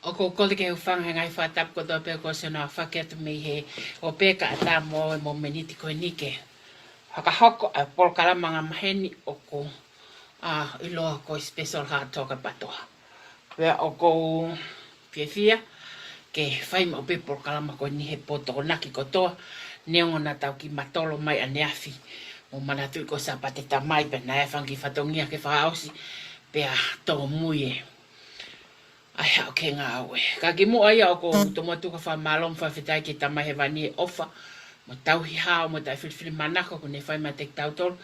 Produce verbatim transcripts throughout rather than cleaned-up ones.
ʻOku ou kole ke u hūfanga he ngaahi fakatapu kotoa pē kuo ʻosi hono aofaki atu mei he ope kae ʻatā moʻou e momeniti ko eni ke fakahoko ʻa e polokalama angamaheni ʻoku, ʻa, ʻiloa ko e special Haʻa Toka Patoa. Pea ʻoku ou fiefia ke fai maʻu pē polokalama ko eni he pō Tokonaki kotoa, neongo naʻa tau kiʻi mātolo mai ʻaneafi. Mou manatuʻi ko e Sāpate Tamai pea naʻe fanga kiʻi fatongia ke fakaʻosi, pea tōmui e ʻa e haʻu ki he ngāue. Ka kimuʻa ia ʻoku ou tomuʻa tuku ha fakamālō mo e fakafetaʻi ki he Tamai Hēvani he ʻofa mo e tauhi hao mo e taʻefilifilimānako kuo ne fai maʻa kitautolu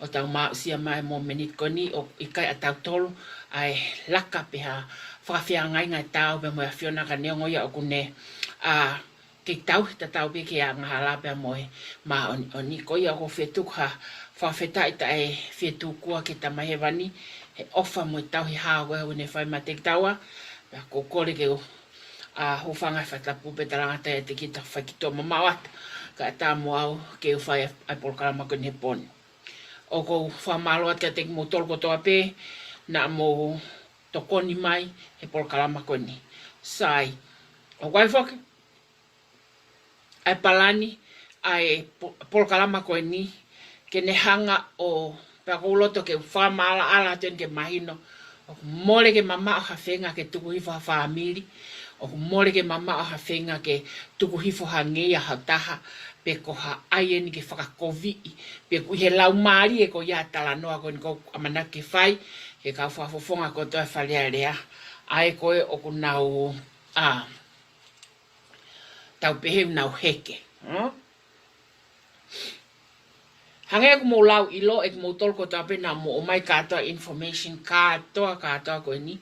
ʻo tau maʻu ʻa e momeniti ko eni. ʻOku ʻikai ʻa tautolu ʻa e laka pe ha fakafeangai ngaahi taau pea mo e ʻAfiona, ka neongo ia ʻoku ne, ʻa, kei tauhi tatau pē ki he angahala pea mo e māʻoniʻoni. Ko ia ʻoku ou fie tuku ha fakafetaʻi taʻefietuʻukua ki he Tamai Hēvani he ʻofa mo e tauhi hao ko ē kuo ne fai maʻa kitaua. Pea ʻoku ou kole ke u, ʻa, hūfanga he fakatapu pē talangata ʻiate kita fai ki tuʻa mamaʻo atu kae ʻatā moʻou ke u fai ʻa e polokalama ko eni he pō ni. ʻOku ou fakamālō atu kiate kimoutolu kotoa pē naʻa mou tokoni mai he polokalama ko eni. Sai, ʻoku ʻi ai foki ʻa e palani ʻa e po-, polokalama ko eni ke ne hanga ʻo, pea ʻoku ou loto ke u fakamaʻalaʻala atu eni ke mahino ʻoku mole ke mamaʻo ha feinga ke tuku hifo ha fāmili, ʻoku mole ke mamaʻo ha feinga ke tuku hifo ha ngeia ha taha, pe ko ha ʻai eni ke fakakoviʻi, pe ʻoku ʻi he laumālie ko ia ʻa e talanoa ko eni ʻoku ou ʻamanaki ke fai ki he kau fakafofonga kotoa ʻo e Fale Alea, ʻa ē ko ē ʻoku nau, ʻa, tau pehē ʻoku nau heke. Hmm? Hangē ʻoku mou lau ʻilo ʻe kimoutolu kotoa pē naʻa mou ʻomai kātoa information kātoa, kātoa ko eni.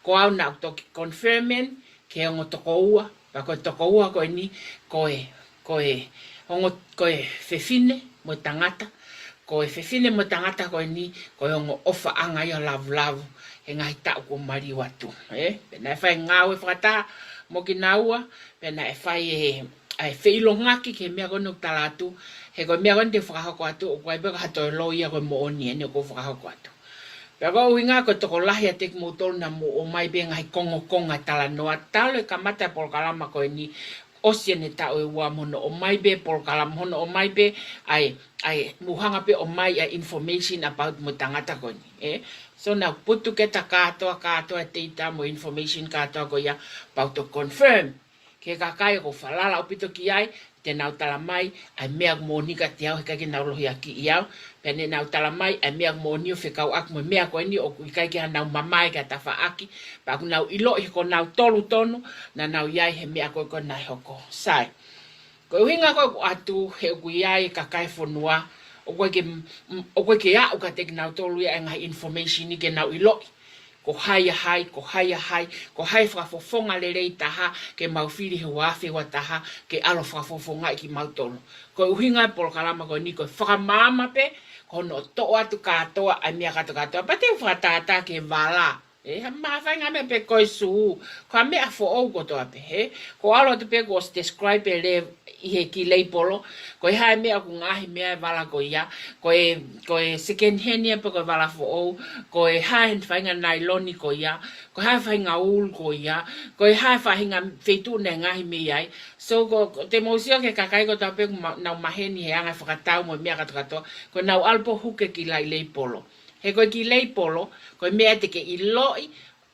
Ko au naʻa ku toki confirm eni ki he ongo tokoua, pea ko e tokoua ko eni, ko e, ko e ongo, ko e fefine mo e tangata, ko e fefine mo e tangata ko eni, ko e ongo ʻofaʻanga ia ʻo Lavulavu he ngaahi taʻu kuo maliu atu, ē? Pea naʻe fai ngāue fakataha mo kinaua, pea naʻe fai e, ʻa e feʻilongaki ki he meʻa ko eni ʻoku tala atu, he ko e meʻa ko eni te u fakahoko atu, ʻoku ʻikai pē ko ha toe loi ia, ko e moʻoni eni ʻoku ou fakahoko atu. Pea ko e ʻuhinga ko e tokolahi ʻiate kimoutolu naʻa mou ʻomai pē ngaahi kongokonga talanoa, talu e kamata e polokalama ko eni, ʻosi eni e taʻu ʻe ua mo hono ʻomai pē polokalama, hono ʻomai pē ʻa e, ʻa e, mou hanga pē ʻo ʻomai ʻa e information about mo e tangata ko eni, ē? So naʻa ku put together kātoa, kātoa e data mo e information kātoa ko ia, pea u toki confirm ki he kakai ʻoku ou falala ʻaupito ki ai, te nau tala mai ʻa e meʻa ʻoku moʻoni kiate au, he ʻikai ke nau lohiakiʻi au, pea ne nau tala mai ʻa e meʻa ʻoku moʻoni ʻo fekauʻaki mo e meʻa ko eni ʻoku ʻikai ke ʻi ai hanau mamae ki ha tafaʻaki, pea ʻoku nau ʻiloʻi he ko nautolu tonu naʻa nau ʻi ai he meʻa ko ē ko ē naʻe hoko. Sai. Ko e ʻuhinga ko ē ʻoku ʻatu he ʻoku ʻi ai e kakai e fonua ʻoku ʻikai ke, ʻoku ʻikai ke aʻu kiate kinautolu ia e ngaahi information ni ke nau ʻiloʻi ko hai ʻa hai, ko hai ʻa hai, ko hai e fakafofonga lelei taha ke mau fili he ua afe ua taha ke ʻalu ʻo fakafofongaʻi kimautolu. Ko e ʻuhinga e polokalama ko eni ko e fakamaama pē, ko hono toʻo atu kātoa ʻa e meʻa kātoa kātoa. Pea te u fakatātā ki he vala, ē, ha mafainga meʻa pē ko e sū, ko ha meʻa foʻou kotoa pē, ē. Ko e ʻalu atu pē kuo ʻosi describe e le ʻi he kiʻi leipolo, ko e hā e meʻa ʻoku ngaohi mei ai e vala ko ia, ko e, ko e second hand ia pe ko e vala foʻou, ko e hā e faʻahinga nailoni ko ia, ko e hā e faʻahinga ulu ko ia, ko e hā e faʻahinga feituʻu naʻe ngaohi mei ai. So ko, ko te mou sio ki he kakai kotoa pē ʻoku ma-, nau maheni he anga e fakatau mo e meʻa kātoa kātoa, ko ʻenau ʻalu pē ʻo huke e kiʻi laʻi leipolo. He ko e kiʻi leipolo, ko e meʻa te ke ʻiloʻi,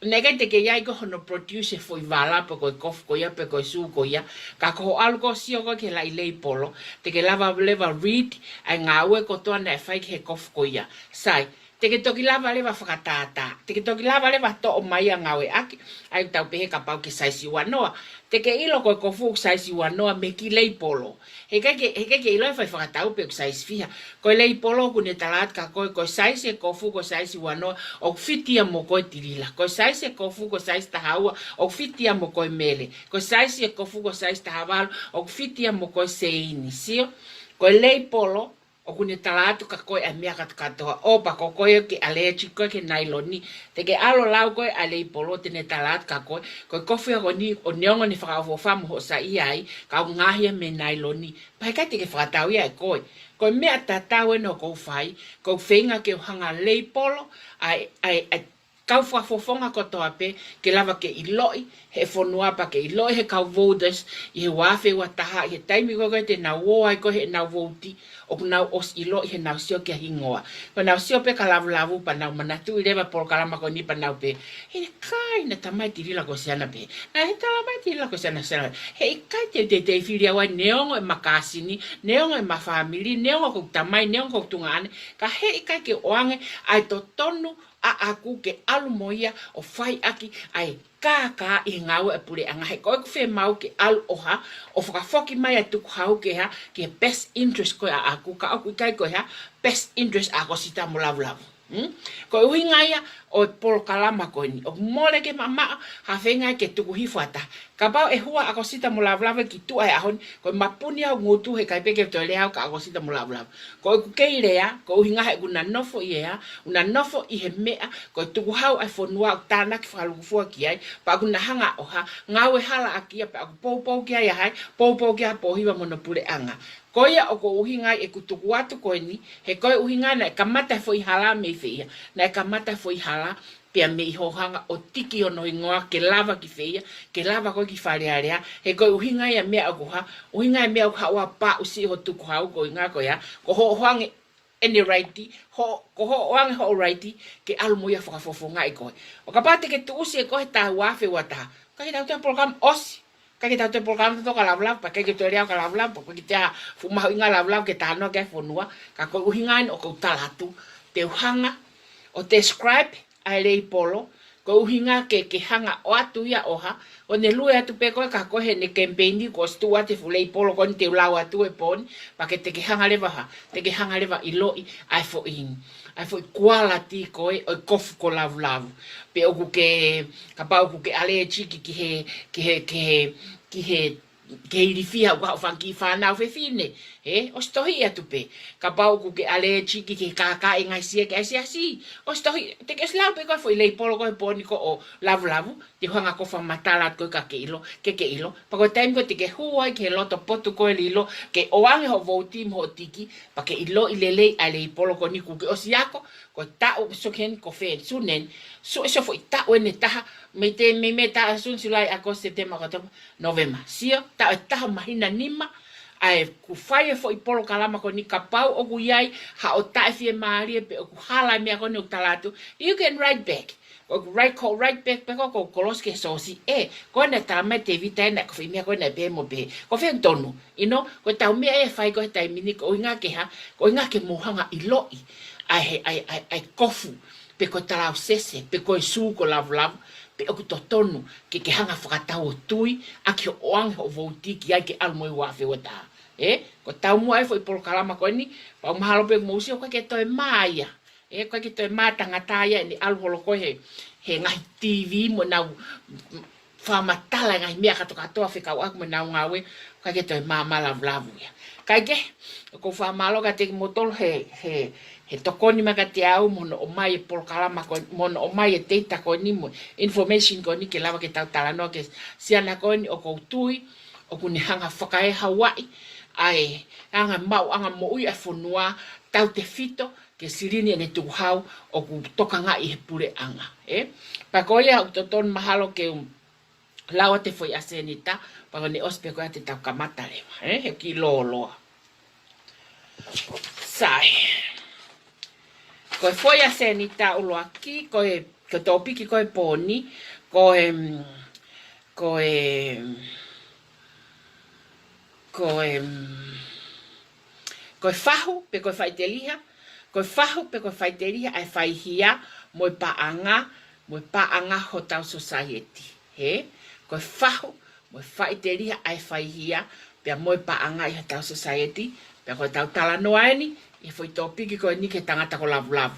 naʻe ʻikai te ke ʻi ai koe hono produce e foʻi vala pe ko e kofu ko ia pe ko e sū ko ia. Ka ko hoʻo ʻalu ko ē ʻo sio ko ē ki he laʻi leipolo, te ke lava leva read ʻa e ngāue kotoa naʻe fai ki he kofu ko ia. Sai, te ke toki lava leva fakatātā, te ke toki lava leva toʻo mai ʻa e ngāueʻaki, ʻa ia ʻoku tau pehē kapau ko e saisi uanoa. Te ke ʻilo ko e kofu ʻoku saisi uanoa mei he kiʻi leipolo. He ʻikai ke, he ʻikai ke ʻilo e fai fakatau pe ʻoku saisi fiha. Ko e leipolo ʻoku ne tala atu kia koe, ko e saisi e kofu ko e saisi uanoa, ʻoku fiti ia mo koe Tilila. Ko e saisi e kofu ko e saisi taha ua, ʻoku fiti ia mo koe Mele. Ko e saisi e kofu ko e saisi taha valu, ʻoku fiti ia mo koe Seini. Sio? Ko e leipolo, ʻoku ne tala atu kia koe ʻa e meʻa kātoa. ʻOua pē ko koe ʻoku ke ʻalēsiki koe ki he nailoni, te ke ʻalu ʻo lau koe ʻa e leipolo, te ne tala atu kia koe, ko e kofu ia ko eni, ʻoku neongo ʻene fakaʻofoʻofa mo hoʻo saiʻia ai, ka ʻoku ngaohi ia mei he nailoni. Pea ʻikai te ke fakatau ia ʻe koe. Ko e meʻa tatau eni ʻoku ou fai, ʻoku ou feinga ke u hanga ʻo leipolo ʻa e, ʻa e, ʻa e kau fakafofonga kotoa pē, ke lava ke ʻiloʻi ʻe he fonua pea ke ʻiloʻi ʻe he kau voters ʻi he ua afe ua taha, ʻi he taimi ko ē te nau ō ai ko ē heʻenau vouti, ʻoku nau ʻosi ʻiloʻi heʻenau sio ki ha hingoa. Pea nau sio pē kia Lavulavu pea nau manatuʻi leva e polokalama ko eni pea nau pehē, "He ʻikai, naʻe talamai ʻe Tilila ko Siana pehē. Naʻe talamai ʻe Tilila ko Siana, Siana. He ʻikai te, te, te fili au ai, neongo ʻema kāsini, neongo ʻema fāmili, neongo ʻoku ou tamai, neongo ʻoku ou tuongaʻane, ka he ʻikai ke ʻoange ʻa e totonu ʻaʻaku ke ʻalu mo ia ʻo fai ʻaki ʻa e kākā ʻi he ngāue ʻa e puleʻanga. He ko ʻeku fiemaʻu ke ʻalu ʻo hā, ʻo fakafoki mai ʻa e tukuhau ki he hā, ki he best interest ko ē ʻaʻaku, ka ʻoku ʻikai ko e hā, best interest ʻa Akosita mo Lavulavu." Hmm? Ko e ʻuhinga ia ʻo e polokalama ko eni. ʻOku mole ke maʻamaʻa ha feinga ke tuku hifo ha taha. Kapau ʻe hua ʻa Akosita mo Lavulavu ki tuʻa he ʻaho ni, ko e mapuni ʻa e ngutu, he ʻikai pē ke toe lea au kia Akosita mo Lavulavu. Ko ʻeku kei lea, ko e ʻuhinga he ʻoku na nofo ʻi he hā, ʻoku na nofo ʻi he meʻa, ko e tukuhau ʻa e fonua ʻoku tānaki fakalūkufua ki ai, pea ʻoku na hanga ʻo hā, ngāue hala ʻaki ia, pea ʻoku poupou ki ai ʻa hai, poupou ki ai ʻa Pōhiva mo hono puleʻanga. Ko ia ʻoku ou ʻuhinga ai ʻeku tuku atu ko eni, he ko e ʻuhinga naʻe kamata e foʻi hala mei fē ia, naʻe kamata e foʻi hala, pea mei hoʻo hanga ʻo tiki hono hingoa ke lava ki fē ia, ke lava ko ē ki Fale Alea, he ko e ʻuhinga ia e meʻa ʻoku hā, ʻuhinga ia e meʻa ʻoku haʻu ʻo paʻusiʻi hoʻo tukuhau ko e ʻuhinga ko ia, ko hoʻo ʻoange ʻene raiti, ho, ko hoʻo ʻoange hoʻo raiti, ke ʻalu mo ia ʻo fakafofongaʻi koe. ʻO kapau te ke tuʻusi ʻe koe he taʻu ua afe ua taha, ʻikai ke tau toe polokalama, ʻosi. ʻIkai ke tau toe polokalama, tau toka Lavulavu, pea ʻikai ke toe lea au kia Lavulavu, pea ʻikai ke toe hā fuʻu mahuʻinga ʻa Lavulavu ke talanoa ki ai e fonua, ka ko e ʻuhinga eni ʻoku ou tala atu, te u hanga ʻo describe ʻa e leipolo, ko e ʻuhinga ke, ke hanga ʻo ʻoatu ia ʻo hā, ʻo ne lue atu pē ko ē kia koe heʻene kemipeini kuo ʻosi tuʻu atu e fuʻu leipolo ko eni te u lau atu he pō ni, pea ke te ke hanga leva hā, te ke hanga leva ʻiloʻi ʻa e foʻi, ʻa e foʻi kualiti ko ē ʻo e kofu ko Lavulavu. Pe ʻoku ke, kapau ʻoku ke ʻalēsiki ki he, ki he, ki he, ki he ke ilifia ʻoku haʻu fanga kiʻi fānau fefine, ē, ʻosi tohiʻi atu pē. Kapau ʻoku ke ʻalēsiki ki he kākā ʻi he ngaahi siasi, ʻa e siasi, ʻosi tohiʻi, te ke ʻosi lau pē ko e foʻi leipolo ko ē he pō ni ko ē ʻo Lavulavu, te u hanga ko ē ʻo fakamatala atu ko ē kia ke ʻilo, ke ke ʻilo. Pea ko e taimi ko ē te ke hū ai ki he loto potu ko ē lilo, ke ʻoange hoʻo vouti mo hoʻo tiki, pea ke ʻiloʻi lelei ʻa e leipolo ko eni kuo ke ʻosi ako, ko e taʻu, so ken ko fē, Sune, so, so foʻi taʻu eni ʻe taha, mei te, mei, mei taʻu Sune, Sulai, ʻAokosi, Sepitema, ʻOkatopa, Nōvema. Sio, taʻu ʻe taha, māhina nima, ʻa ē kuo fai e foʻi polokalama ko eni, kapau ʻoku ʻi ai haʻo taʻefiemālie pe ʻoku hala e meʻa ko eni ʻoku tala atu, you can write back. Ko ʻeku write, ko e write back pē ko ē, ko e kolosi ki he sōsi. Ē, ko ena talamai ʻe Tēvita ē naʻe ko e foʻi meʻa ko ē naʻe pehē mo pehē. Ko fē ʻoku tonu? You know, ko ʻetau meʻa ē ʻe fai ko ē he taimi ni, ko e ʻuhinga ke hā, ko e ʻuhinga ke mou hanga ʻo ʻiloʻi ʻa e, ʻa e, ʻa e, ʻa e kofu, pe ko e talausese, pe ko e sū ko Lavulavu, pe ʻoku totonu ke ke hanga ʻo fakatau ʻo tui ʻaki hoʻo ʻoange hoʻo vouti ki ai ke ʻalu mo ia he ua afe ua taha. Ē, ko e taumuʻa e foʻi polokalama ko eni, pea ʻoku mahalo pē ʻoku mou sio ʻoku ʻikai ke toe mā ia. Ē, ʻoku ʻikai ke toe mā tangata ia ʻene ʻalu holo ko ē he, he ngaahi TV mo ʻenau fakamatala e ngaahi meʻa kātoa kātoa fekauʻaki mo ʻenau ngāue, ʻoku ʻikai ke toe mā, mā Lavulavu ia. Kae kehe, ʻoku ou fakamālō kiate kimoutolu he, he, he tokoni mai kiate au mo hono ʻomai e polokalama ko, mo hono ʻomai e data ko eni mo e information ko eni ke lava ke tau talanoa ki he siana ko eni ʻoku ou tui ʻoku ne hanga ʻo fakaehauaʻi ʻa e anga maʻuʻanga moʻui ʻa e fonua, tautefito ki he silini ʻene tukuhau ʻoku tokangaʻi ʻe he puleʻanga, ē? Pea ko ia ʻoku totonu mahalo ke u lau atu e foʻi ʻa Senita, pea ko ʻene ʻosi pē ko ia te tau kamata leva, ē? He kiʻi lōloa. Sai. Ko e foʻi ʻa Senita ʻuluaki, ko e, ko e tōpiki ko ē he pō ni, ko e, mm, ko e, mm, ko e, mm, ko e fahu pe ko e faʻiteliha, ko e fahu pe ko e faʻiteliha ʻa e faihia mo e paʻanga, mo e paʻanga hotau society. Hē? Ko e fahu mo e faʻiteliha ʻa e faihia, pea mo e paʻanga ʻi hotau society, pea ko ʻetau talanoa eni ʻi he foʻi tōpiki ko eni ki he tangata ko Lavulavu.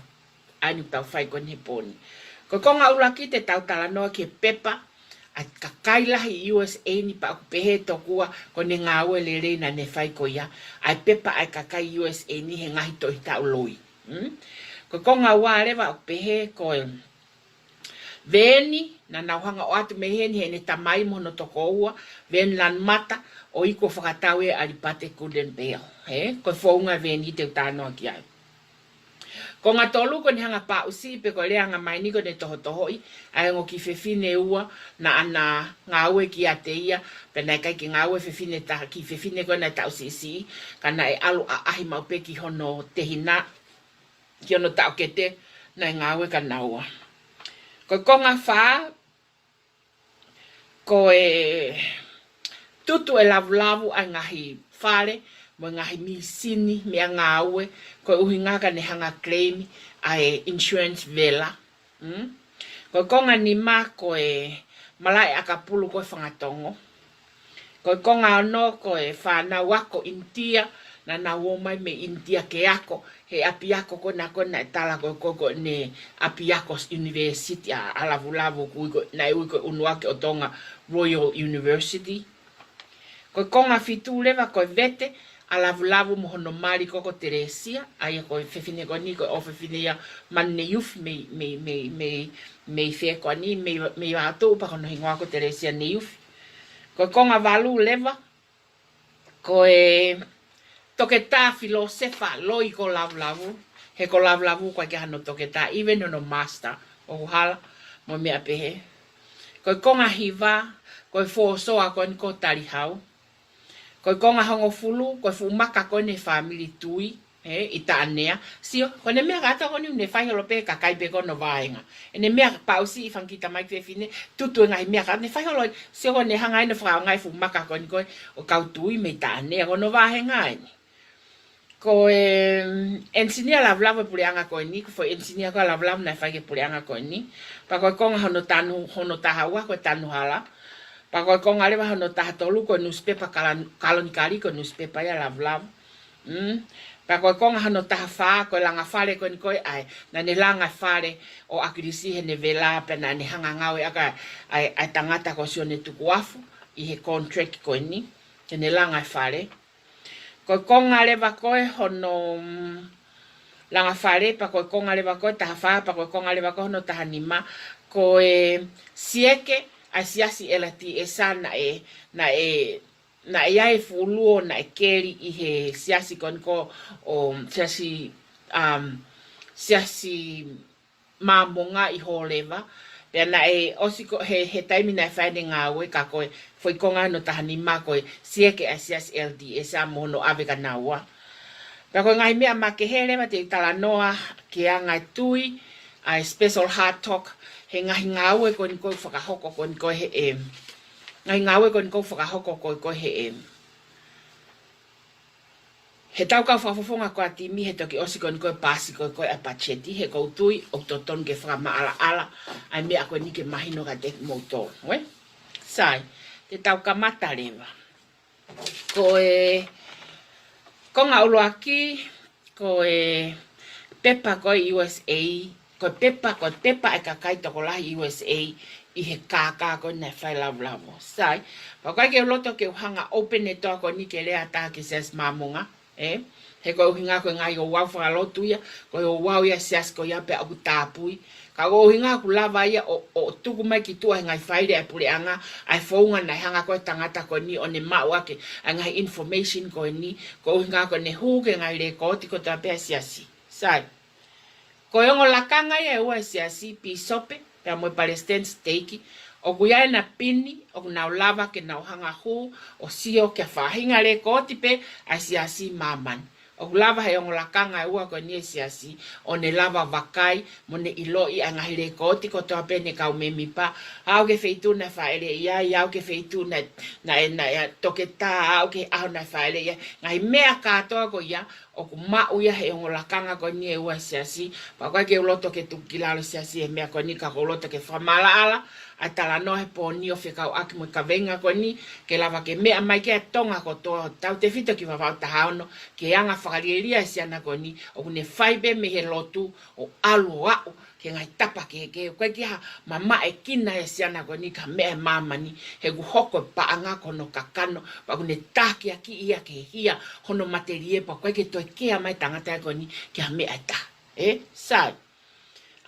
ʻA eni ʻoku tau fai ko eni he pō ni. Ko e konga ʻuluaki te tau talanoa ki he pepa ʻa e kakai lahi ʻi U S A ni pea ʻoku pehē tokua ko ʻene ngāue lelei naʻa ne fai ko ia ʻa e pepa ʻa e kakai U S A ni he ngaahi tohi taʻu loi. Mm? Ko e konga ua leva ʻoku pehē ko e Veeni, naʻa nau hanga ʻo ʻoatu mei heni heʻene tamai mo hono tokoua, Veeni Lanumata, ʻo iku ʻo fakatau ʻe ʻAlipate Guldenbeil. He, ko e founga Veeni te u talanoa ki ai. Konga tolu ko ʻene hanga paʻusiʻi pe ko e lea anga mai ni ko ʻene tohotohoʻi ʻa e ongo kiʻi fefine ua naʻa na ngāue kiate ia, pea naʻe ʻikai ke ngāue fefine taha, kiʻi fefine ko ē naʻe taʻu siʻisiʻi, ka naʻe ʻalu ʻaʻahi maʻu pē ki hono tehina, ki hono taʻokete naʻe ngāue kia naua. Ko e konga fā, ko e tutu ʻe Lavulavu ʻa e ngaahi fale, mo e ngaahi mīsini, meʻangāue, ko e ʻuhinga ka ne hanga claim ʻa e insurance vela. Mm? Ko e konga nima ko e malaʻe ʻakapulu ko e Fangatongo. Ko e konga ono ko e fānau ako ʻInitia, naʻa nau ō mai mei ʻInitia ke ako, he ʻapiako ko ena ko ē naʻe tala ko ē ko ē ko ʻene ʻapiako university ʻa, ʻa Lavulavu ʻoku ui ko ē, naʻe ui ko ē ʻUnuaki ʻo Tonga Royal University. Ko e konga fitu leva ko e vete ʻa Lavulavu mo hono mali ko ē ko Telesia, ʻa ia ko e fefine ko eni ko e ʻofefine ia manu NEYOOF mei, mei, mei, mei, mei fē ko eni, mei, mei Vaotuʻu pea ko hono hingoa ko Telesia NEYOOF. Ko e konga valu leva, ko e toketā filōsefa loi ko Lavulavu, he ko Lavulavu ʻoku ʻikai ke hano toketā, even hono master, ʻoku hala, mo e meʻa pehē. Ko e konga hiva, ko e fōsoa ko eni ko Talihau. Ko e konga hongofulu, ko e fuʻu maka ko eni fāmili Tui, ē, ʻi Taʻanea. Sio, ko ʻene meʻa kātoa ko eni ʻoku ne fai holo pē kakai pē ko hono vāhenga. ʻEne meʻa paʻusiʻi fanga kiʻi tamaiki fefine, tutu e ngaahi meʻa ka ne fai holo, sio ko ʻene hanga ʻene fakaonga e fuʻu maka ko eni ko ē ʻo kau Tui mei Taʻanea, ko hono vāhenga eni. Ko e, mm, engineer Lavulavu e puleʻanga ko eni, ko e foʻi engineer ko Lavulavu naʻe fai ki he puleʻanga ko eni. Pea ko e konga hono tanu, hono taha ua ko e Tanuhala. Pea ko e konga leva hono taha tolu ko e newspaper Kalan-, Kalonikali ko e newspaper ia Lavulavu. Mm. Pea ko e konga hono taha fā ko e langa fale ko eni ko ē ʻa e, naʻa ne langa e fale ʻo ʻAkilisi heʻene vela pea naʻa ne hanga ngāue ʻaki ʻa e, ʻa e tangata ko Sione Tukuafu ʻi he contract ko eni, heʻene langa e fale. Ko e konga leva ko ē hono, mm, langa fale, pea ko e konga leva ko ē taha fā, pea ko e konga leva ko ē hono taha nima, ko e sieke ʻa e siasi L D S naʻe, naʻe, naʻe ʻi ai e fuʻu luo naʻe keli ʻi he siasi ko eni ko ē ʻo siasi, um, siasi Māmonga ʻi Hōleva. Pea naʻe ʻosi ko ē he, he taimi naʻe fai ʻene ngāue ka ko e foʻi konga hono taha nima ko e sieke ʻa e siasi L D S mo hono ʻave kia naua. Pea ko e ngaahi meʻa makehe leva te u talanoa ki he anga e tui, ʻa e special hard talk, he ngaahi ngāue ko eni ko ē ʻoku fakahoko ko eni ko ē he, em, ngaahi ngāue ko eni ko ē ʻoku fakahoko ko ē ko ē he, em, he tau kau fakafofonga ko ē ʻa e timi he toki ʻosi ko eni ko ē paasi ko ē ko ē ʻa e patiseti, he ʻoku ou tui ʻoku totonu ke fakamaʻalaʻala ʻa e meʻa ko eni ke mahino kiate kimoutolu, ē? Sai, te tau kamata leva. Ko e konga ʻuluaki, ko e pepa ko ē U S A, ko e pepa, ko e pepa ʻa e kakai tokolahi U S A ʻi he kākā ko ē naʻe fai ʻe Lavulavu. Sai, pea ʻoku ʻikai ke u loto ke u hanga open e toa ko eni ke lea ʻa taha ki he siasi Māmonga, ē? He ko e ʻuhinga ko e ngaahi ouau fakalotu ia, ko e ouau ia e siasi ko ia pea ʻoku tāpui. Ka ko e ʻuhinga ʻoku lava ia ʻo, ʻo tuku mai ki tuʻa he ngaahi faile ʻa e puleʻanga, ʻa e founga naʻe hanga ko ē tangata ko eni ʻo ne maʻu ʻaki ʻa e ngaahi information ko eni, ko e ʻuhinga ko ʻene hū ki he ngaahi lēkooti kotoa pē ʻa e siasi. Sai. Ko e ongo lakanga ia ʻe ua ʻa e siasi, pīsope, pea mo e palesiteni siteiki, ʻoku ʻi ai ʻena pini, ʻoku nau lava ke nau hanga hū ʻo sio ki ha faʻahinga lēkooti pē ʻa e siasi ʻi māmani. ʻOku lava he ongo lakanga ʻe ua ko eni ʻa e siasi ʻo ne lava vakai mo ne ʻiloʻi ʻa e ngaahi lēkooti kotoa pē ʻene kau mēmipa, aʻu ki he feituʻu naʻe fāʻeleʻi ai, aʻu ki he feituʻu naʻe, naʻe, naʻe toketā, aʻu ki he ʻaho naʻe fāʻeleʻi ai. Ngaahi meʻa kātoa ko ia, ʻoku maʻu ia he ongo lakanga ko eni ʻe ua ʻa e siasi, pea ʻoku ʻikai ke u loto ke tuku ki lalo e siasi e meʻa ko eni ka ʻoku ou loto ke fakamaʻalaʻala ʻa e talanoa he pō ni ʻo fekauʻaki mo e kaveinga ko eni, ke lava ke meʻa mai ki ai e Tonga kotoa, tautefito ki Vavaʻu taha ono, ki he anga fakalielia e siana ko eni, ʻoku ne fai pē mei he lotu ʻo ʻalu ʻo aʻu ki he ngaahi tapa kehekehe, ʻoku ʻikai ke ʻi ai ha mamaʻekina ʻa e siana ko eni ki ha meʻa ʻi māmani, he ʻoku hoko e paʻanga ko hono kakano, pea ʻoku ne takiakiʻi ia ke hia hono matelie, pea ʻoku ʻikai ke toe kea mai e tangata ko eni ki ha meʻa ʻe taha. Ē? Sai.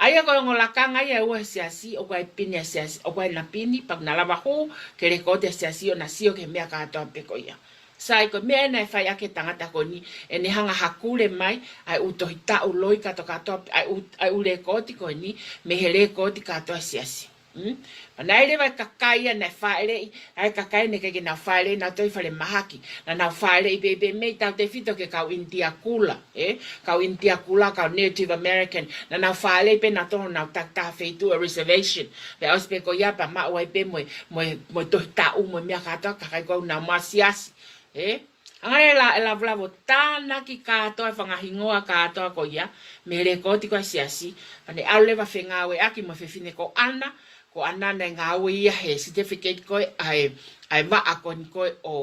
ʻA ia ko e ongo lakanga ia ʻe ua ʻa e siasi, ʻoku ʻi ai e pini ʻa e siasi, ʻoku ʻi ai ʻena pini, pea ʻoku na lava hū ki he lekooti ʻa e siasi ʻo na sio ki he meʻa kātoa pē ko ia. Sai, ko e meʻa ē naʻe fai ʻaki e tangata ko eni, ʻene hanga ʻo hakule mai ʻa e ʻū tohi taʻu loi kātoa kātoa, ʻa e ʻū, ʻa e ʻū lekooti ko eni mei he lekooti kātoa ʻa e siasi. Mm? Pea naʻe ʻi ai leva e kakai ia naʻe fāʻeleʻi, ʻa e kakai naʻe ʻikai ke nau fāʻeleʻi nautolu ʻi falemahaki, naʻa nau fāʻeleʻi pē, pē mei tautefito ki he kau ʻInitia Kula, ē? Kau ʻInitia Kula, kau Native American, naʻa nau fāʻeleʻi pē nautolu honau takitaha feituʻu ʻo e reservation. Pea ʻosi pē ko ia pea maʻu ai pē mo e, mo e, mo e tohi taʻu mo e meʻa kātoa, kakai ko ē ʻoku nau maʻu siasi, ē? Hanga leva e lavulavu ʻo tānaki kātoa e fanga hingoa kātoa ko ia mei he lekooti ko ē ʻa e siasi, pea ne ʻalu leva ʻo fengāueʻaki mo e fefine ko ʻAna, ko ʻAna naʻe ngāue ia he certificate ko ē ʻa e, ʻa e vaʻa ko eni ko ē ʻo,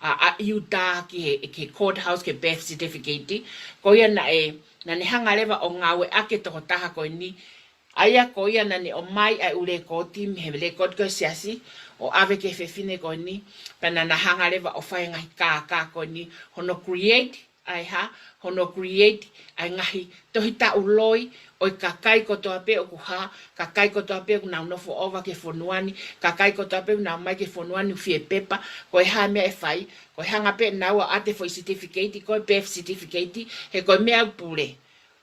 ʻa, ʻa ʻIutā ki he, ki he courthouse ki he birth certificate. Ko ia naʻe, naʻa ne hanga leva ʻo ngāueʻaki e tokotaha ko eni. ʻA ia ko ia naʻa ne ʻomai ʻa e ʻū lekooti mei he lekooti ko ē ʻa e siasi ʻo ʻave ki he fefine ko eni, pea naʻa na hanga leva ʻo fai e ngaahi kākā ko eni, hono create ʻa e hā, hono create ʻa e ngaahi tohi taʻu loi ʻo e kakai kotoa pē ʻoku hā, kakai kotoa pē ʻoku nau nofo ʻova ki he fonua ni, kakai kotoa pē ʻoku nau ō mai ki he fonua ni ʻo fie pepa, ko e hā e meʻa ʻe fai, ko e hanga pē ʻe naua ʻo ʻoatu e foʻi certificate, ko e birth certificate, he ko e meʻa ʻoku pule.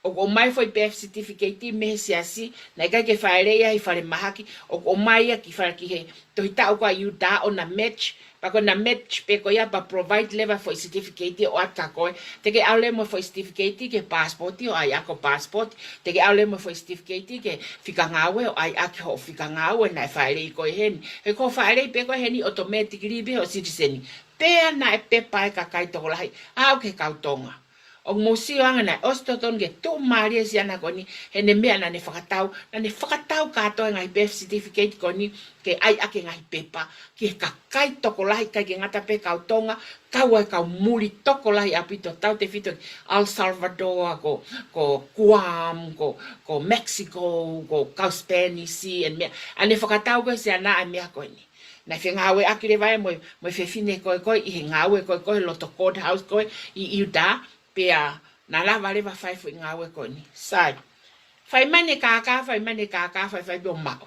ʻOku ʻomai e foʻi birth certificate mei he siasi, naʻe ʻikai ke fāʻeleʻi ia ʻi falemahaki, ʻoku ʻomai ia ki fale ki he tohi taʻu ko ē ʻa ʻIutā ʻo na match, pea ko ʻena match pē ko ia pea provide leva e foʻi certificate ʻo ʻoatu kia koe. Te ke ʻalu leva mo e foʻi certificate ki he passport ʻo ʻai ʻaki ho passport. Te ke ʻalu leva mo e foʻi certificate ki he fika ngāue ʻo ʻai ʻaki hoʻo fika ngāue naʻe fāʻeleʻi koe heni. He ko hoʻo fāʻeleʻi pē koe heni automatically pē hoʻo citizen. Pea naʻe pepa e kakai tokolahi, aʻu ki he kau Tonga. ʻOku mou sio ange naʻe ʻosi totonu ke tuʻumālie e siana ko eni, heʻene meʻa naʻa ne fakatau, naʻa ne fakatau kātoa e ngaahi birth certificate ko eni, ke ʻai ʻaki e ngaahi pepa, ki he kakai tokolahi, ʻikai ke ngata pē kau Tonga, kau ai e kau muli tokolahi ʻaupito tautefito ki El Salvador, ko, ko Guam, ko, ko Mexico, ko kau Spanish, and meʻa. Naʻa ne fakatau ko ē ʻe he siana ʻa e meʻa ko eni. Naʻe fengāueʻaki leva ia mo e, mo e fefine ko ē ko ē ʻi he ngāue ko ē ko ē he loto courthouse ko ē ʻi, ʻi ʻIutā, pea na lava leva ʻo fai e foʻi ngāue ko eni. Sai. Fai mai ʻene kākā, fai mai ʻene kākā, fai, fai pē ʻo maʻu.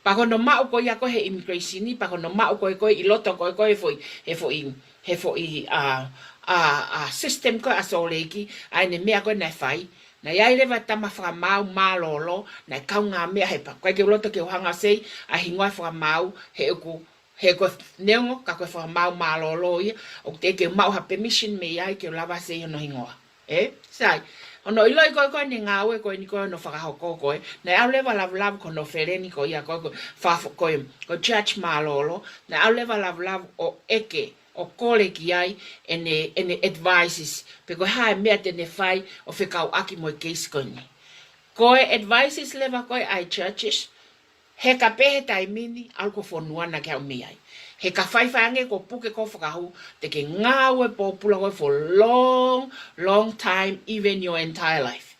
Pea ko hono maʻu ko ia ko ē he immigration, pea ko hono maʻu ko ē ko ē ʻi loto ko ē ko ē he foʻi, he foʻi, he foʻi, ʻa, ʻa, ʻa system ko ē ʻa Sōleki, ʻa ʻene meʻa ko ē naʻe fai. Naʻe ʻi ai leva e tama fakamaau mālōlō, naʻe kaungāmeʻa he pa. ʻOku ʻikai ke u loto ke u hanga ʻo sei ʻa e hingoa e fakamaau, he ʻoku, he ko e neongo ka ko e fakamaau mālōlō ia, ʻoku teʻeki ke u maʻu ha permission mei ai ke u lava ʻo sei hono hingoa. Ē? Sai. Hono ʻiloʻi ko ē ko ē ʻene ngāue ko eni ko ē hono fakahoko ko ē, naʻe ʻalu leva ʻo lavulavu ko hono feleni ko ia ko ē ko e, fa-, ko e, ko e judge mālōlō, naʻe ʻalu leva ʻo lavulavu ʻo ʻeke, ʻo kole ki ai ʻene, ʻene advices, pe ko e hā e meʻa te ne fai ʻo fekauʻaki mo e case ko eni. Ko e advices leva ko ē ʻa e judges, he kapau he taimi ni, ʻalu ki ho fonua naʻa ke haʻu mei ai. He ka faifai ange kuo puke ko ē ho fakahū, te ke ngāue pōpula ko ē for long, long time, even your entire life.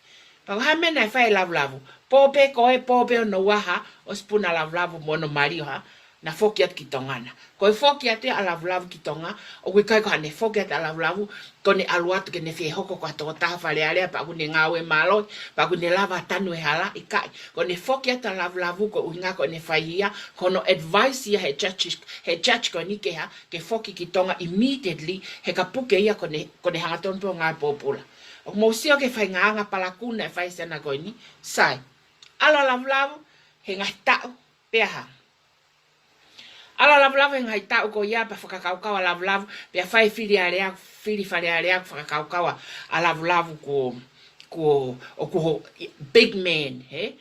Pea ko e hā e meʻa naʻe fai ʻe lavulavu? Pō pē ko ē, pō pē hono ua hā, ʻosi puna ʻa lavulavu mo hono mali ʻo hā, na foki atu ki Tonga na. Ko e foki atu ʻa lavulavu ki Tonga, ʻoku ʻikai ko haʻane foki atu ʻa lavulavu, ko ʻene ʻalu atu ke ne fie hoko ko ha tokotaha Fale Alea, pea ʻoku ne ngāue mālohi, pea ʻoku ne lava ʻo tanu e hala, ʻikai. Ko ʻene foki atu ʻa lavulavu ko e ʻuhinga ko ʻene fai ia, ko hono advice ia he judge, he judge ko eni ke hā, ke foki ki Tonga immediately, he ka puke ia ko ʻene, ko ʻene hangatonu pē ʻo ngāue pōpula. ʻOku mou sio ki he faʻahinga palakū naʻe fai ʻe he siana ko eni, sai. ʻAlu ʻa lavulavu, he ngaahi taʻu, pea hā. ʻAlu ʻa lavulavu he ngaahi taʻu ko ia pea fakakaukau ʻa lavulavu, pea fai e fili alea, fili Fale Alea, fakakaukau ʻa lavulavu ko, ko, ʻoku ho big man, hē?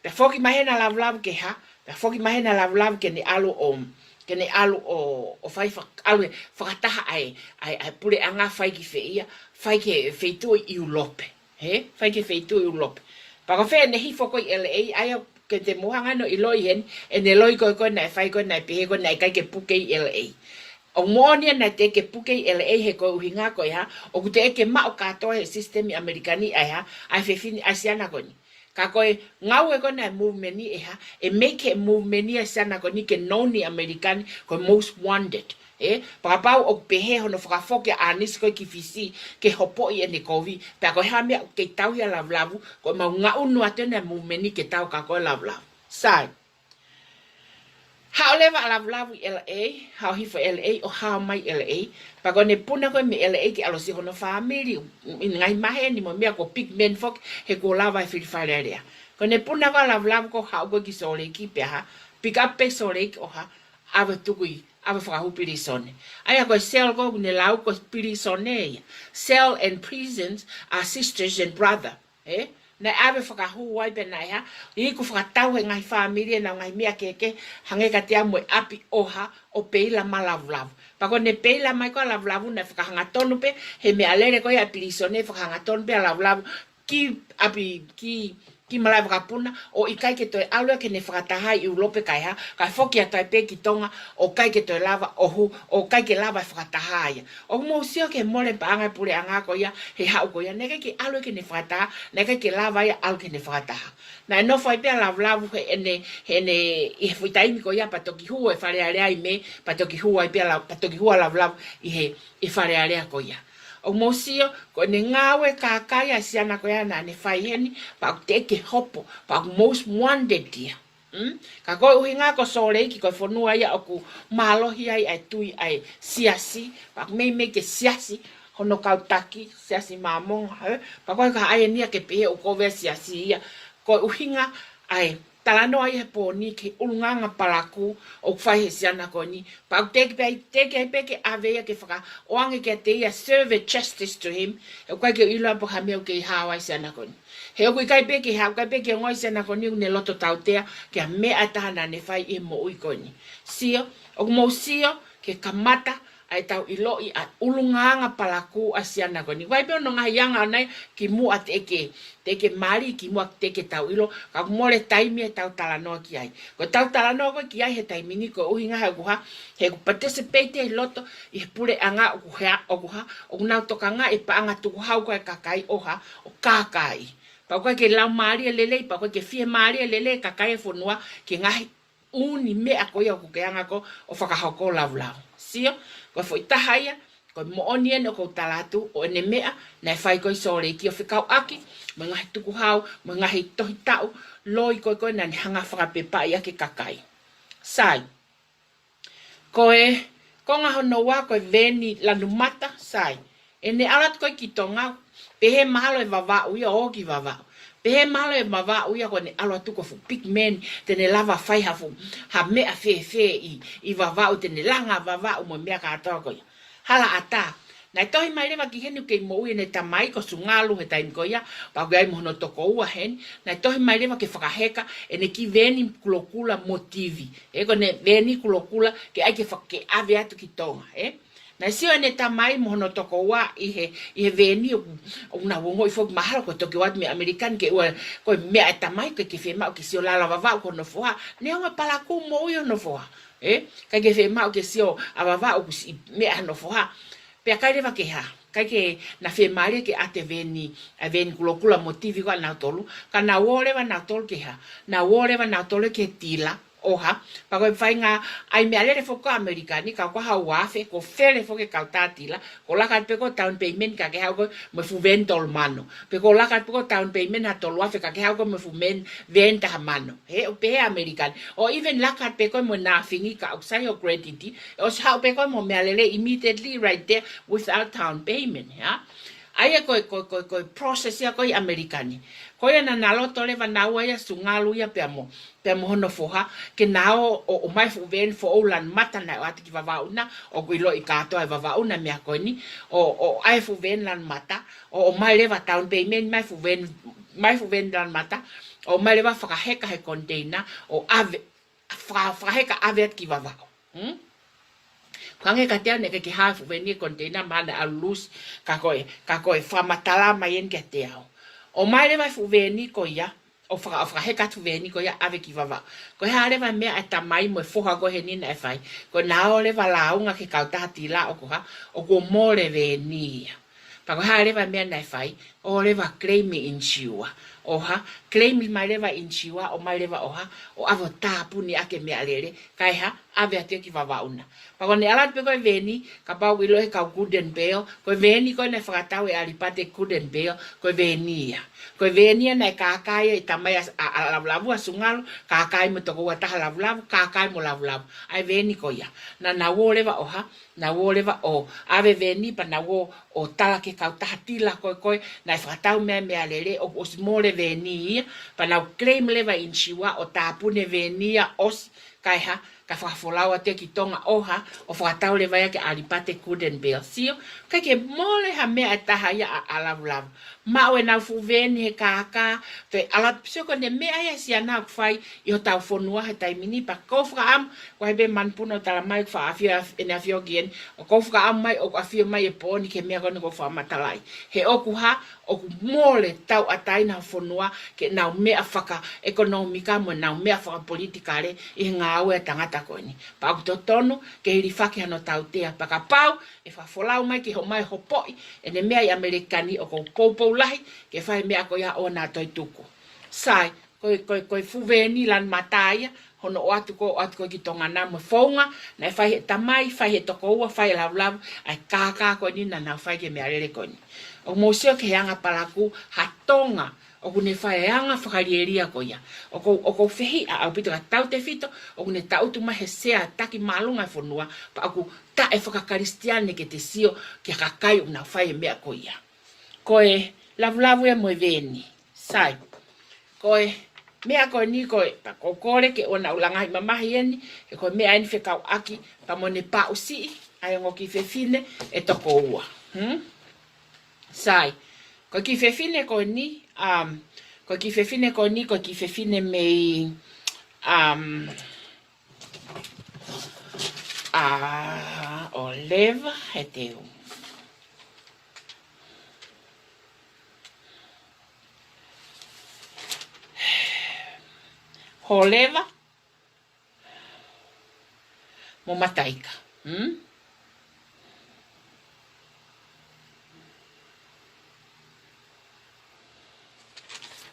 Pea foki mai heni ʻa lavulavu ke hā, pea foki mai heni ʻa lavulavu ke ne ʻalu ʻo, ke ne ʻalu ʻo, ʻo fai fak-, ʻalu ʻo fakataha ʻa e, ʻa e, ʻa e puleʻanga fai ki fē ia, fai ki he feituʻu ʻi ʻIulope. Hē? Fai ki he feituʻu ʻi ʻIulope. Pea ko fē ʻene hifo ko ē ʻi L A, ʻa ia ke te mou hanga ʻo ʻiloʻi heni, ʻene loi ko ē ko ē naʻe fai ko ē naʻe pehē ko ē naʻe ʻikai ke puke ʻi L A. ʻOku moʻoni ia naʻe teʻeki ke puke ʻi L A he ko e ʻuhinga ko e hā, ʻoku teʻeki ke maʻu kātoa he system ʻi ʻAmelika ni ʻa e hā, ʻa e fefine ʻa e siana ko eni. Ka ko e ngāue ko ena e movement ʻe hā, ʻe make e movement ʻa e siana ko eni ke known ʻi ʻAmelika ni ko e most wanted. Ē, fakapapau ʻoku pehē hono fakafoki ʻa ʻAnisi ko ē ki Fisi ke hopoʻi ʻene kovi. Pea ko e hā e meʻa ʻoku kei tauhi ʻa Lavulavu, ko ʻemau ngaʻunu atu ena e movement ke tau ka ko e Lavulavu. Sai. Haʻu leva ʻa Lavulavu ʻi L A, haʻu hifo L A ʻo haʻu mai L A. Pea ko ʻene puna ko ē mei L A ke ʻalu ʻo sio hono fāmili, ʻi he ngaahi maheni mo e meʻa ko e big man foki, he kuo lava e fili Fale Alea. Ko ʻene puna ko ē ʻa Lavulavu ko e haʻu ko ē ki Salt Lake pea hā, pick up pē Salt Lake ʻo hā, ʻave tuku ʻi, ʻave fakahū pilīsone. ʻA ia ko e cell ko ē ʻoku ne lau ko e pilīsone ia. Cell and prisons are sisters and brother. Ē? Naʻe ʻave fakahū ai pea naʻe hā, iku fakatau he ngaahi fāmili ʻenau ngaahi meʻa kehekehe, hangē kiate au mo e ʻapi ʻo hā, ʻo peila mai ʻa Lavulavu. Pea ko ʻene peila mai ko ē ʻa Lavulavu naʻe fakahangatonu pē, he meʻalele ko ia ʻa e pilīsone fakahangatonu pē ʻa Lavulavu ki ʻapi, ki, ki malaʻe vakapuna, ʻo ʻikai ke toe ʻalu ia ke ne fakataha ʻi ʻIulope kae hā, kae foki atu ai pē ki Tonga, ʻo ʻikai ke toe lava, ʻo hū, ʻo ʻikai ke lava e fakataha ia. ʻOku mou sio ki he mole paʻanga e puleʻanga ko ia, he haʻu ko ia, naʻe ʻikai ke ʻalu ia ke ne fakataha, naʻe ʻikai ke lava ia ʻalu ke ne fakataha. Naʻe nofo ai pē ʻa Lavulavu heʻene, heʻene, ʻi he foʻi taimi ko ia pea toki hū e Fale Alea ʻi Mē, pea toki hū ai pē ʻa La-, pea toki hū ʻa Lavulavu ʻi he, ʻi Fale Alea ko ia. ʻOku mou sio, ko ʻene ngāue kākā ia ʻa e siana ko ia naʻa ne fai heni, pea ʻoku teʻeki ke hopo, pea ʻoku most wanted ia. Mm? Ka ko e ʻuhinga ko Salt Lake ko e fonua ia ʻoku mālohi ai ʻa e tui ʻa e siasi, pea ʻoku meimei ke siasi hono kau taki, siasi Māmonga, ē? Pea ko e ka ʻai eni ia ke pehē ʻoku ʻave siasi ia. Ko e ʻuhinga ʻa e talanoa ia he pō ni ki he ʻulungaanga palakū ʻoku fai he siana ko eni. Pea ʻoku teʻeki pē, teʻeki ai pē ke ʻave ia ke fakaʻoange kiate ia, serve justice to him. He ʻoku ʻikai ke u ʻilo pe ko e hā e meʻa ʻoku kei hao ai e siana ko eni. He ʻoku ʻikai pē ke hā, ʻikai pē ke ongoʻi e siana ko eni ʻoku ne loto tautea ki ha meʻa ʻe taha naʻa ne fai ʻi he moʻui ko eni. Sio, ʻoku mou sio, ke kamata ʻa ʻetau ʻiloʻi ʻa e ʻulungaanga palakū ʻa e siana ko eni. ʻOku ʻi ai pē hono ngaahi anga ʻoʻona ia kimuʻa teʻeki, teʻeki mali, kimuʻa teʻeki tau ʻilo, ka ʻoku mole taimi ʻetau talanoa ki ai. Ko ʻetau talanoa ko ē ki ai he taimi ni ko e ʻuhinga he ʻoku hā, he ʻoku participate ʻi loto ʻi he puleʻanga ʻoku hā, ʻoku hā, ʻoku nau tokangaʻi e paʻanga tukuhau ko ē ʻa e kakai ʻo hā, ʻo kākaaʻi. Pea ʻoku ʻikai ke laumālie lelei, pea ʻoku ʻikai ke fiemālie lelei e kakai e fonua ki he ngaahi ʻū meʻa ko ia ʻoku ke hanga ko ē ʻo fakahoko, Lavulavu. Sio, ko e foʻi taha ia, ko e moʻoni eni ʻoku ou tala atu, ʻo ʻene meʻa naʻe fai ko ē ʻi Salt Lake ʻo fekauʻaki mo e ngaahi tukuhau, mo e ngaahi tohi taʻu loi ko ē ko ē naʻa ne hanga fakapepaʻi ʻaki e kakai. Sai. Ko e konga hono ua ko e veeni lanu mata, sai. ʻEne ʻalu atu ko ē ki Tonga, pehē mahalo ʻe Vavaʻu ia, ō ki Vavaʻu. Pehē mahalo ʻe Vavaʻu ia ko ʻene ʻalu atu ko e fuʻu big man, te ne lava fai ha fuʻu, ha meʻa fēfē ʻi, ʻi Vavaʻu, te ne langa Vavaʻu mo e meʻa kātoa ko ia. Hala ʻatā. Naʻe tohi mai leva ki heni ʻoku kei moʻui ʻene tamai ko Sungalu he taimi ko ia, pea ʻoku ʻi ai mo hono tokoua heni. Naʻe tohi mai leva ke fakaheka ʻene kiʻi veeni kulokula motivi. Ē, ko ʻene veeni kulokula ke ʻai ke fa-, ke ʻave atu ki Tonga, ē. Naʻe sio ʻene tamai mo hono tokoua ʻi he, ʻi he veeni ʻoku, ʻoku nau ongoʻi foki mahalo ko e toki ʻoatu mei ʻAmelika ni ke ʻoua, ko e meʻa ʻa e tamai ʻoku ʻikai ke fiemaʻu ke sio lala ʻa Vavaʻu ko hono foha. Neongo e palakū moʻui hono foha. Ē, ʻikai ke fiemaʻu ke sio ʻa Vavaʻu ʻoku siʻi meʻa hono foha. Pea ʻikai leva ke hā, ʻikai ke na fiemālie ke ʻave e veeni, ʻa e veeni kulokula motivi ko ē ʻanautolu, ka nau ō leva nautolu ki he hā, nau ō leva nautolu ki he tila, ʻo hā, pea ko e faʻahinga ʻai meʻalele foki ʻa ʻAmelika ni, ka ko ha ua afe, ko e fele foki e kautaha tila, ko e laka atu pē ko e down payment ka ke haʻu ko ē mo e fuʻu veeni tolu mano. Pe ko e laka atu pē ko e down payment ha tolu afe ka ke haʻu ko ē mo e fuʻu veeni, veeni taha mano. He ʻoku pehē ʻa ʻAmelika ni. ʻO even laka atu pē ko ē mo e nāfingi ka ʻoku sai hoʻo credit, ʻosi haʻu pē ko ē mo e meʻalele immediately right there without down payment, hā? ʻA ia ko e, ko e, ko e, ko e process ia ko ē ʻi ʻAmelika ni. Ko ia naʻa na loto leva naua ia Sungalu ia pea mo, pea mo hono foha, ke na ō, ʻo, ʻomai e fuʻu veeni foʻou lanu mata naʻe ʻoatu ki Vavaʻu na, ʻoku ʻiloʻi kātoa ʻe Vavaʻu na e meʻa ko eni, ʻo, ʻo ʻai e fuʻu veeni lanu mata, ʻo, ʻomai leva down payment, mai e fuʻu veeni, mai e fuʻu veeni lanu mata, ʻo ʻomai leva fakaheka he container, ʻo ʻave, fa-, fakaheka ʻave atu ki Vavaʻu. Hmm? Ko e hangē kiate au naʻe ʻikai ke hā e fuʻu veeni he container mahalo naʻe ʻalu loose, ka ko e, ka ko e fakamatala mai eni kiate au. ʻOmai leva e fuʻu veeni ko ia, ʻo faka-, ʻo fakaheka atu e fuʻu veeni ko ia ʻave ki Vavaʻu. Ko e hā leva e meʻa ʻa e tamai mo e foha ko ē heni naʻe fai? Ko ʻena ō leva lāunga ki he kautaha tila ʻoku hā, ʻoku mole e veeni ia. Pea ko e hā leva e meʻa naʻe fai? ʻO leva claim e insurer. ʻo hā, claim mai leva ʻinisiua, ʻomai leva ʻo hā, ʻo ʻave ʻo tāpuni ʻaki e meʻalele, kae hā, ʻave atu ia ki Vavaʻu na. Pea ko ʻene ʻalu atu pē ko ē Veeni, kapau ʻoku ʻilo ʻe he kau Golden Bell, ko e Veeni ko ē naʻe fakatau ʻe ʻAlipate Golden Bell, ko e Veeni ia. Ko e Veeni ia naʻe kākā ai e tamai ʻa, ʻa, ʻa Lavulavu, ʻa Sungalu, kākā ai mo e tokoua ʻe taha ʻo Lavulavu, kākā ai mo Lavulavu. ʻA e Veeni ko ia. Naʻa nau ō leva ʻo hā, nau ō leva ʻo ʻave Veeni pea nau ō ʻo tala ki he kautaha tila ko ē ko ē, naʻe fakatau mei ai e meʻalele, ʻoku ʻosi mole e Veeni ia, pea nau claim leva ʻinisiua ʻo tāpuni e Veeni ia ʻosi, kae hā, kae fakafolau atu ia ki Tonga ʻo hā, ʻo fakatau leva ia kia ʻAlipate Golden Bell. Sio, ʻikai ke mole ha meʻa ʻe taha ia ʻa, ʻa Lavulavu. Maʻu ʻenau fuʻu Veeni he kākā, toe ʻalu atu pē, sio ko ʻene meʻa ia ʻa Siana ʻoku fai ʻi hotau fonua he taimi ni, pea ʻoku ou fakaʻamu, ʻoku ʻi ai pē manupuna ʻoku talamai ʻoku faʻa ʻafio, ʻene ʻafio ki heni, ʻoku ou fakaʻamu mai, ʻoku ʻafio mai e pooni ki he meʻa ko eni ʻoku ou fakamatalaʻi. He ʻoku hā, ʻoku mole tauʻatāina ho fonua ki heʻenau meʻa fakaʻekonōmika mo ʻenau meʻa fakapolitikale ʻi he ngāue ʻa e tangata ko eni. Pea ʻoku totonu ke hilifaki hano tautea, pea kapau ʻe fakafolau mai ke ʻomai hopoʻi ʻene meʻa ʻi ʻAmelika ni, ʻoku ou poupou lahi ke fai e meʻa ko ia ʻo na toe tuku. Sai, ko e, ko e, ko e fuʻu Veeni lanu mata ia, hono ʻoatu ko, ʻoatu ko ē ki Tonga na mo e founga naʻe fai ʻe he tamai, fai ʻe he tokoua, fai ʻe Lavulavu, ʻa e kākā ko eni naʻa nau fai ki he meʻalele ko eni. ʻOku mou sio ki he anga palakū ha Tonga ʻoku ne fai e anga fakalielia ko ia. ʻOku ou, ʻoku ou fehiʻa ʻaupito ka tautefito ʻoku ne tangutu mai he sea taki māʻolunga e fonua, pea ʻoku taʻefakakalisitiane ke te sio ki he kakai ʻoku nau fai e meʻa ko ia. Ko e Lavulavu ia mo e Veeni. Sai. Ko e meʻa ko eni ko e, pea ʻoku ou kole ke ʻoua naʻa langa ʻi he mamahi eni, he ko e meʻa eni fekauʻaki pea mo ʻene paʻusiʻi ʻa e ongo kiʻi fefine ʻe toko ua. Hmm? Sai. Ko e kiʻi fefine ko eni, um, ko e kiʻi fefine ko eni, ko e kiʻi fefine mei, um, ʻa, ʻo Leva, he te u. Hōleva mo Mataika. Hmm?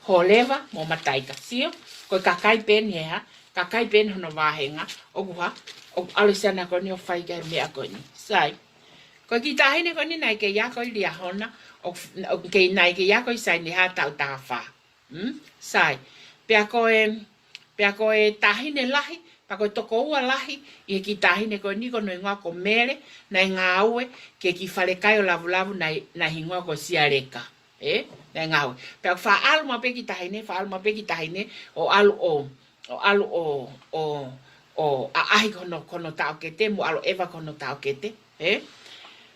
Hōleva mo Mataika. Sio, ko e kakai pē eni he hā, kakai pē eni hono vāhenga, ʻoku hā, ʻoku ʻalu ʻa Siana ko eni ʻo fai ki ai e meʻa ko eni. Sai. Ko e kiʻi taʻahine ko eni naʻe kei ako ʻi Liahona, ʻoku, ʻoku kei, naʻe kei ako ʻi Saineha taʻu taha fā. Hmm? Sai. Pea ko e, pea ko e taʻahine lahi, pea ko e toko ua lahi ʻi he kiʻi taʻahine ko eni ko hono hingoa ko Mele, naʻe ngāue ki he kiʻi falekai ʻo Lavulavu naʻe, naʻe hingoa ko Sialeka. Ē? Naʻe ngāue. Pea ʻoku faʻa ʻalu maʻu pē kiʻi taʻahine, faʻa ʻalu maʻu pē kiʻi taʻahine, ʻo ʻalu ʻo, ʻo ʻalu ʻo, ʻo, ʻo ʻaʻahi ki hono, ki hono taʻokete, mo ʻalu ʻeva ki hono taʻokete. Ē?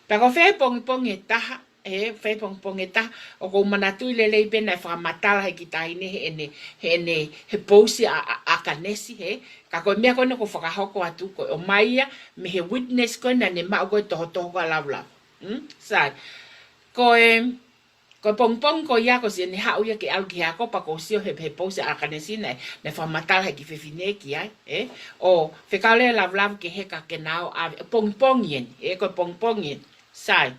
Pea ko e fē pongipongi ʻe taha, ē, fē pongipongi ʻe taha, ʻoku ou manatuʻi lelei pē naʻe fakamatala ʻe he kiʻi taʻahine heʻene, heʻene, he pousi ʻa, ʻa, ʻa ʻAkanesi, ē. Ka ko e meʻa ko eni ʻoku ou fakahoko atu, ko e ʻomai ia mei he witness ko ē naʻa ne maʻu ko ē tohotoho ko ē ʻa Lavulavu. Hmm? Sai. Ko e, ko e pongipongi ko ia ko ē siʻene haʻu ia ke ʻalu ki he ako pea ʻoku ou sio he, he pousi ʻa ʻAkanesi naʻe, naʻe fakamatala ʻe he kiʻi fefine ki ai, ē. ʻO fekau leva ʻe Lavulavu ke heka ke na ō ʻave, pongipongi eni, ē, ko e pongipongi eni. Sai.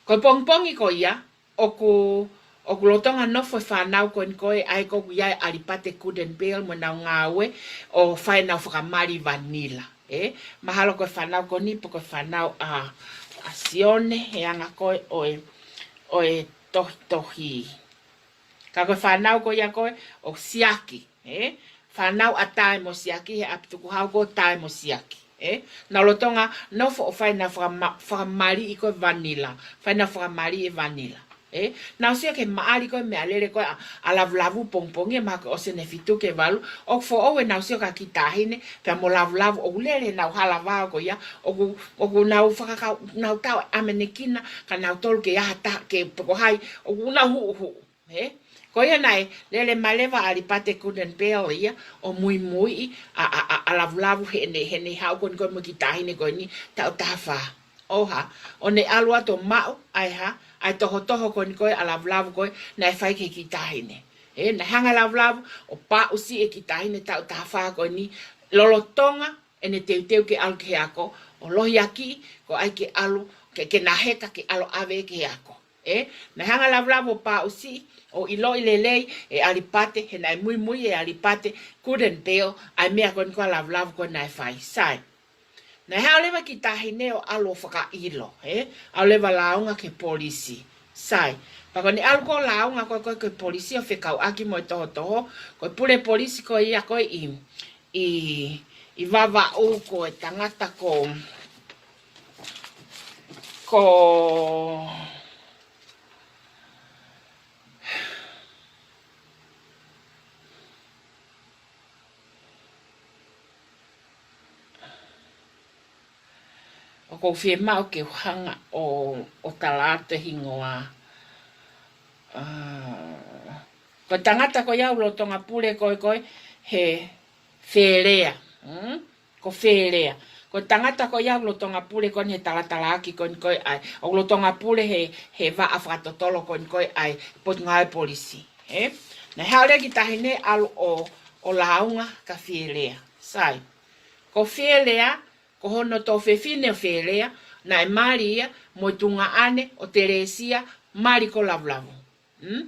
Ko e pongipongi ko ia, ʻoku, ʻoku lolotonga nofo e fānau ko eni ko ē, ʻa ia ko ē ʻoku ʻi ai ʻa ʻAlipate Golden Bell mo ʻenau ngāue, ʻo fai ʻenau fakamali vanila. Ē, mahalo ko e fānau ko eni, pe ko e fānau ʻa, ʻa Sione, he anga ko ē ʻo e, ʻo e tohitohi. Ka ko e fānau ko ia ko ē, ʻo Siaki, ē? Fānau ʻa Tae mo Siaki, he ʻapi tukuhau ko ē ʻo Tae mo Siaki, ē? Nau lolotonga nofo ʻo fai ʻenau fakama-, fakamaliʻi ko ē vanila, fai ʻenau fakamaliʻi e vanila, ē? Nau sio ki he maʻali ko ē meʻalele ko ē ʻa, ʻa Lavulavu pongipongi, mahalo ko e ʻosi ʻene fitu ki he valu, ʻoku foʻou ʻenau sio ki he kiʻi taʻahine, pea mo Lavulavu, ʻoku lele ʻenau hala vao ko ia, ʻoku, ʻoku nau fakakau, nau tau ʻamanekina, ka nautolu ke ʻi ai ha taha, ke pe ko hai, ʻoku nau huʻuhuʻu. Ē? Ko ia naʻe lele mai leva ʻa ʻAlipate Golden Bell ia ʻo muimuiʻi ʻa, ʻa, ʻa, ʻa Lavulavu heʻene, heʻene haʻu ko eni ko ē mo e kiʻi taʻahine ko eni taʻu taha fā. ʻO hā, ʻo ne ʻalu atu ʻo maʻu ʻa e hā, ʻa e tohotoho ko eni ko ē ʻa Lavulavu ko ē naʻe fai ki he kiʻi taʻahine. Ē, naʻe hanga ʻe Lavulavu ʻo paʻusiʻi e kiʻi taʻahine taʻu taha fā ko eni lolotonga ʻene teuteu ke ʻalu ki he ako, ʻo lohiakiʻi, ko e ʻai ke ʻalu, ke, ke na heka ke ʻalu ʻo ʻave ki he ako. ē? Naʻe hanga ʻe Lavulavu ʻo paʻusiʻi, ʻo ʻiloʻi lelei ʻe ʻAlipate, he naʻe muimui ʻe ʻAlipate, Guldenbill, ʻa e meʻa ko eni ko e lavulavu ko ē naʻe fai. Sai. Naʻe haʻu leva e kiʻi taʻahine ʻo ʻalu ʻo fakaʻilo, ē? ʻAlu leva ʻo lāunga ki he polisi. Sai. Pea ko ʻene ʻalu ko ē ʻo lāunga ko ē, ko ē ki he polisi ʻo fekauʻaki mo e tohotoho, ko e pule polisi ko ia ko ē ʻi, ʻi, ʻi Vavaʻu ko e tangata ko, ko ʻOku ou fiemaʻu ke u hanga ʻo, ʻo tala atu e hingoa. Ah, ko e tangata ko ia ʻoku lolotonga pule ko ē, ko ē he Felea. Hmm? Ko Felea. Ko e tangata ko ia ʻoku lolotonga pule ko eni he talatalaaki ko eni ko ē ʻa e, ʻoku lolotonga pule he, he vaʻa fakatotolo ko eni ko ē ʻa e Potungāue Polisi. Ē? Naʻe haʻu leva e kiʻi taʻahine ʻo ʻalu ʻo, ʻo lāunga kia Felea. Sai. Ko Felea, ko hono tuofefine ʻo Felea, naʻe mali ia mo e tuongaʻane ʻo Telesia, mali ko Lavulavu. Mm?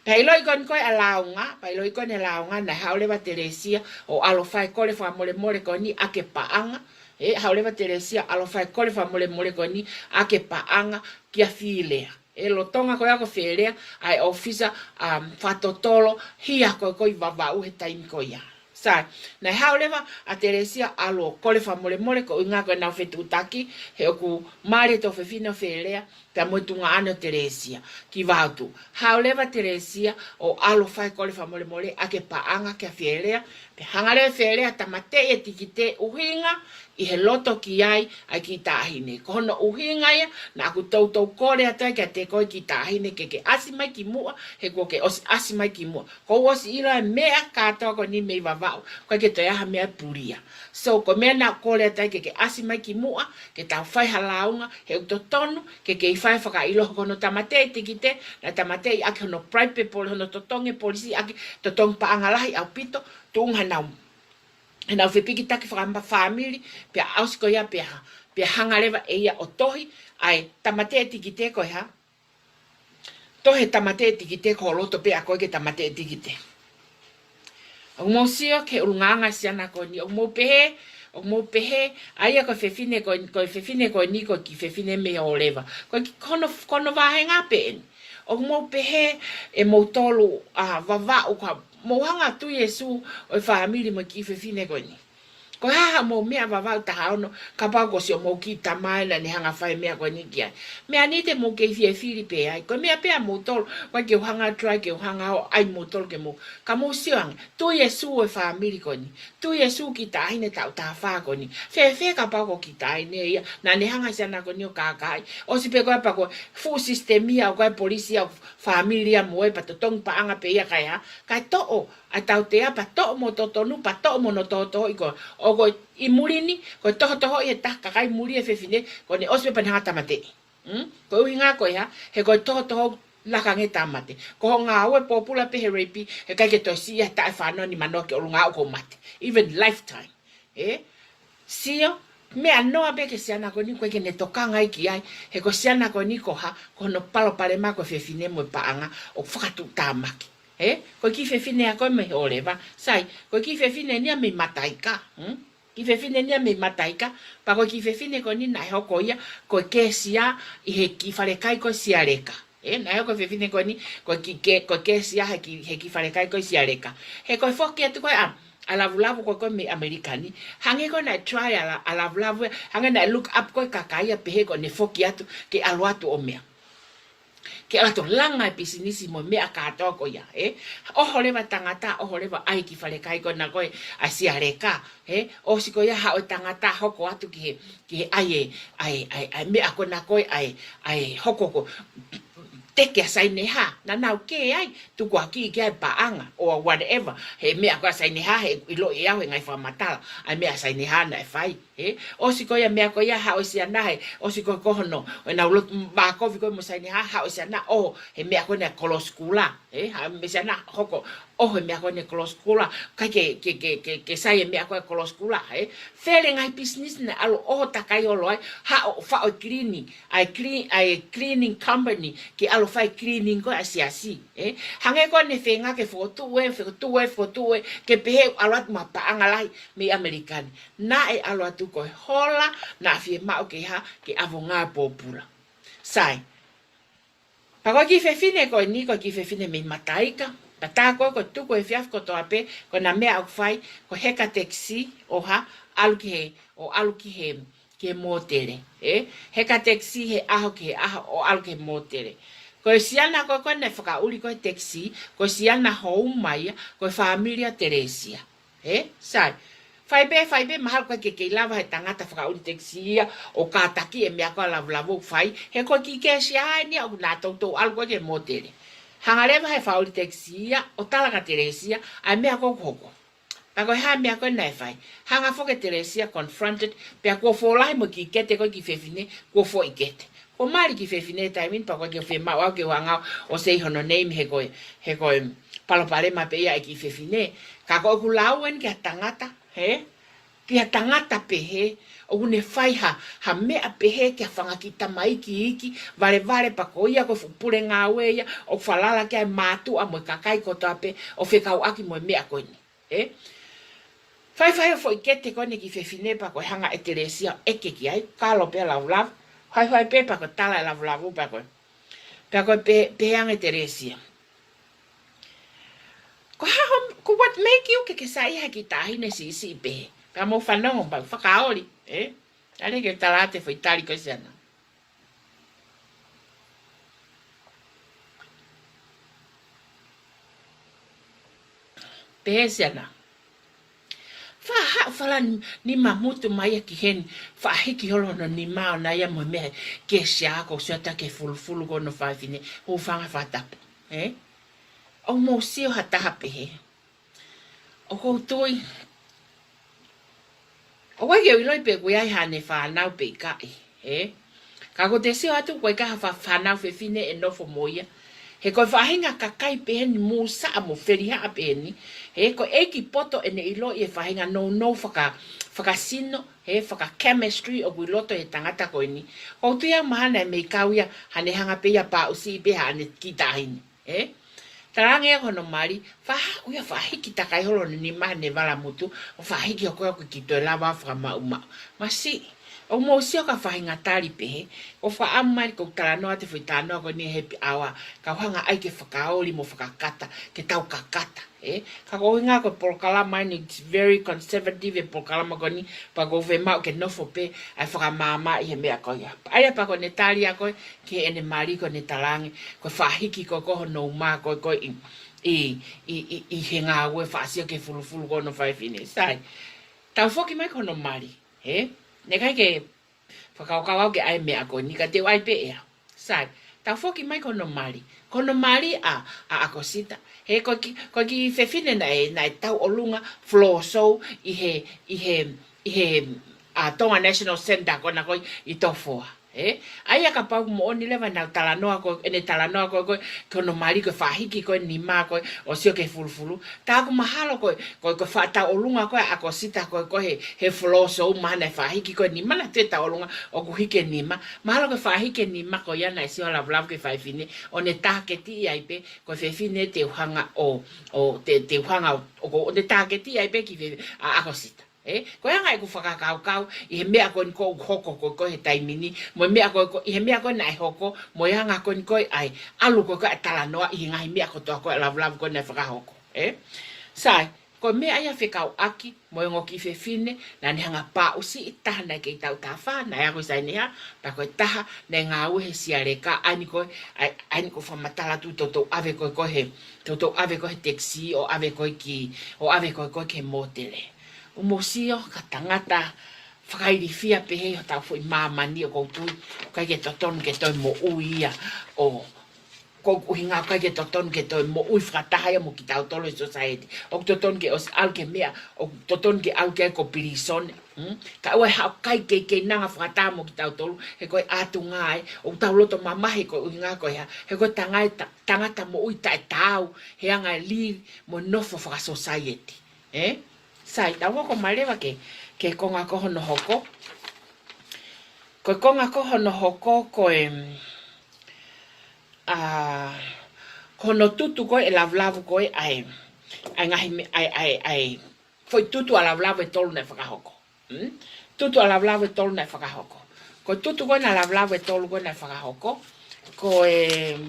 Pea ʻiloʻi ko eni ko ē ʻa e lāunga, pea ʻiloʻi ko eni ʻa e lāunga, naʻe haʻu leva ʻa Telesia ʻo ʻalu ʻo fai e kole fakamolemole ko eni ʻaki e paʻanga, ē, haʻu leva ʻa Telesia ʻo ʻalu ʻo fai e kole fakamolemole ko eni ʻaki e paʻanga kia Felea. Ē, lolotonga ko ia ko Felea ʻa e ʻōfisa, um, fakatotolo hia ko ē ko ē ʻi Vavaʻu he taimi ko ia. Sai, naʻe haʻu leva ʻa Telesia ʻo ʻalu ʻo kole fakamolemole koeʻuhinga ko ʻenau fetuʻutaki, he ʻoku mali e tuofefine ʻo Felea, pea mo e tuongaʻane ʻo Telesia, ki Vaotu. Haʻu leva ʻa Telesia ʻo ʻalu ʻo fai e kole fakamolemole ʻaki e paʻanga kia Felea, pea hanga leva ʻe Felea ʻo tāmateʻi e tikite ʻuhinga ʻi he loto ki ai ʻa e kiʻi taʻahine. Ko hono ʻuhinga ia, naʻa ku toutou kole atu ai kiate koe kiʻi taʻahine ke ke ʻasi mai ki muʻa, he kuo ke ʻosi ʻasi mai ki muʻa. Kuo u ʻosi ʻilo e meʻa kātoa ko eni mei Vavaʻu, ʻoku ʻikai ke toe ʻi ai ha meʻa ʻe pulia. So, ko e meʻa naʻa ku kole atu ai ke ke ʻasi mai ki muʻa, ke tau fai ha lāunga, he ʻoku totonu ke ke fai e fakaʻilo ko hono tāmateʻi e tikite, naʻe tāmateʻi ʻaki hono bribe e poli-, hono totongi e polisi ʻaki, totongi paʻanga lahi ʻaupito, tuʻunga heʻenau, heʻenau fepikitaki fakafāmili, pea ʻosi ko ia pea hā, pea hanga leva ʻe ia ʻo tohi ʻa e tāmateʻi e tikite ko e hā, tohi e tāmateʻi e tikite ko ho loto pē ʻa koe ke tāmateʻi e tikite. ʻOku mou sio ki he ʻulungaanga e siana ko eni, ʻoku mou pehē, ʻoku mou pehē, ʻa ia ko e fefine ko, ko e fefine ko eni ko e kiʻi fefine mei ʻŌleva. Ko e kiʻi, ko hono, ko hono vāhenga pē eni. ʻOku mou pehē ʻe moutolu ʻa Vavaʻu ka mou hanga ʻo tui e sū ʻo e fāmili mo e kiʻi fefine ko eni. Ko e hā haʻamou meʻa Vavaʻu taha ono, kapau kuo ʻosi ʻomou kiʻi tamai naʻa ne hanga ʻo fai e meʻa ko eni ki ai. Meʻa ni te mou kei fie fili pē ai. Ko e meʻa pē ʻamoutolu, ʻoku ʻikai ke u hanga ʻo try ke u hanga ʻo ʻai moutolu ke mou. Ka mou sio ange, tui e sū ʻo e fāmili ko eni. Tui e sū kiʻi taʻahine taʻu taha fā ko eni. Fēfē kapau ko e kiʻi taʻahine ia, naʻa ne hanga ʻe he siana ko eni ʻo kākaaʻi. ʻOsi pē ko ia pea ko e fuʻu sisitemi ia ʻoku ʻi ai e polisi ia ʻo e fāmili ia mo e pea totongi paʻanga pē ia kae hā, kae toʻo ʻa e tautea pea toʻo mo totonu, pea toʻo mo hono tohotohoʻi ko ē. ʻO ko ē ʻi muli ni, ko e tohotohoʻi ʻe he taha kakai muli e fefine, ko ʻene ʻosi pē pea ne hanga ʻo tāmateʻi. Mm? Ko e ʻuhinga ko e hā, he ko e tohotoho laka ange e tāmate. Ko hoʻo ngāue pōpula pē he rape, he ʻikai ke toe siʻi ha taʻe fānau ni mano ki ʻolunga ʻoku mate. Even lifetime. Ē? Sio, meʻa noa pē ki he siana ko eni ʻoku ʻikai ke ne tokanga ai ki ai, he ko e siana ko eni ko e hā, ko hono palopalema ko e fefine mo e paʻanga ʻoku fakatuʻutāmaki. Ē? Ko e kiʻi fefine ʻa koe mei ʻŌleva. Sai, ko e kiʻi fefine eni ia mei Mataika. Hmm? Kiʻi fefine eni ia mei Mataika, pea ko e kiʻi fefine ko eni naʻe hoko ia ko e kesia ʻi he kiʻi falekai ko Sialeka. Ē, naʻe hoko e fefine ko eni, ko e kiʻi ke-, ko e kesia he kiʻi, he kiʻi falekai ko Sialeka. He ko e foki atu ko ē ʻa, ʻa Lavulavu ko ē ko ē mei ʻAmelika ni. Hangē ko ē naʻe try ʻa La-, ʻa Lavulavu, hangē naʻe look up ko ē kakai ia pehē ko ʻene foki atu, ke ʻalu atu ʻo meʻa. Ke ʻalu atu ʻo langa e pisinisi mo e meʻa kātoa ko ia, ē? ʻOho leva e tangata, ʻoho leva ʻa e kiʻi falekai ko ena ko ē ʻa Sialeka, ē? ʻOsi ko ia haʻu e tangata hoko atu ki he, ki he ʻai e, ʻai, ʻai, ʻai meʻa ko ena ko ē, ʻai, ʻai hoko ko e teke ʻa Saineha, naʻa nau kē ai, tuku ʻaki ki ai e paʻanga, or whatever, he meʻa ko ē ʻa Saineha, he ʻiloʻi ʻe au he ngaahi fakamatala, ʻa e meʻa ʻa Saineha naʻe fai, ē? ʻOsi ko ia meʻa ko ia haʻu e siana he, ʻosi ko ē ko hono, ʻenau lotu vākovi ko ē mo Saineha, haʻu e siana ʻo, he meʻa ko ena kolosi kula, ē? Haʻu e siana hoko, ʻoho e meʻa ko eni e Close Cooler, ʻikai ke, ke, ke, ke, ke sai e meʻa ko e Close Cooler, ē? Fele ngaahi business naʻe ʻalu ʻo takai holo ai, haʻu ʻo faʻo e cleaning, ʻa e clean-, ʻa e cleaning company, ke ʻalu ʻo fai cleaning ko ē ʻa e siasi, ē? Hangē ko ʻene feinga ke fokotuʻu ē, fokotuʻu ē, fokotuʻu ē, ke pehē ʻoku ʻalu atu mo ha paʻanga lahi mei ʻAmelika ni. Naʻe ʻalu atu ko e hola naʻa fiemaʻu ke hā, ke ʻavonga pōpula. Sai. Pea ko e kiʻi fefine ko eni, ko e kiʻi fefine mei Mataika. Pea tā ko ē, ko e tuku e efiafi kotoa pē, ko ʻena meʻa ʻoku fai, ko e heka tekisī ʻo hā, ʻalu ki he, ʻo ʻalu ki he, ki he mōtele, ē? Heka tekisī he ʻaho ki he ʻaho, ʻo ʻalu ki he mōtele. Ko e siana ko ē ko ē naʻe fakaʻuli ko ē he tekisī, ko e siana houma ia, ko e fāmili ʻa Telesia. Ē, sai. Fai pē, fai pē, mahalo ko e ke kei lava he tangata fakaʻuli tekisī ia ʻo kātaki e meʻa ko ē ʻa Lavulavu ʻoku fai, he ko e kiʻi keisi ʻeni ia ʻoku na toutou ʻalu ko ē ki he mōtele. Hanga leva he fakaʻuli tekisī ia ʻo tala kia Telesia ʻa e meʻa ko ē ʻoku hoko. Pea ko e hā e meʻa ko ē naʻe fai. Hanga foki ʻe Telesia confronted, pea kuo fōlahi mo e kiʻi kete ko ē kiʻi fefine, kuo foʻi kete. Kuo mali kiʻi fefine he taimi ni, pea ʻoku ʻikai ke u fiemaʻu au ke u hanga ʻo sei hono name he ko e, he ko e palopalema pē ia e kiʻi fefine. Ka ko ʻeku lau eni ki ha tangata, hē? Ki ha tangata pehē, ʻoku ne fai ha, ha meʻa pehē ki ha fanga kiʻi tamaiki iiki, valevale pea ko ia ko e fuʻu pule ngāue ia, ʻoku falala ki ai e mātuʻa mo e kakai kotoa pē, ʻo fekauʻaki mo e meʻa ko eni. Ē? Faifai ʻo foʻi kete ko eni kiʻi fefine pea ko e hanga ʻe Telesia ʻo ʻeke ki ai, kalo pē ʻa Lavulavu, faifai pē pea ko e tala ʻe Lavulavu pea ko e. Pea ko e pē, pehē ange ʻe Telesia. Ko e hā hoʻo, ko what make you ke ke saiʻia he kiʻi taʻahine siʻisiʻi pehē? Pea mou fanongo pea fakaoli, ē? Tali ke tala atu e foʻi tali ko ē ʻa e siana. Pehē ʻe he siana. Faʻa haʻu fala ni, nima mutu mai ia ki heni, faʻa hiki holo hono nima ʻoʻona ia mo e meʻa ke sia ko sua ta ke fulufulu ko hono fefine, hūfanga he fakatapu, ē? ʻOku mou sio ha taha pehē. ʻOku ou tui. ʻOku ʻikai ke u ʻiloʻi pe ʻoku ʻi ai haʻane fānau pe ʻikai, ē? Ka ʻoku te sio atu ʻoku ʻikai ha fa-, fānau fefine ʻe nofo mo ia. He ko e faʻahinga kakai pehē ni mūsaʻa mo felihaʻa pehē ni. He ko e ʻeiki poto ʻene ʻiloʻi e faʻahinga nounou faka-, fakasino, he faka-chemistry ʻoku ʻi loto he tangata ko eni. ʻOku ou tui au mahalo naʻe mei kau ia haʻane hanga pē ia ʻo paʻusiʻi pē haʻane kiʻi taʻahine. Ē? Talaange ia ko hono mali, faʻa haʻu ia faʻa hiki takai holo hono nima he vala mutu, ʻo faʻa hiki hoko ia ʻoku ʻikai toe lava ʻo fakamaʻumaʻu. Masiʻi, ʻoku mou sio ki ha faʻahinga tali pehē, ʻoku ou fakaʻamu mai ke u talanoa atu e foʻi talanoa ko eni he happy hour, kau hanga ai ke fakaoli mo fakakata, ke tau kakata, ē? Ka ko e ʻuhinga ko e polokalama eni, it's very conservative e polokalama ko eni, pea ʻoku ou fiemaʻu ke nofo pē ʻa e fakamaama ʻi he meʻa ko ia. ʻA ia pea ko ʻene tali ia ko ē, ki heʻene mali ko ʻene talaange, ko e faʻa hiki ko ē ko hono uma ko ē ko ē ʻi, ʻi, ʻi, ʻi, ʻi he ngāue faʻa sio ki he fulufulu ko hono fefine. Sai, tau foki mai ki hono mali, hē? Naʻe ʻikai ke fakakaukau au ke ʻai e meʻa ko eni ka te u ʻai pē ʻe au. Sai, tau foki mai ki hono mali. Ko hono mali ʻa, ʻa ʻAkosita. He ko e kiʻi, ko e kiʻi fefine naʻe, naʻe tauʻolunga floor show ʻi he, ʻi he, ʻi he, ʻa Tonga National Centre ko ena ko ē ʻi Tofoa. Ē? ʻA ia kapau ʻoku moʻoni leva ʻenau talanoa ko ē, ʻene talanoa ko ē, ko ē, ki hono mali ko e faʻa hiki ko ē nima ko ē, ʻo sio ki he fulufulu. Tā ʻoku mahalo ko ē, ko e, ko e faʻa tauʻolunga ko ē ʻa ʻAkosita ko ē, ko ē he, he floor show mahalo naʻe faʻa hiki ko ē nima naʻe toe tauʻolunga ʻoku hiki e nima. Mahalo ko e faʻa hiki e nima ko ia naʻe sio ʻa Lavulavu ki he fefine, ʻo ne tāketiʻi ai pē, ko e fefine te u hanga ʻo, ʻo te, te u hanga ʻo, ʻo, ʻo ne tāketiʻi ai pē ki he, ʻa ʻAkosita. Ē, ko e anga ʻeku fakakaukau ʻi he meʻa ko eni ʻoku hoko ko ē, ko ē he taimi ni, mo e meʻa ko ē, ko ē, ʻi he meʻa ko ē naʻe hoko, mo e anga ko eni ko ē ʻa e ʻalu ko ē ko ē ʻa e talanoa ʻi he ngaahi meʻa kotoa ko ē ʻa Lavulavu ko ē naʻe fakahoko. Ē? Sai, ko e meʻa ia fekauʻaki mo e ongo kiʻi fefine, naʻa ne hanga ʻo paʻusiʻi e taha naʻe kei taʻu taha fā, naʻe ako ʻi Saineha, pea ko e taha naʻe ngāue he Sialeka, ʻa eni ko ē, ʻa e, ʻa eni ʻoku ou fakamatala atu, toutou ʻave ko ē ko ē he, toutou ʻave ko ē he tekisī, ʻo ʻave ko ē ki, ʻo ʻave ko ē ko ē ki he mōtele. ʻOku mou sio ki ha tangata fakailifia pehē ʻi hotau foʻi māmani, ʻoku ou tui ʻoku ʻikai ke totonu ke toe moʻui ia, ʻo ko e ʻuhinga ʻoku ʻikai ke totonu ke toe moʻui fakataha ia mo kitautolu he society. ʻOku totonu ke ʻosi ʻalu ki he meʻa ʻoku totonu ke ʻalu ki ai, ko e pilīsone. Mm? Ka ʻoua ʻe haʻu ʻo kai keikeinanga fakataha mo kitautolu, he ko e ʻatunga ē, ʻoku tau loto mamahi ko e ʻuhinga ko e hā, he ko e tangata, tangata moʻui taʻetaau, he anga e lī mo e nofo fakasōsaieti. Ē? Sai, tau hoko mai leva ki he, ki he konga ko hono hoko. Ko e konga ko hono hoko ko e, ā, ko hono tutu ko ē e lavulavu ko ē ʻa e, ʻa e ngaahi me-, ʻa e, ʻa e, ʻa e, foʻi tutu ʻa e lavulavu ʻe tolu naʻe fakahoko. Mm? Tutu ʻa e lavulavu ʻe tolu naʻe fakahoko. Ko e tutu ko ē ʻa e lavulavu ʻe tolu ko ē naʻe fakahoko, ko e,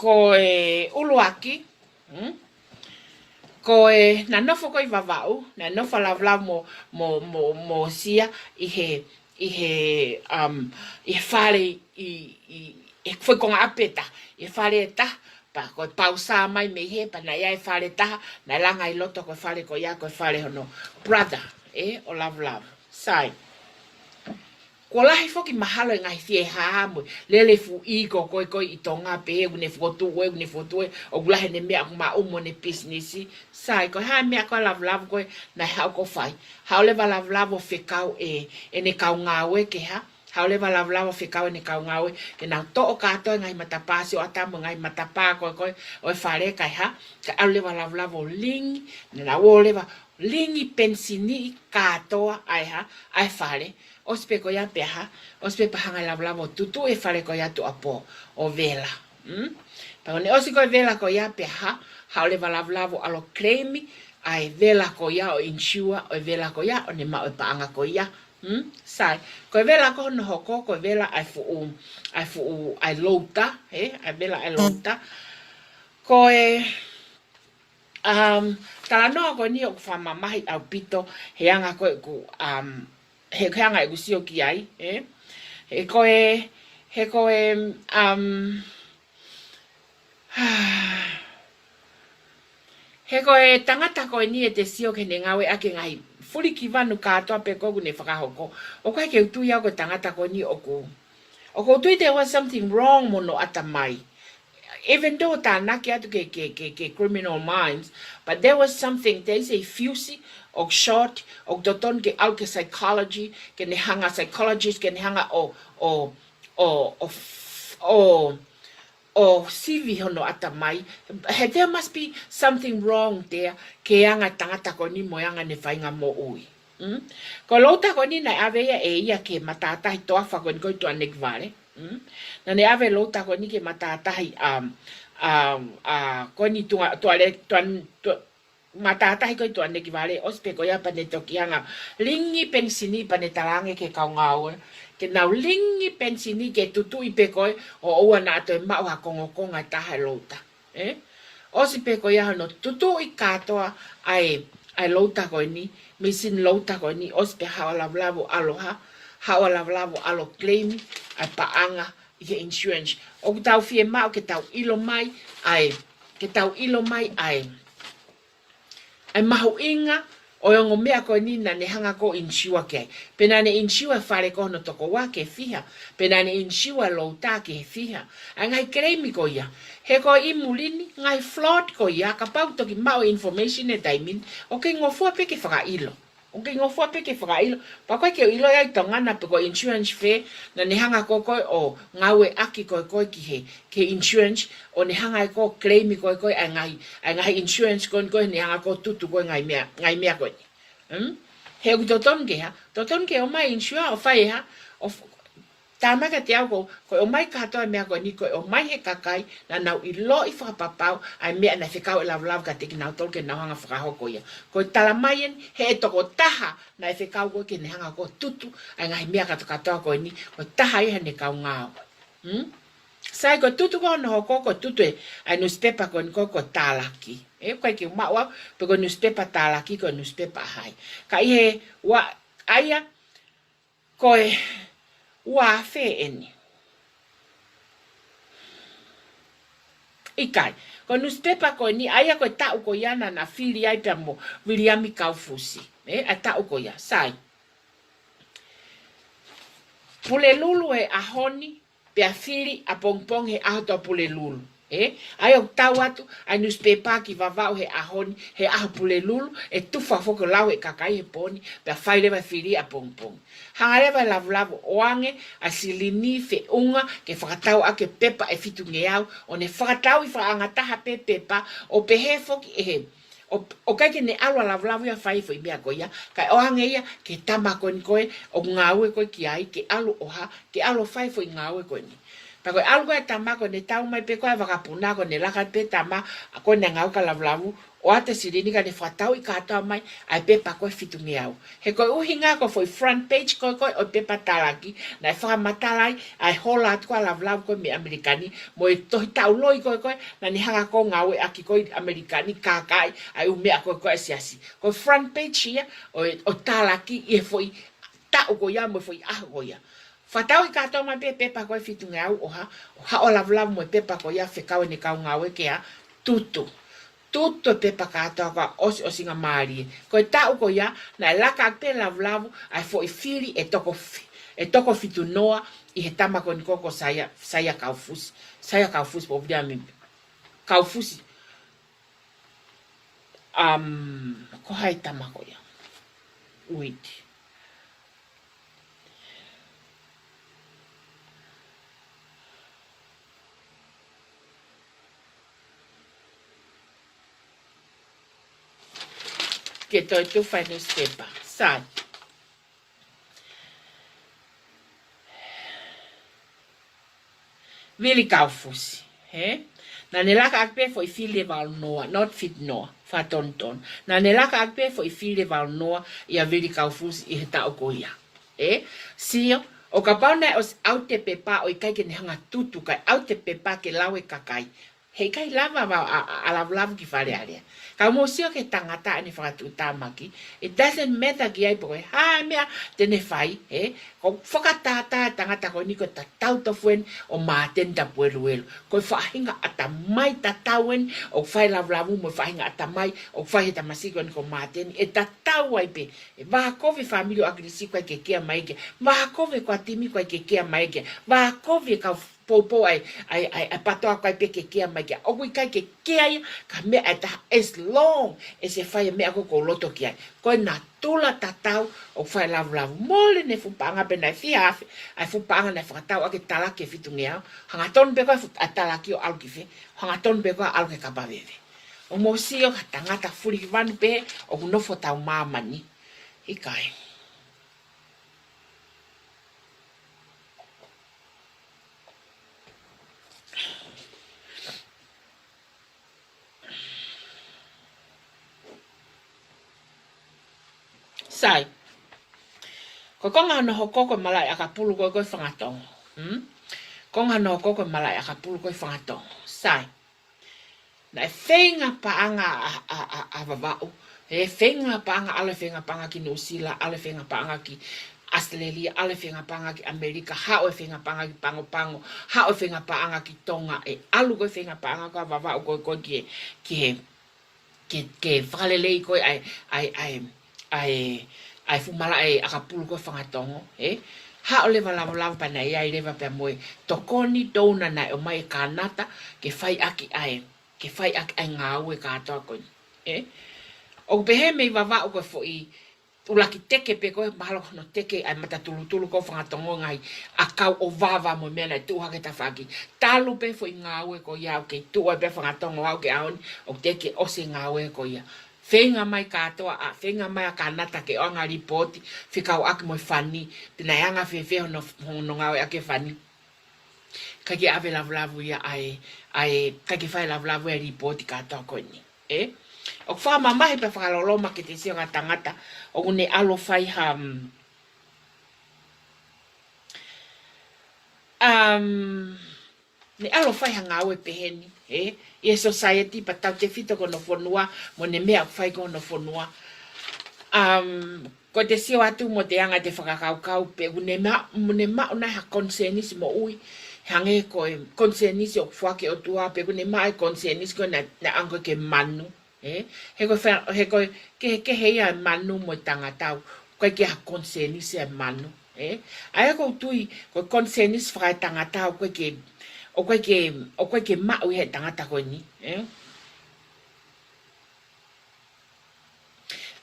ko e ʻuluaki, mm? Ko e, naʻe nofo ko ē ʻi Vavaʻu, naʻe nofo lavulavu mo, mo, mo, mo Sia ʻi he, ʻi he, um, ʻi he fale ʻi, ʻi, ʻi he foʻi konga ʻapi ʻe taha, ʻi he fale ʻe taha, pea ko e pausā mai mei hē, pea naʻe ʻi ai e fale ʻe taha, naʻe langa ʻi loto ko e fale ko ia, ko e fale hono brother, ē, ʻo lavulavu. Sai. Kuo lahi foki mahalo e ngaahi fiehāhā mo e lele fuʻu ʻī ko ē ko ē ʻi Tonga pē, ʻoku ne fokotuʻu ē, ʻoku ne fokotuʻu ē, ʻoku lahi ʻene meʻa ʻoku maʻu mo ʻene pisinisi. Sai, ko e hā e meʻa ko ē ʻa e lavulavu ko ē naʻe haʻu ʻo fai? Haʻu leva ʻa e lavulavu ʻo fekau ʻe, ʻene kau ngāue ke hā? Haʻu leva ʻa e lavulavu ʻo fekau ʻene kau ngāue ke nau toʻo kātoa e ngaahi matapā sioʻata mo e ngaahi matapā ko ē ko ē ʻo e fale kae hā? Kae ʻalu leva ʻa e lavulavu ʻo lingi, naʻa nau ō leva lingi penisini kātoa ʻa e hā, ʻa e fale. ʻOsi pē ko ia pea hā, ʻosi pē pea hanga ʻe he lavulavu ʻo tutuʻi e fale ko ia tuʻuapō ʻo vela. Mm? Pea ko ʻene ʻosi ko ē vela ko ia pea hā, haʻu leva ʻa e lavulavu ʻo ʻalu ʻo claim ʻa e vela ko ia ʻo insure ʻo e vela ko ia ʻo ne maʻu e paʻanga ko ia. Mm? Sai, ko e vela ko hono hoko, ko e vela ʻa e fuʻu, ʻa e fuʻu, ʻa e louta, ē, ʻa e vela ʻa e louta. Ko e, um, talanoa ko eni ʻoku fakamamahi ʻaupito he anga ko ē ʻeku, um, he, he anga ʻeku sio ki ai, ē? He ko e, he ko e, um, he ko e tangata ko eni ʻete sio ki heʻene ngāueʻaki e ngaahi fulikivanu kātoa pē ko ē ʻoku ne fakahoko. ʻOku ʻikai ke u tui au ko e tangata ko eni ʻoku, ʻoku ou tui there was something wrong mo hono ʻatamai. Even though tānaki atu ki he, ki he, ki he, ki he Criminal Minds, but there was something, there is a fuse ʻoku short, ʻoku totonu ke ʻalu ki he psychology, ke ne hanga psychologist, ke ne hanga ʻo, ʻo, ʻo, ʻo, ʻo, ʻo sivi hono ʻatamai. He there must be something wrong there, ki he anga e tangata ko eni mo e anga ʻene faʻahinga moʻui. Mm? Ko e louta ko eni naʻe ʻave ia ʻe ia ki he matātahi toafa ko eni ko ē ʻi Tuʻanekivale. Mm? Naʻa ne ʻave e louta ko eni ki he matātahi, um, um, uh, ko eni Tuʻa-, Tuʻale-, Tuʻan-, Tuʻa-, matātahi ko ē ʻi Tuʻanekivale, ʻosi pē ko ia pea ne toki hanga ʻo lingi penisini pea ne talaange ki he kau ngāue ke nau lingi penisini ke tutuʻi pē ko ē ʻo ʻoua naʻa toe maʻu ha kongokonga ʻe taha e louta. Ē? ʻOsi pē ko ia hono tutuʻi kātoa ʻa e, ʻa e louta ko eni, mīsini louta ko eni, ʻosi pē haʻu ʻa e lavulavu ʻo ʻalu hā, haʻu ʻa e lavulavu ʻo ʻalu ʻo claim ʻa e paʻanga ʻi he insurance. ʻOku tau fiemaʻu ke tau ʻilo mai ʻa e, ke tau ʻilo mai ʻa e, ʻa e mahuʻinga ʻo e ongo meʻa ko eni naʻa ne hanga ʻo insure ki ai. Pe naʻa ne insure e fale ko hono tokoua ke fiha. Pe naʻa ne insure e louta ke fiha. ʻA e ngaahi claim ko ia. He ko e ʻi muli ni, ngaahi fraud ko ia, kapau ʻoku toki maʻu e information he taimi ni, ʻoku kei ngofua pē ke fakaʻilo. ʻOku kei ngofua pē ke fakaʻilo. Pea ʻoku ʻikai ke u ʻilo ia ʻi Tonga na pe ko e insurance fē naʻa ne hanga ko ē ko ē ʻo ngāueʻaki ko ē ko ē ki he, ki he insurance, ʻo ne hanga ʻe ko ē ʻo claim ko ē ko ē ʻa e ngaahi, ʻa e ngaahi insurance ko eni ko ē ne hanga ko ē ʻo tutu ko ē ngaahi meʻa, ngaahi meʻa ko eni. Hmm? He ʻoku totonu ke hā, totonu ke ʻomai e insurer ʻo fai e hā, ʻo f-, talamai kiate au ko, ko e ʻomai kātoa e meʻa ko eni ko e ʻomai he kakai naʻa nau ʻiloʻi fakapapau ʻa e meʻa naʻe fekau ʻe lavulavu kiate kinautolu ke nau hanga ʻo fakahoko ia. Ko e talamai eni he ʻe tokotaha naʻe fekau ko ē ke ne hanga ko ē ʻo tutu ʻa e ngaahi meʻa kātoa kātoa ko eni, ko e taha ia heʻene kau ngāue. Hmm? Sai, ko e tutu ko hono hoko, ko e tutu ē ʻa e newspaper ko eni ko, ko e Tālaki. Ē, ʻoku ʻikai ke u maʻu au pe ko e newspaper Tālaki, ko e newspaper ʻa hai. Ka ʻi he ua, ʻa ia, ko e ua afe eni. ʻIkai, ko e newspaper ko eni, ʻa ia ko e taʻu ko ia naʻa na fili ai pea mo Viliami Kaufusi. Ē, ʻa e taʻu ko ia, sai. Pulelulu he ʻaho ni, pea fili ʻapongipongi he ʻaho Tuʻapulelulu. Ē, ʻa ia ʻoku tau atu ʻa e newspaper ki Vavaʻu he ʻaho ni, he ʻaho Pulelulu, ʻe tufa foki ʻo lau ʻe he kakai he pō ni, pea fai leva e fili ʻapongipongi. Hanga leva e Lavulavu ʻo ʻoange ʻa e silini feʻunga ke fakatau ʻaki e pepa ʻe fitungeau, ʻo ne fakatauʻi fakaʻangataha pē pepa, ʻo pehē foki ʻe he, ʻo, ʻo ʻikai ke ne ʻalu ʻa Lavulavu ia ʻo fai e foʻi meʻa ko ia, kae ʻoange ia ki he tama ko eni ko ē ʻoku ngāue ko ē ki ai, ke ʻalu ʻo ha, ke ʻalu ʻo fai e foʻi ngāue ko eni. Pea ko e ʻalu ko ē ʻa e tama ko ē, ne tau mai pē ko ē ʻa e vakapuna ko ē, ne laka pē tama ko ē naʻe ngāue kia Lavulavu, ʻo ʻoatu e silini kae ne fakatauʻi kātoa mai ʻa e pepa ko ē fitungeau. He ko e ʻuhinga ko e foʻi front page ko ē ko ē ʻo e pepa talaki, naʻe fakamatala ai ʻa e hola atu ko ē ʻa Lavulavu ko ē mei ʻAmelika ni, mo e tohi taʻu loi ko ē ko ē naʻa ne hanga ko ē ʻo ngāueʻaki ko ē ʻi ʻAmelika ni, kākaaʻi ʻa e ʻū meʻa ko ē ko ē ʻa e siasi. Ko e front page ia ʻo e, ʻo e talaki ʻi he foʻi taʻu ko ia mo e foʻi ʻaho ko ia. Fakatauʻi kātoa mai pē pepa ko ē fitungeau ʻo ha, ʻo haʻu ʻa Lavulavu mo e pepa ko ia fekau ʻene kau ngāue ke ʻa tutu. Tutu e pepa kātoa ko ē ʻa e ʻosiʻosingamālie. Ko e taʻu ko ia, naʻe laka ʻaki pē ʻe Lavulavu ʻa e foʻi fili ʻe toko fi-, ʻe toko fitu noa ʻi he tama ko eni ko ē ko Saia, Saia Kaufusi. Saia Kaufusi, Povulia mi-, Kaufusi. Um, ko hai tama ko ia? Uiti. Ke toe tufa e newspaper. Sai. Vili Kaufusi, hē? Naʻa ne laka ʻaki pē foʻi fili ʻe valu noa, not fitu noa, fakatonutonu. Naʻa ne laka ʻaki pē foʻi fili ʻe valu noa ʻia Vili Kaufusi ʻi he taʻu ko ia. Ē? Sio, ʻo kapau naʻe ʻosi ʻalu e pepa ʻo ʻikai ke ne hanga tutu, kae ʻalu e pepa ke lau ʻe he kakai. He ʻikai lava ʻa, ʻa, ʻa Lavulavu ki Fale Alea. Ka mou sio ki he tangata ʻene fakatuʻutāmaki. It doesn't matter ki ai pe ko e hā e meʻa te ne fai, ē? Ko e fakatātā e tangata ko eni ko e tatau tofu eni ʻo Māteni Tapueluelu. Ko e faʻahinga ʻatamai tatau eni ʻoku fai ʻe Lavulavu mo e faʻahinga ʻatamai ʻoku fai ʻe he tamasiʻi ko eni ko Māteni. ʻE tatau ai pē. ʻE vākovi e fāmili ʻo ʻAkilisi ʻoku ʻikai ke kea mai ki ai. Vākovi e kau timi ʻoku ʻikai ke kea mai ki ai. Vākovi e kau poupou ʻa e, ʻa e, ʻa e, ʻa e PATOA ʻoku ʻikai pē ke kea mai ki ai. ʻOku ʻikai ke kea ia, ka meʻa ʻe taha as long as ʻe fai e meʻa ko ē ʻoku ou loto ki ai. Ko e natula tatau ʻoku fai ʻe Lavulavu. Mole ʻene fuʻu paʻanga pe naʻe fiha afe ʻa e fuʻu paʻanga naʻe fakatau ʻaki e talaki ʻe fitungeau. Hangatonu pē ko ē fu-, ʻa e talaki ʻo ʻalu ki fē? Hangatonu pē ko ē ʻalu ki he kapa veve. ʻOku mou sio ki he tangata fulikivanu pē ʻoku nofo ʻi hotau māmani. ʻIkai. Sai. Ko e konga hono hoko ko e malaʻe ʻakapulu ko ē ko ē Fangatongo. Hmm? Konga hono hoko ko e malaʻe ʻakapulu ko ē Fangatongo. Sai. Naʻe feinga paʻanga ʻa, ʻa, ʻa, ʻa Vavaʻu. ʻE feinga paʻanga, ʻalu e feinga paʻanga ki Nuʻusila, ʻalu e feinga paʻanga ki ʻAositelēlia, ʻalu e feinga paʻanga ki ʻAmelika, haʻu e feinga paʻanga ki Pagopago, haʻu e feinga paʻanga ki Tonga, ʻe ʻalu ko ē feinga paʻanga ko ē ʻa Vavaʻu ko ē ko ē ki he, ki he, ke, ke fakalelei ko ē ʻa e, ʻa e, ʻa e, ʻa e, ʻa e fuʻu malaʻe ʻakapulu ko ē Fangatongo, ē? Haʻu leva Lavulavu pea naʻe ʻi ai leva pea mo e tokoni, donor naʻe ʻomai ʻe Kānata ke fai ʻaki ʻa e, ke fai ʻaki ʻa e ngāue kātoa ko eni, ē? ʻOku pehē mei Vavaʻu ko e foʻi ʻuluaki teke pē ko ē, mahalo ko hono teke ʻa e matatulutulu ko ē Fangatongo, ngaahi ʻakau ʻo vava mo e meʻa naʻe tuʻu hake he tafaʻaki. Talu pē foʻi ngāue ko ia ʻoku kei tuʻu ai pē Fangatongo ʻo aʻu ki he ʻaho ni, ʻoku teʻeki ʻosi e ngāue ko ia. Feinga mai kātoa ʻa, feinga mai ʻa Kānata ke ʻoange ha lipooti fekauʻaki mo e fani, pe naʻe anga fēfē hono, hono ngāueʻaki e fani. ʻIkai ke ʻave ʻe Lavulavu ia ʻa e, ʻa e, ʻikai ke fai ʻe Lavulavu ia e lipooti kātoa ko eni. Ē? ʻOku fakamamahi pea fakaloloma ke te sio ki ha tangata ʻoku ne ʻalu ʻo fai ha, um, um, ne ʻalu ʻo fai ha ngāue pehē ni, ē? ʻI he society pea tautefito ki hono fonua, mo ʻene meʻa ʻoku fai ki hono fonua. Um, ko ʻete sio atu mo ʻete anga ʻete fakakaukau pe ʻoku ne ma-, mo ne maʻu nai ha konisēnisi moʻui, hangē ko e konisēnisi ʻoku foaki ʻe he ʻOtua, pe ʻoku ne maʻu e konisēnisi ko ē naʻe, naʻe anga ko ē ke manu, ē? He ko e fa-, he ko e kehekehe ia e manu mo e tangata, ʻoku ʻikai ke ʻi ai ha konisēnisi ʻa e manu, ē? ʻA ia ʻoku ou tui, ko e konisēnisi fakaetangata ʻoku ʻikai ke, ʻoku ʻikai ke, ʻoku ʻikai ke maʻu ʻe he tangata ko eni, ē?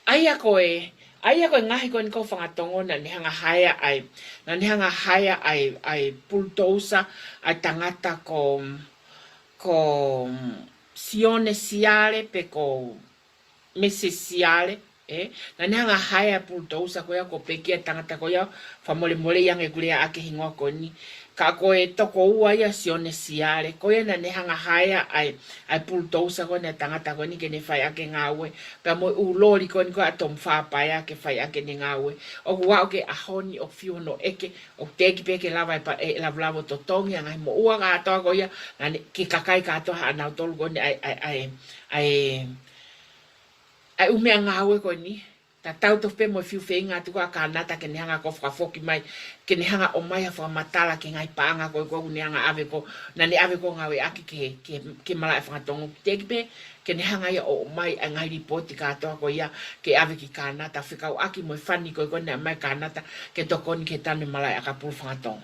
ʻA ia ko e, ʻa ia ko e ngaahi ko eni ko Fangatongo naʻa ne hanga hire ai, naʻa ne hanga hire ai, ai bulldozer, ai tangata ko, ko Sione Siale pe ko Mese Siale, ē? Naʻa ne hanga hire bulldozer ko ia ko pekia tangata ko ia, fakamolemole ia nge kulia ake hingoa ko eni. Ka ko e tokoua ia Sione Siale, ko ia naʻa ne hanga hire ai, ai bulldozer ko eni tangata ko eni ke ne fai ʻaki e ngāue. Pea mo e ʻū loli ko eni ko ē ʻa Tom Fapaea ke fai ʻaki ʻene ngāue. ʻOku ʻaʻu ki he ʻaho ni ʻoku fiu hono ʻeke, ʻoku teʻeki pē ke lava e pa-, e Lavulavu ʻo totongi ʻa e ngaahi moʻua kātoa ko ia, naʻa ne, ki he kakai kātoa ʻanautolu ko eni ai, ai, ai, ai, ai ʻū meʻangāue ko eni. Tatau tofu pē mo e fiu feinga atu ko ē ʻa Kānata ke ne hanga ko ē fakafoki mai, ke ne hanga ʻomai ha fakamatala ki he ngaahi paʻanga ko ē ʻoku ne hanga ʻave ko, naʻa ne ʻave ko ē ngāueʻaki ki he, ki he, ki he malaʻe Fangatongo. Teʻeki pē ke ne hanga ia ʻo ʻomai ʻa e ngaahi lipooti kātoa ko ia ke ʻave ki Kānata, fekauʻaki mo e fani ko ē ʻoku ne ʻomai Kānata ke tokoni ki he tanu e malaʻe ʻakapulu Fangatongo.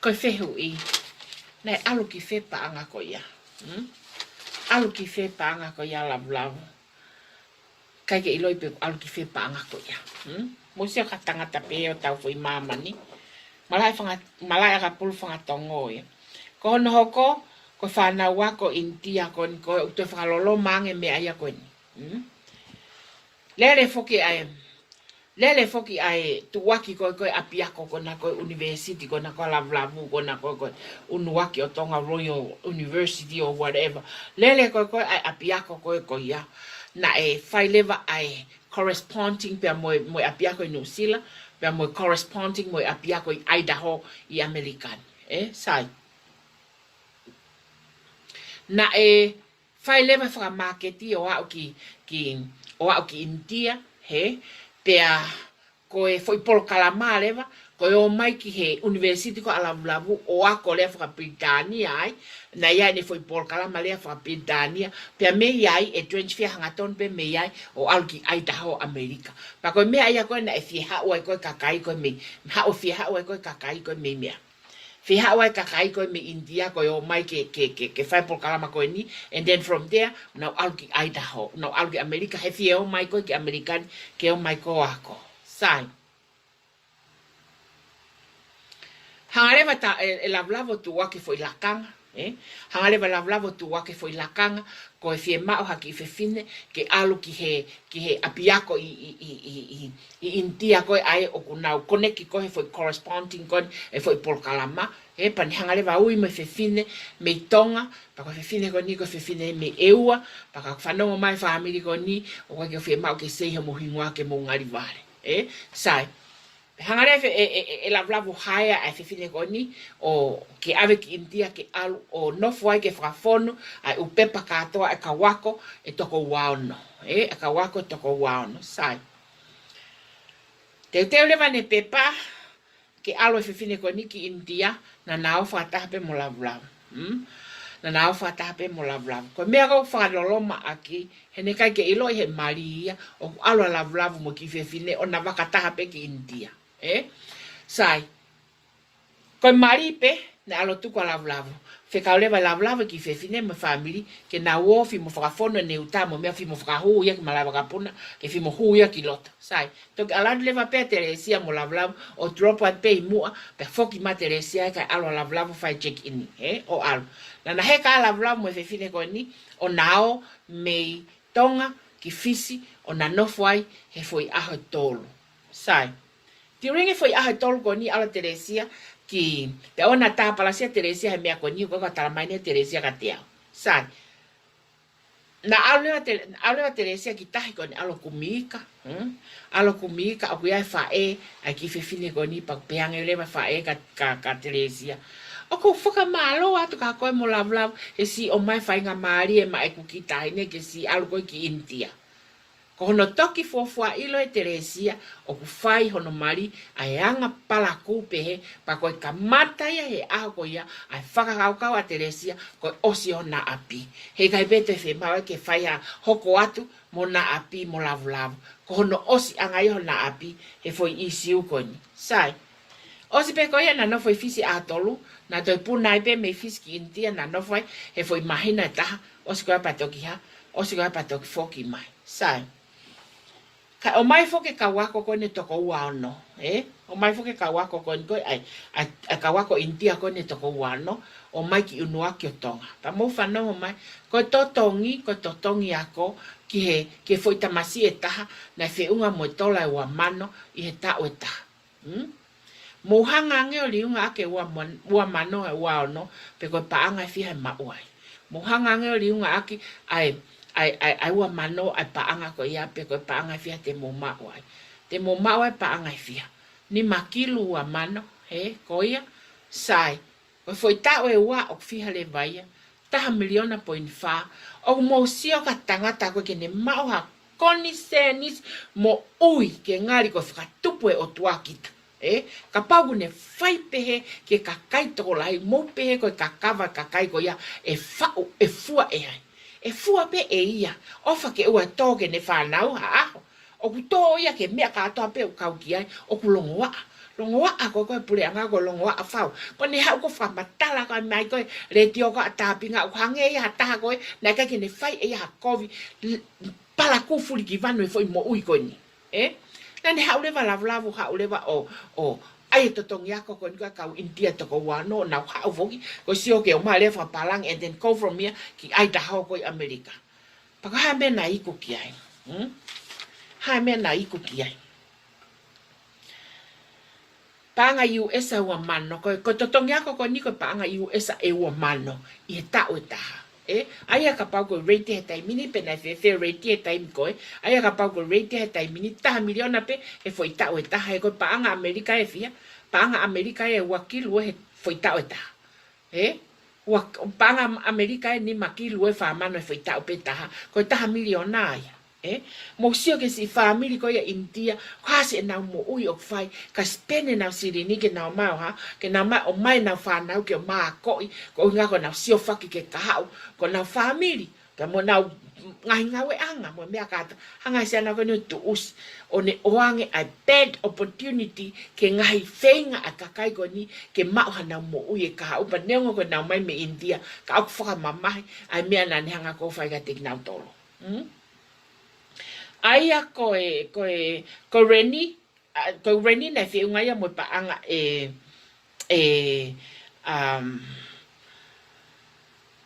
Ko e fehuʻi, naʻe ʻalu ki fē paʻanga ko ia? Hmm? ʻAlu ki fē paʻanga ko ia Lavulavu? ʻIkai ke ʻiloʻi pe ʻalu ki fē paʻanga ko ia. Hmm? Mou sio ki he tangata pē ʻo tau foʻi māmani. Malaʻe Fanga-, malaʻe ʻakapulu Fangatongo ia. Ko hono hoko, ko e fānau ako ʻInitia ko eni ko ē ʻoku toe fakaloloma ange e meʻa ia ko eni. Hmm? Lele foki ʻa e, lele foki ʻa e tuʻuaki ko ē ko ē ʻapiako ko ena ko ē ʻunivēsiti ko ena ko ē Lavulavu ko ena ko ē ko ē ʻUniuaki ʻo Tonga Royal University or whatever. Lele ko ē ko ē ʻa e ʻapiako ko ē ko ia. Naʻe fai leva ʻa e corresponding pea mo e, mo e ʻapiako ʻi Nuʻusila, pea mo e corresponding mo e ʻapiako ʻi Idaho ʻi ʻAmelika ni. Ē, sai. Naʻe fai leva e fakamāketi ʻo aʻu ki, ki, ʻo aʻu ki ʻInitia, hē, pea ko e foʻi polokalama leva, ko e ō mai ki he ʻunivēsiti ko ē ʻa Lavulavu ʻo ako lea fakapilitānia ai, naʻe ʻi ai ʻene foʻi polokalama lea fakapilitānia, pea mei ai ʻe transfer hangatonu pē mei ai ʻo ʻalu ki Idaho ʻAmelika. Pea ko e meʻa ia ko ē naʻe fie haʻu ai ko ē kakai ko ē mei, haʻu fie haʻu ai ko ē kakai ko ē mei meʻa. Fie haʻu ai kakai ko ē mei ʻInitia ko ē ō mai ke, ke, ke, ke fai polokalama ko eni, and then from there, nau ʻalu ki Idaho, nau ʻalu ki ʻAmelika, he fie ō mai ko ē ki ʻAmelika ni, ke ō mai ko ē ako. Sai. Hanga leva ta, e, e Lavulavu ʻo tuʻuaki e foʻi lakanga, ē? Hanga leva e Lavulavu ʻo tuʻuaki e foʻi lakanga, ko e fiemaʻu ha kiʻi fefine, ke ʻalu ki he, ki he ʻapiako ʻi, ʻi, ʻi ʻInitia ko ē ʻa ē ʻoku nau koneki ko ē he foʻi corresponding ko ē, e foʻi polokalama, ē, pea ne hanga leva ui mo e fefine mei Tonga, pea ko e fefine ko eni ko e fefine mei ʻEua, pea ka fanongo mai e fāmili ko eni, ʻoku ʻikai ke fiemaʻu ke sei hoʻomou hingoa ke mou ngali vale, ē, sai. Hanga leva e, e, e, e Lavulavu hire ʻa e fefine ko eni, ʻo ke ʻave ki ʻInitia ke ʻalu ʻo nofo ai ke fakafonu ʻa e ʻū pepa kātoa ʻa e kau ako ʻe toko ua ono. Ē, ʻa e kau ako ʻe toko ua ono. Sai. Teuteu leva ʻene pepa, ke ʻalu e fefine ko eni ki ʻInitia, naʻa na ō fakataha pē mo Lavulavu. Hmm? Naʻa na ō fakataha pē mo Lavulavu. Ko e meʻa ʻoku ou fakaloloma ʻaki, he naʻe ʻikai ke ʻiloʻi ʻe he mali ia, ʻoku ʻalu ʻa Lavulavu mo e kiʻi fefine, ʻo na fakataha pē ki ʻInitia. Ē? Sai. Ko e mali pē, naʻe ʻalu ʻo tuku ʻa Lavulavu. Fekau leva ʻe Lavulavu e kiʻi fefine mo e fāmili, ke nau ō ʻo fai mo fakafonu ʻene uta mo e meʻa, fai mo fakahū ia ki malaʻe vakapuna, ke fai mo hū ia ki loto. Sai. Toki ʻalu atu leva pē ʻa Telesia mo Lavulavu, ʻo drop atu pē ʻi muʻa, pea foki mai ʻa Telesia kae ʻalu ʻa Lavulavu ʻo fai check in, ē, ʻo ʻalu. Naʻa na heka ʻa Lavulavu mo e fefine ko eni, ʻo na ō mei Tonga ki Fisi, ʻo na nofo ai he foʻi ʻaho ʻe tolu. Sai. During e foʻi ʻaho ʻe tolu ko eni ʻalu ʻa Telesia ki, pea ʻoua naʻa tāpalasia ʻa Telesia he meʻa ko eni, ko e ka tala mai eni ʻa Telesia kiate au. Sai. Naʻe ʻalu leva Te-, ʻalu leva ʻa Telesia ki tahi ko eni ʻalu ʻo kumi ika. Hmm? ʻAlu ʻo kumi ika, ʻoku ʻi ai e faʻē ʻa e kiʻi fefine ko eni, pea pehē ange leva e faʻē kia, kia, kia Telesia: ʻOku ou fakamālō atu kia koe mo Lavulavu he siʻi ʻomai e faingamālie maʻaku kiʻi taʻahine ke siʻi ʻalu koe ki ʻInitia. Ko hono toki fuofua ʻilo ʻe Telesia ʻoku fai hono mali ʻa e anga palakū pehē, pea ko e kamata ia he ʻaho ko ia ʻa e fakakaukau ʻa Telesia ko e ʻosi hona ʻapi. Heʻikai pē toe fiemaʻu ke fai ha hoko atu mo hona ʻapi mo lavulavu. Ko hono ʻosiʻanga ia hona ʻapi he foʻi ʻīsiu ko eni. Sai. ʻOsi pē ko ia naʻa nofo ʻi Fisi ʻaho tolu, naʻa toe puna ai pē mei Fisi ki ʻInitia, naʻa nofo ai he foʻi māhina ʻe taha, ʻosi ko ia pea toki hā, ʻosi ko ia pea toki foki mai. Sai. Ka ʻomai foki e kau ako ko eni toko ua ono, ē? ʻOmai foki e kau ako ko eni ko e, ʻai, ʻai, ʻai kau ako ʻInitia ko eni toko ua ono, ʻomai ki ʻUnuaki ʻo Tonga. Pea mou fanongo mai, ko e totongi, ko e totongi ako ki he, ki he foʻi tamasiʻi ʻe taha, naʻe feʻunga mo e tola ʻe ua mano ʻi he taʻu ʻe taha. Hmm? Mou hanga ange ʻo liunga ʻaki e ua mon-, ua mano ʻe ua ono, pe ko e paʻanga ʻe fiha ʻe maʻu ai. Mou hanga ange ʻo liunga ʻaki ʻa e, ʻa e, ʻa e, ʻa e ua mano ʻa e paʻanga ko ia, pe ko e paʻanga ʻe fiha te mou maʻu ai. Te mou maʻu ai paʻanga ʻe fiha. Nima kilu ua mano, hē, ko ia, sai. Ko e foʻi taʻu ʻe ua ʻoku fiha leva ia, taha miliona poini fā. ʻOku mou sio ki ha tangata ko ē ke ne maʻu ha konisēnisi moʻui ke ngali ko e fakatupu ʻe he ʻOtua kita. Ē, kapau ʻoku ne fai pehē ki he kakai tokolahi, mou pehē ko e kakava kakai ko ia ʻe faʻu, ʻe fua ʻe hai. ʻE fua pē ʻe ia, ʻofa ke ʻoua ʻe tō ki heʻene fānau ha ʻaho. ʻOku tō ia ki he meʻa kātoa pē ʻoku kau ki ai, ʻoku longoaʻa. Longoaʻa ko ē ko e puleʻanga ko e longoaʻa fau. Ko ʻene haʻu ko e fakamatala ko ē mai ko e letiō ko ē ʻa Tāpinga ʻoku hangē ia ha taha ko ē, naʻe ʻikai ke ne fai ʻe ia ha kovi, l-, palakū fulikivanu e foʻi moʻui ko eni. Ē? Naʻa ne haʻu leva lavulavu, haʻu leva ʻo, ʻo ʻai e totongi ako ko eni ko e kau ʻInitia toko ua ono, nau haʻu foki, ko e sio ke ʻomai leva fakapālangi, and then go from here ki Idaho ko ē ʻi ʻAmelika. Pea ko e hā e meʻa naʻe iku ki ai? Hmm? Hā e meʻa naʻe iku ki ai? Paʻanga ʻi U S ʻe ua mano, ko, ko e totongi ako ko eni ko e paʻanga ʻi U S ʻe ua mano ʻi he taʻu ʻe taha. Ē, ʻa ia kapau ko e rate he taimi ni, pe naʻe fēfē rate he taimi ko ē, ʻa ia kapau ko e rate he taimi ni, taha miliona pē he foʻi taʻu ʻe taha, he ko e paʻanga ʻAmelika ʻe fiha, paʻanga ʻAmelika ʻe ua kilu he foʻi taʻu ʻe taha. Ē? Ua, paʻanga ʻAmelika ʻe nima kilu ʻe fā mano he foʻi taʻu pē taha. Ko e taha miliona ia. Ē? Mou sio ki he siʻi fāmili ko ia ʻInitia, ko e hā siʻenau moʻui ʻoku fai, ka spend ʻenau silini ke nau maʻu ha, ke nau maʻu, ʻomai ʻenau fānau ke ō ʻo akoʻi, ko e ʻuhinga ko ʻenau siofaki ki he kahaʻu, ko ʻenau fāmili. Pea mo ʻenau ngaahi ngāueʻanga, mo e meʻa kātoa, hanga ʻe he siana ko eni ʻo tuʻusi, ʻo ne ʻoange ʻa e bad opportunity ki he ngaahi feinga ʻa e kakai ko eni ke maʻu haʻanau moʻui ʻe kahaʻu, pea neongo ko ʻenau ō mai mei ʻInitia, ka ʻoku fakamamahi ʻa e meʻa naʻa ne hanga ko ē ʻo fai kiate kinautolu. Hmm? ʻA ia ko e, ko e, ko Reni, ʻa, ko Reni naʻe feʻunga ia mo e paʻanga ʻe, ʻe, um,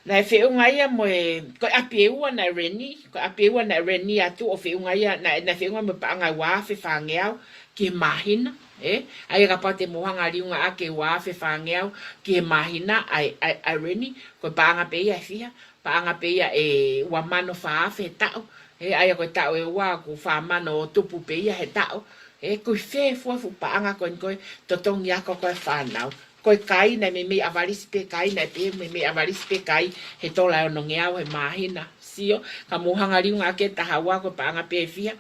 naʻe feʻunga ia mo e, ko e ʻapi ʻe ua naʻe Reni, ko e ʻapi ʻe ua naʻe Reni atu ʻo feʻunga ia, naʻe, naʻe feʻunga mo e paʻanga ʻe ua afe fāngeau ki he māhina, ē? ʻA ia kapau te mou hanga liunga ʻaki e ua afe fāngeau ki he māhina, ʻa e, ʻa e, ʻa e Reni, ko e paʻanga pē ia ʻe fiha, paʻanga pē ia ʻe ua mano fā afe he taʻu, ē, ʻa ia ko e taʻu ʻe ua ʻoku fā mano ʻo tupu pē ia he taʻu, ē, ko e fē fua e fuʻu paʻanga ko eni ko e totongi ako ko ē ʻa e fānau. Ko e kai naʻe meimei ʻavalisi pē kai, naʻe pehē meimei ʻavalisi pē kai he tola ʻe onongeau he māhina, sio, ka mou hanga liunga ʻaki e taha ua ko e paʻanga pē ʻe fiha,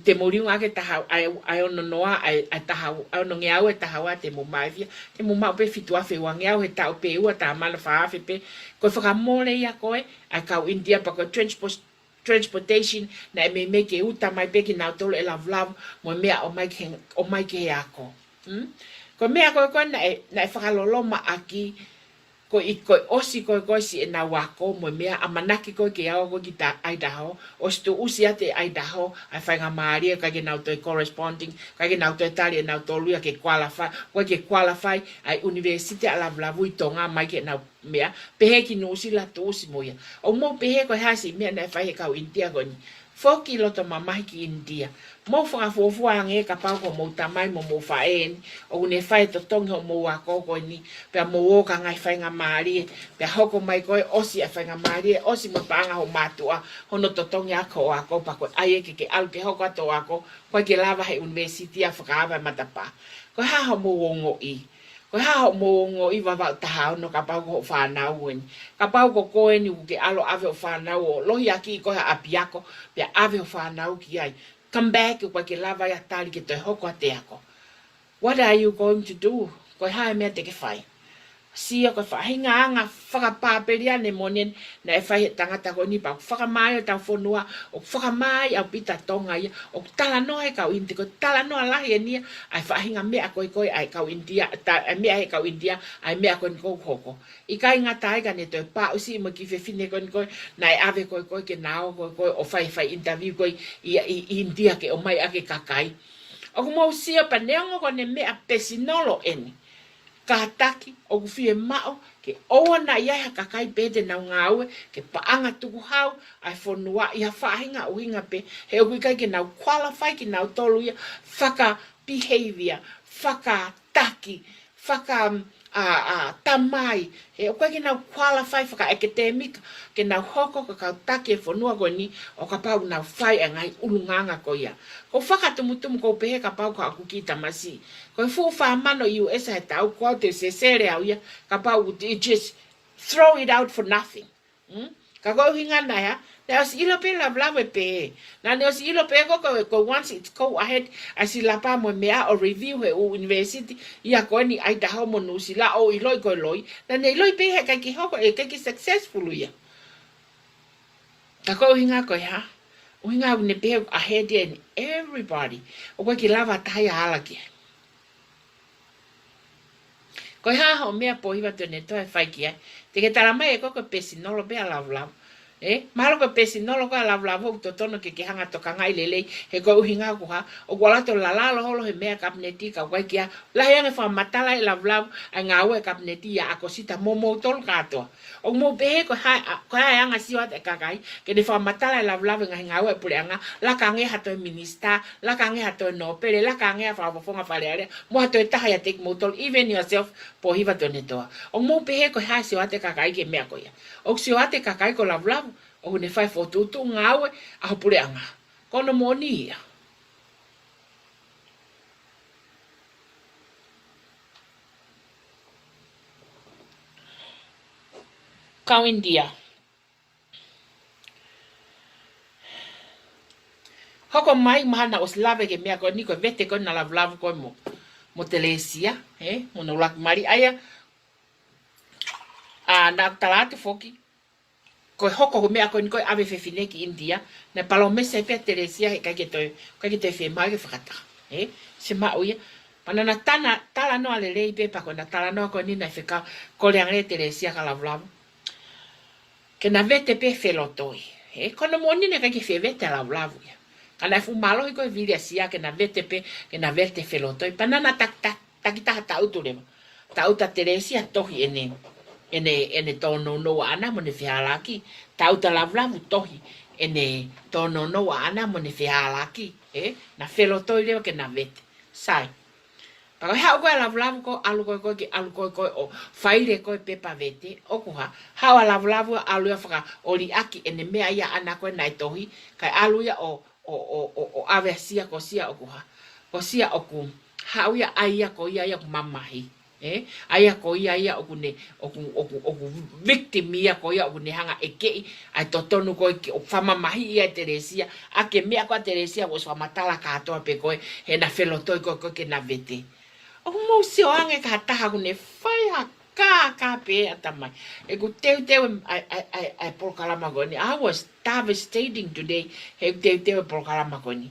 te mou liunga ʻaki e taha, ʻa e, ʻa e ono noa, ʻa e, ʻa e taha, ʻa e onongeau ʻe taha ua te mou maʻu ʻe fiha, te mou maʻu pē fitu afe uangeau he taʻu pē ʻe ua, taha mano fā afe pē, ko e fakamole ia ko ē ʻa e kau ʻInitia pea ko e transport-, transportation naʻe meimei ke uta mai pē kinautolu ʻe lavulavu mo e meʻa ʻomai ki he, ʻomai ki he ako. Hmm? Ko e meʻa ko ē ko ē naʻe, naʻe fakaloloma ʻaki, ko e, ko e ʻosi ko ē ko ē siʻenau ako mo e meʻa, ʻamanaki ko ē ke aʻu ko ē ki ta-, Idaho, ʻosi tuʻusi atu ʻe Idaho ʻa e faingamālie, ʻikai ke nau toe corresponding, ʻikai ke nau toe tali ʻe nautolu ia ke qualify, ʻikai ke qualify ʻa e ʻunivēsiti ʻa lavulavu ʻi Tonga mai ke nau meʻa, pehē ki Nuʻusila tuʻusi mo ia. ʻOku mou pehē ko e hā e siʻi meʻa naʻe fai ʻe he kau ʻInitia ko eni. Foki loto mamahi ki ʻInitia. Mou fakafuofua ange kapau ko hoʻomou tamai mo hoʻomou faʻē eni ʻoku ne fai e totongi hoʻomou ako ko eni, pea mou ō ki ha ngaahi faingamālie, pea hoko mai ko ē ʻosi ʻa e faingamālie, ʻosi mo e paʻanga hoʻo mātuʻa, hono totongi ʻaki hoʻo ako, pea ko e ʻai ē ke ke ʻalu ke hoko atu hoʻo ako, ʻikai ke lava he ʻunivēsiti ʻa fakaava e matapā. Ko e hā hoʻomou ongoʻi? Ko e hā hoʻomou ongoʻi Vavaʻu taha ono kapau ko hoʻo fānau eni? Kapau ko koe eni ʻoku ke ʻalu ʻo ʻave hoʻo fānau ʻo lohiakiʻi koe ha ʻapiako, pea ʻave hoʻo fānau ki ai. Come back, ʻoku ʻikai ke lava ia tali ke toe hoko ʻa e ako. What are you going to do? Ko e hā e meʻa te ke fai? Sio, ko e faʻahinga anga fakapāpeliane moʻoni eni naʻe fai he tangata ko eni pea ʻoku fakamāʻopoʻopo ʻetau fonua, ʻoku fakamāʻopoʻopo ʻaupito ʻa Tonga ia, ʻoku talanoa he kau ʻInitia, ko e talanoa lahi eni ia ʻa e faʻahinga meʻa ko ē ko ē ʻa e kau ʻInitia, ta-, ʻa e meʻa he kau ʻInitia, ʻa e meʻa ko eni ʻoku hoko. ʻIkai ngata ai ka ne toe paʻusiʻi mo e kiʻi fefine ko eni ko ē, naʻe ʻave ko ē ko ē ke na ō ko ē ko ē ʻo fai, fai interview ko ē ʻi, ʻi, ʻi ʻInitia ke ʻomai ʻaki e kakai. ʻOku mou sio pea neongo ko ʻene meʻa pesinolo eni, kātaki, ʻoku fiemaʻu ke ʻoua naʻa ʻi ai ha kakai pē te nau ngāue ke paʻanga tukuhau ʻa e fonua ʻi ha faʻahinga ʻuhinga pē, he ʻoku ʻikai ke nau qualify kinautolu ia faka-behavior, fakataki, faka-, ʻa, ʻa, tamai, he ʻoku ʻikai ke nau qualify fakaʻeketēmika ke nau hoko ko e kau taki e fonua ko eni ʻo kapau ʻoku nau fai e ngaahi ʻulungaanga ko ia. Ko e fakatumutumu ʻoku ou pehē kapau ko haʻaku kiʻi tamasiʻi, ko e fuʻu fā mano U S he taʻu, ko au te u sesele au ia kapau ʻoku te just throw it out for nothing. Mm? Ka ko e ʻuhinga naʻe hā? Naʻe ʻosi ʻilo pē Lavulavu ʻe pehē. Naʻa ne ʻosi ʻilo pē ko, ko, ko once it's go ahead, ʻa e silapa mo e meʻa ʻo review he ʻū university ia ko eni ʻi Idaho mo Nuʻusila ʻo ʻiloʻi ko e loi. Naʻa ne ʻiloʻi pē he ʻikai ke hoko, ʻe ʻikai ke successful ia. Ka ko e ʻuhinga ko e hā? ʻUhinga ʻoku ne pehē ʻoku ahead ia ʻeni everybody. ʻOku ʻikai ke lava ha taha ia ʻo ala ki ai. Ko e hā hoʻo meʻa Pōhiva Tuʻiʻonetoa ʻe fai ki ai? Te ke tala mai ʻe koe ko e pesinolo pē ʻa Lavulavu. Ē? Mahalo ko e pesinolo ko ē ʻa Lavulavu ʻoku totonu ke ke hanga ʻo tokangaʻi lelei, he ko e ʻuhinga ko e hā? ʻOku ʻalu atu ʻo lalalo holo he meʻa Kapineti ka ʻoku ʻikai ke ʻi ai ha ʻaho ʻe fakamatala ʻe Lavulavu ʻa e ngāue ʻa e Kapineti ʻia ʻAkosita mo moutolu kātoa. ʻOku mou pehē ko e hā, ʻa, ko e hā e anga sio atu ʻa e kakai ke ne fakamatala ʻe Lavulavu e ngaahi ngāue ʻa e puleʻanga, laka ange ha toe minisitā, laka ange ha toe nōpele, laka ange ha fakafofonga Fale Alea, mo ha toe taha ʻiate kimoutolu, even yourself, Pōhiva Tuʻiʻonetoa. ʻOku mou pehē ko e hā e sio atu ʻa e kakai ki he meʻa ko ia? ʻOku sio atu e kakai ko Lavulavu ʻoku ne fai e fokotuʻutuʻu ngāue ʻa ho puleʻanga. Ko hono moʻoni ia. Kau ʻInitia. Hoko mai mahalo naʻa ku ʻosi lave ki he meʻa ko eni ko e vete ko ena ʻa Lavulavu ko ē mo, mo Telesia, ē, mo hono ʻuluaki mali ʻa ia. ʻA, naʻa ku tala atu foki, ko e hoko ko e meʻa ko eni ko e ʻave fefine ki ʻInitia, naʻe palōmesi pē ʻa Telesia he ʻikai ke toe, ʻikai ke toe fiemaʻu ke fakataha. Ē, sio maʻu ia. Pea naʻa na tana, talanoa lelei pē pea ko ena talanoa ko eni naʻe fekau, kole ange ʻe Telesia kia Lavulavu ke na vete pē felotoi. Ē, ko hono moʻoni naʻe ʻikai ke fie vete ʻa Lavulavu ia. Ka naʻe fuʻu mālohi ko e vili ʻa Sia ke na vete pē, ke na vete felotoi. Pea naʻa na taki, taki, takitaha tangutu leva. Tangutu ʻa Telesia tohi ʻene, ʻene, ʻene tōnounou ʻaʻana mo ʻene fehālaaki. Tangutu ʻa Lavulavu tohi ʻene tōnounou ʻaʻana mo ʻene fehālaaki. Ē, na felotoi leva ke na vete. Sai. Pea ko e haʻu ko ē ʻa Lavulavu ko ē ʻalu ko ē ko ē ke ʻalu ko ē ko ē ʻo faile ko ē pepa vete. ʻOku hā, haʻu ʻa Lavulavu ʻalu ia fakaoliʻaki ʻene meʻa ia ʻaʻana ko ē naʻe tohi, kae ʻalu ia ʻo, ʻo, ʻo, ʻo, ʻo ʻave ʻa Sia, ko Sia ʻoku hā? Ko Sia ʻoku haʻu ia ʻa ia ko ia ia ʻoku mamahi. Ē? ʻA ia ko ia ia ʻoku ne, ʻoku, ʻoku, ʻoku victim ia ko ia ʻoku ne hanga ʻo ʻekeʻi ʻa e totonu ko ē ke ʻo fakamamahiʻi ʻa Telesia, ʻaki e meʻa ko ē ʻa Telesia ʻoku ʻosi fakamatala kātoa pē ko ē, he na felotoi ko ē ko ē ke na vete. ʻOku mou sio ange ki ha taha ʻoku ne fai ha kākā pē ʻatamai. ʻOku teuteu ʻa e, ʻa e, ʻa e, ʻa e polokalama ko eni. I was devastating today, he ʻoku teuteu e polokalama ko eni.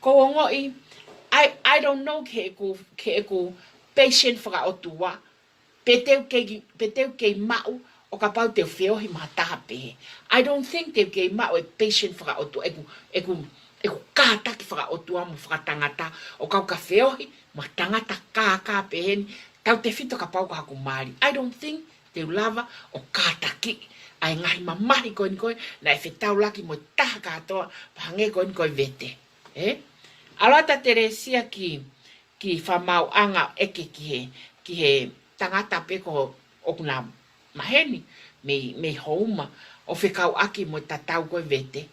Ko e ongoʻi, I, I don't know ki heʻeku, ki heʻeku patient fakaʻotua, pe te u kei, pe te u kei maʻu ʻo kapau te u feohi mo ha taha pehē. I don't think te u kei maʻu e patient fakaʻotua, ʻeku, ʻeku, ʻeku kātaki fakaʻotua mo fakatangata, ʻo kau ka feohi mo ha tangata kākā pehē ni, tautefito kapau ko haʻaku mali. I don't think te u lava ʻo kātakiʻi ʻa e ngaahi mamahi ko eni ko ē naʻe fetaulaki mo e taha kātoa, pea hangē ko eni ko e vete. Ē? ʻAlu atu ʻa Telesia ki, ki he fakamaauʻanga ʻeke ki he, ki he tangata pē ko ē ʻoku na maheni mei, mei Houma, ʻo fekauʻaki mo e tatau ko ē vete.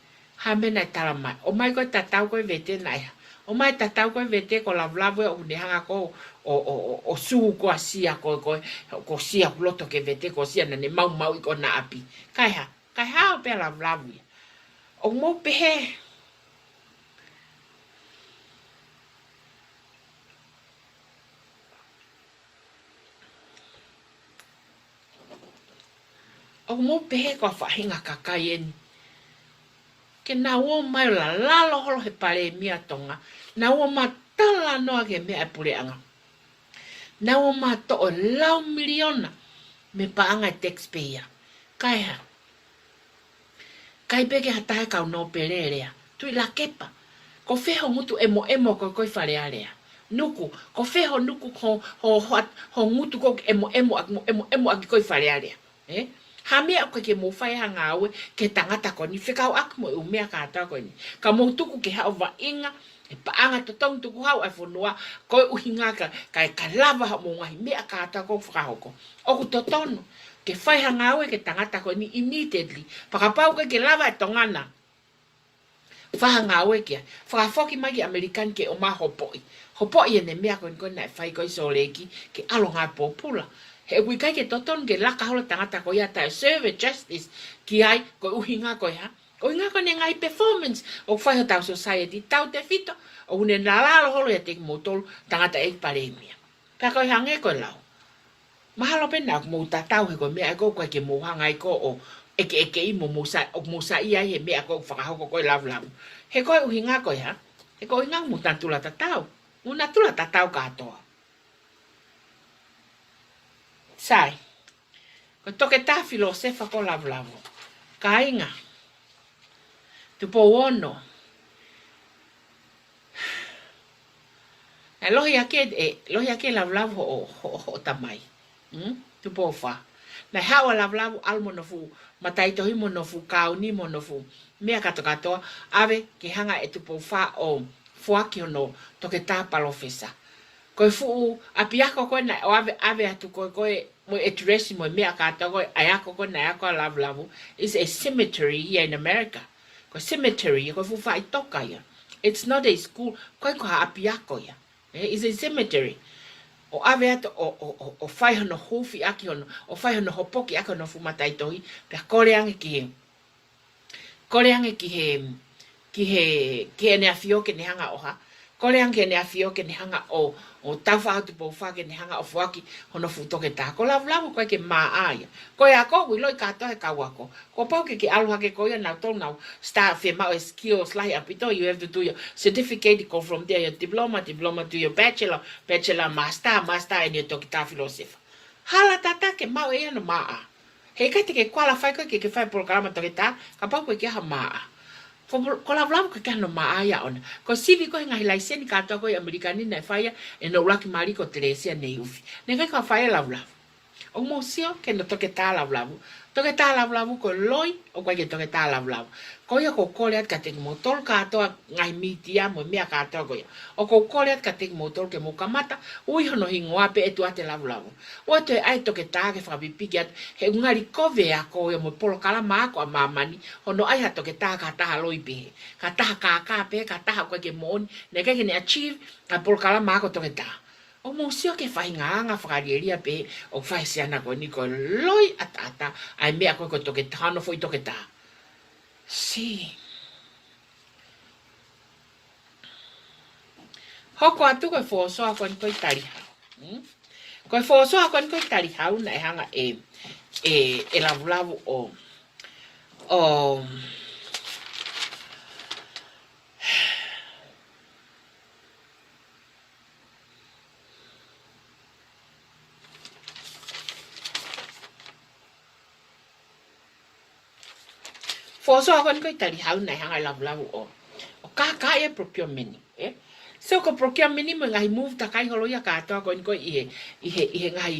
Hā e meʻa naʻe tala mai? ʻOmai ko ē tatau ko ē vete naʻe hā? ʻOmai tatau ko e vete ko Lavulavu ē ʻoku ne hanga ko ʻo, ʻo, ʻo, ʻo sū ko ā sia ko, ko, ko sia ʻoku loto ke vete ko sia naʻa ne maumauʻi ko ʻena ʻapi. Kae hā, kae hao pē ʻa Lavulavu ia. ʻOku mou pehē, ʻoku mou pehē ko ha faʻahinga kakai eni ke nau ō mai ʻo lalalo holo he palēmia Tonga, nau ō mai ʻo talanoa ki he meʻa ʻa e puleʻanga. Nau ō mai ʻo toʻo e lau miliona mei he paʻanga ʻa e taxpayer. Kae hā? ʻIkai pē ke ha taha ʻe kau nōpele lea. Tuʻi Lakepa, ko fē ho ngutu ʻemoʻemo ko ē ʻoku ʻi Fale Alea? Nuku, ko fē ho nuku ho, ho, ho, ho ngutu ko ē ʻoku ʻemoʻemo ʻaki, mo ʻemoʻemo ʻaki ko ē ʻi Fale Alea? Ē? Ha meʻa ʻoku ʻikai ke mou fai ha ngāue ki he tangata ko eni fekauʻaki mo e ʻū meʻa kātoa ko eni. Ka mou tuku ke haʻu ʻo vaʻinga e paʻanga totongi tukuhau ʻa e fonua, ko e ʻuhinga ka, ka, ka lava haʻamou ngaahi meʻa kātoa ko ē ʻoku fakahoko. ʻOku totonu ke fai ha ngāue ki he tangata ko eni immediately. Pea kapau ʻoku ʻikai ke lava ʻe Tonga na, fai ha ngāue ki ai. Fakafoki mai ki ʻAmelika ni ke ō mai ʻo hopoʻi. Hopoʻi ʻene meʻa ko eni ko ē naʻe fai ko ē ʻi Sōleki ke ʻalu ʻo ngāue pōpula. He ʻoku ʻikai ke totonu ke laka holo e tangata ko ia ʻo taʻe serve justice ki ai, ko e ʻuhinga ko e hā? Ko e ʻuhinga ko ʻene ngaahi performance ʻoku fai hotau society, tautefito ʻoku ne lalalo holo ʻiate kimoutolu tangataʻeiki palēmia. Pea ko e hangē ko e lau, mahalo pē naʻa mou tatau he ko e meʻa ē ʻoku ʻikai ke mou hanga ai ko ē ʻo ʻekeʻekeʻi mo mou sa-, ʻo mou saiʻia ai he meʻa ko ē ʻoku fakahoko ko ē ʻe Lavulavu. He ko e ʻuhinga ko e hā? He ko e ʻuhinga mou natula tatau. Mou natula tatau kātoa. Sai. Ko e toketā filōsefa ko Lavulavu. Kāinga, Tupou Ono, naʻe lohi ʻaki ē, lohi ʻaki ē ʻe Lavulavu hoʻo, hoʻo, hoʻo tamai. Hmm? Tupou Fā. Naʻe haʻu ʻa Lavulavu ʻo ʻalu mo hono fuʻu mataʻitohi mo hono fuʻu kauni mo hono fuʻu meʻa kātoa kātoa, ʻave ke hanga ʻe Tupou Fā ʻo foaki hono toketā palōfesa. Ko e fuʻu ʻapiako ko ē naʻe ʻave, ʻave atu ko ē, ko ē mo e address mo e meʻa kātoa ko ē ʻa e ako ko ē naʻe ako ai ʻa Lavulavu, is a cemetery here in America. Ko e cemetery, ko e fuʻu faʻitoka ia. It's not a school, ʻikai ko ha ʻapiako ia. Eh, it's a cemetery. ʻO ʻave atu, ʻo, ʻo, ʻo, ʻo fai hono huufi ʻaki hono, ʻo fai hono hopoki ʻaki hono fuʻu mataʻitohi, pea kole ange ki he, kole ange ki he, ki he, ki heʻene ʻafio ke ne hanga ʻo hā. Kole ange ki heʻene ʻafio ke ne hanga ʻo, ʻo taufaʻahau Tupou Fā ke ne hanga ʻo foaki hono fuʻu toketā. Ko Lavulavu ʻoku ʻikai ke maʻa ia. Ko e ako ʻoku ʻiloʻi kātoa ʻe he kau ako. Kuo pau ke ke ʻalu hake ko ia nautolu nau start fiemaʻu e skills lahi ʻaupito. You have to do your certificate, go from there, your diploma, diploma to your bachelor, bachelor, master, master, and your toketā filōsefa. Hala tatau ke maʻu ʻe ia hono maʻa. He ʻikai te ke qualify koe ke ke fai e polokalama toketā, kapau ʻoku ʻikai ke ʻi ai ha maʻa. Ko, ko Lavulavu ʻoku ʻikai ke ʻi ai hano maʻa ia ʻoʻona. Ko e sivi ko ē he ngaahi laiseni kātoa ko ē ʻi ʻAmelika ni naʻe fai ia ʻe Noulaki Mali ko Telesia Neiufi. Naʻe ʻikai ke fai ʻe Lavulavu. ʻOku mou sio ki hono toketā ʻa Lavulavu? Toketā ʻa Lavulavu ko e loi, ʻoku ʻikai ke toketā ʻa Lavulavu. Ko ia ʻoku ou kole atu kiate kimoutolu kātoa ngaahi mītia mo e meʻa kātoa ko ia. ʻOku ou kole atu kiate kimoutolu ke mou kamata ui hono hingoa pē ʻe Tuate Lavulavu. ʻOua toe ʻai e toketā ke fakapipiki atu, he ʻoku ngali kovi e ako ia mo e polokalama ako ʻa māmani, hono ʻai ha toketā ki ha taha loi pehē, ki ha taha kākā pehē, ki ha taha ʻoku ʻikai ke moʻoni, naʻe ʻikai ke ne achieve ʻa e polokalama ako toketā. ʻOku mou sio ki he faʻahinga anga fakalielia pē ʻoku fai ʻe he siana ko eni, ko e loi ʻataʻatā ʻa e meʻa ko ē ko e toketā, hono foʻi toketā. Sī. Hoko atu ko e fōsoa ko eni ko ē ʻi Talihau. Hmm? Ko e fōsoa ko eni ko ē ʻi Talihau naʻe hanga ʻe, ʻe, ʻe Lavulavu ʻo, ʻo, fōsoa ko eni ko ē ʻi Talihau naʻe hanga ʻe Lavulavu ʻo, ʻo kākaaʻi e procurement, ē? So ko e procurement mo e ngaahi move takai holo ia kātoa ko eni ko ē ʻi he, ʻi he, ʻi he ngaahi,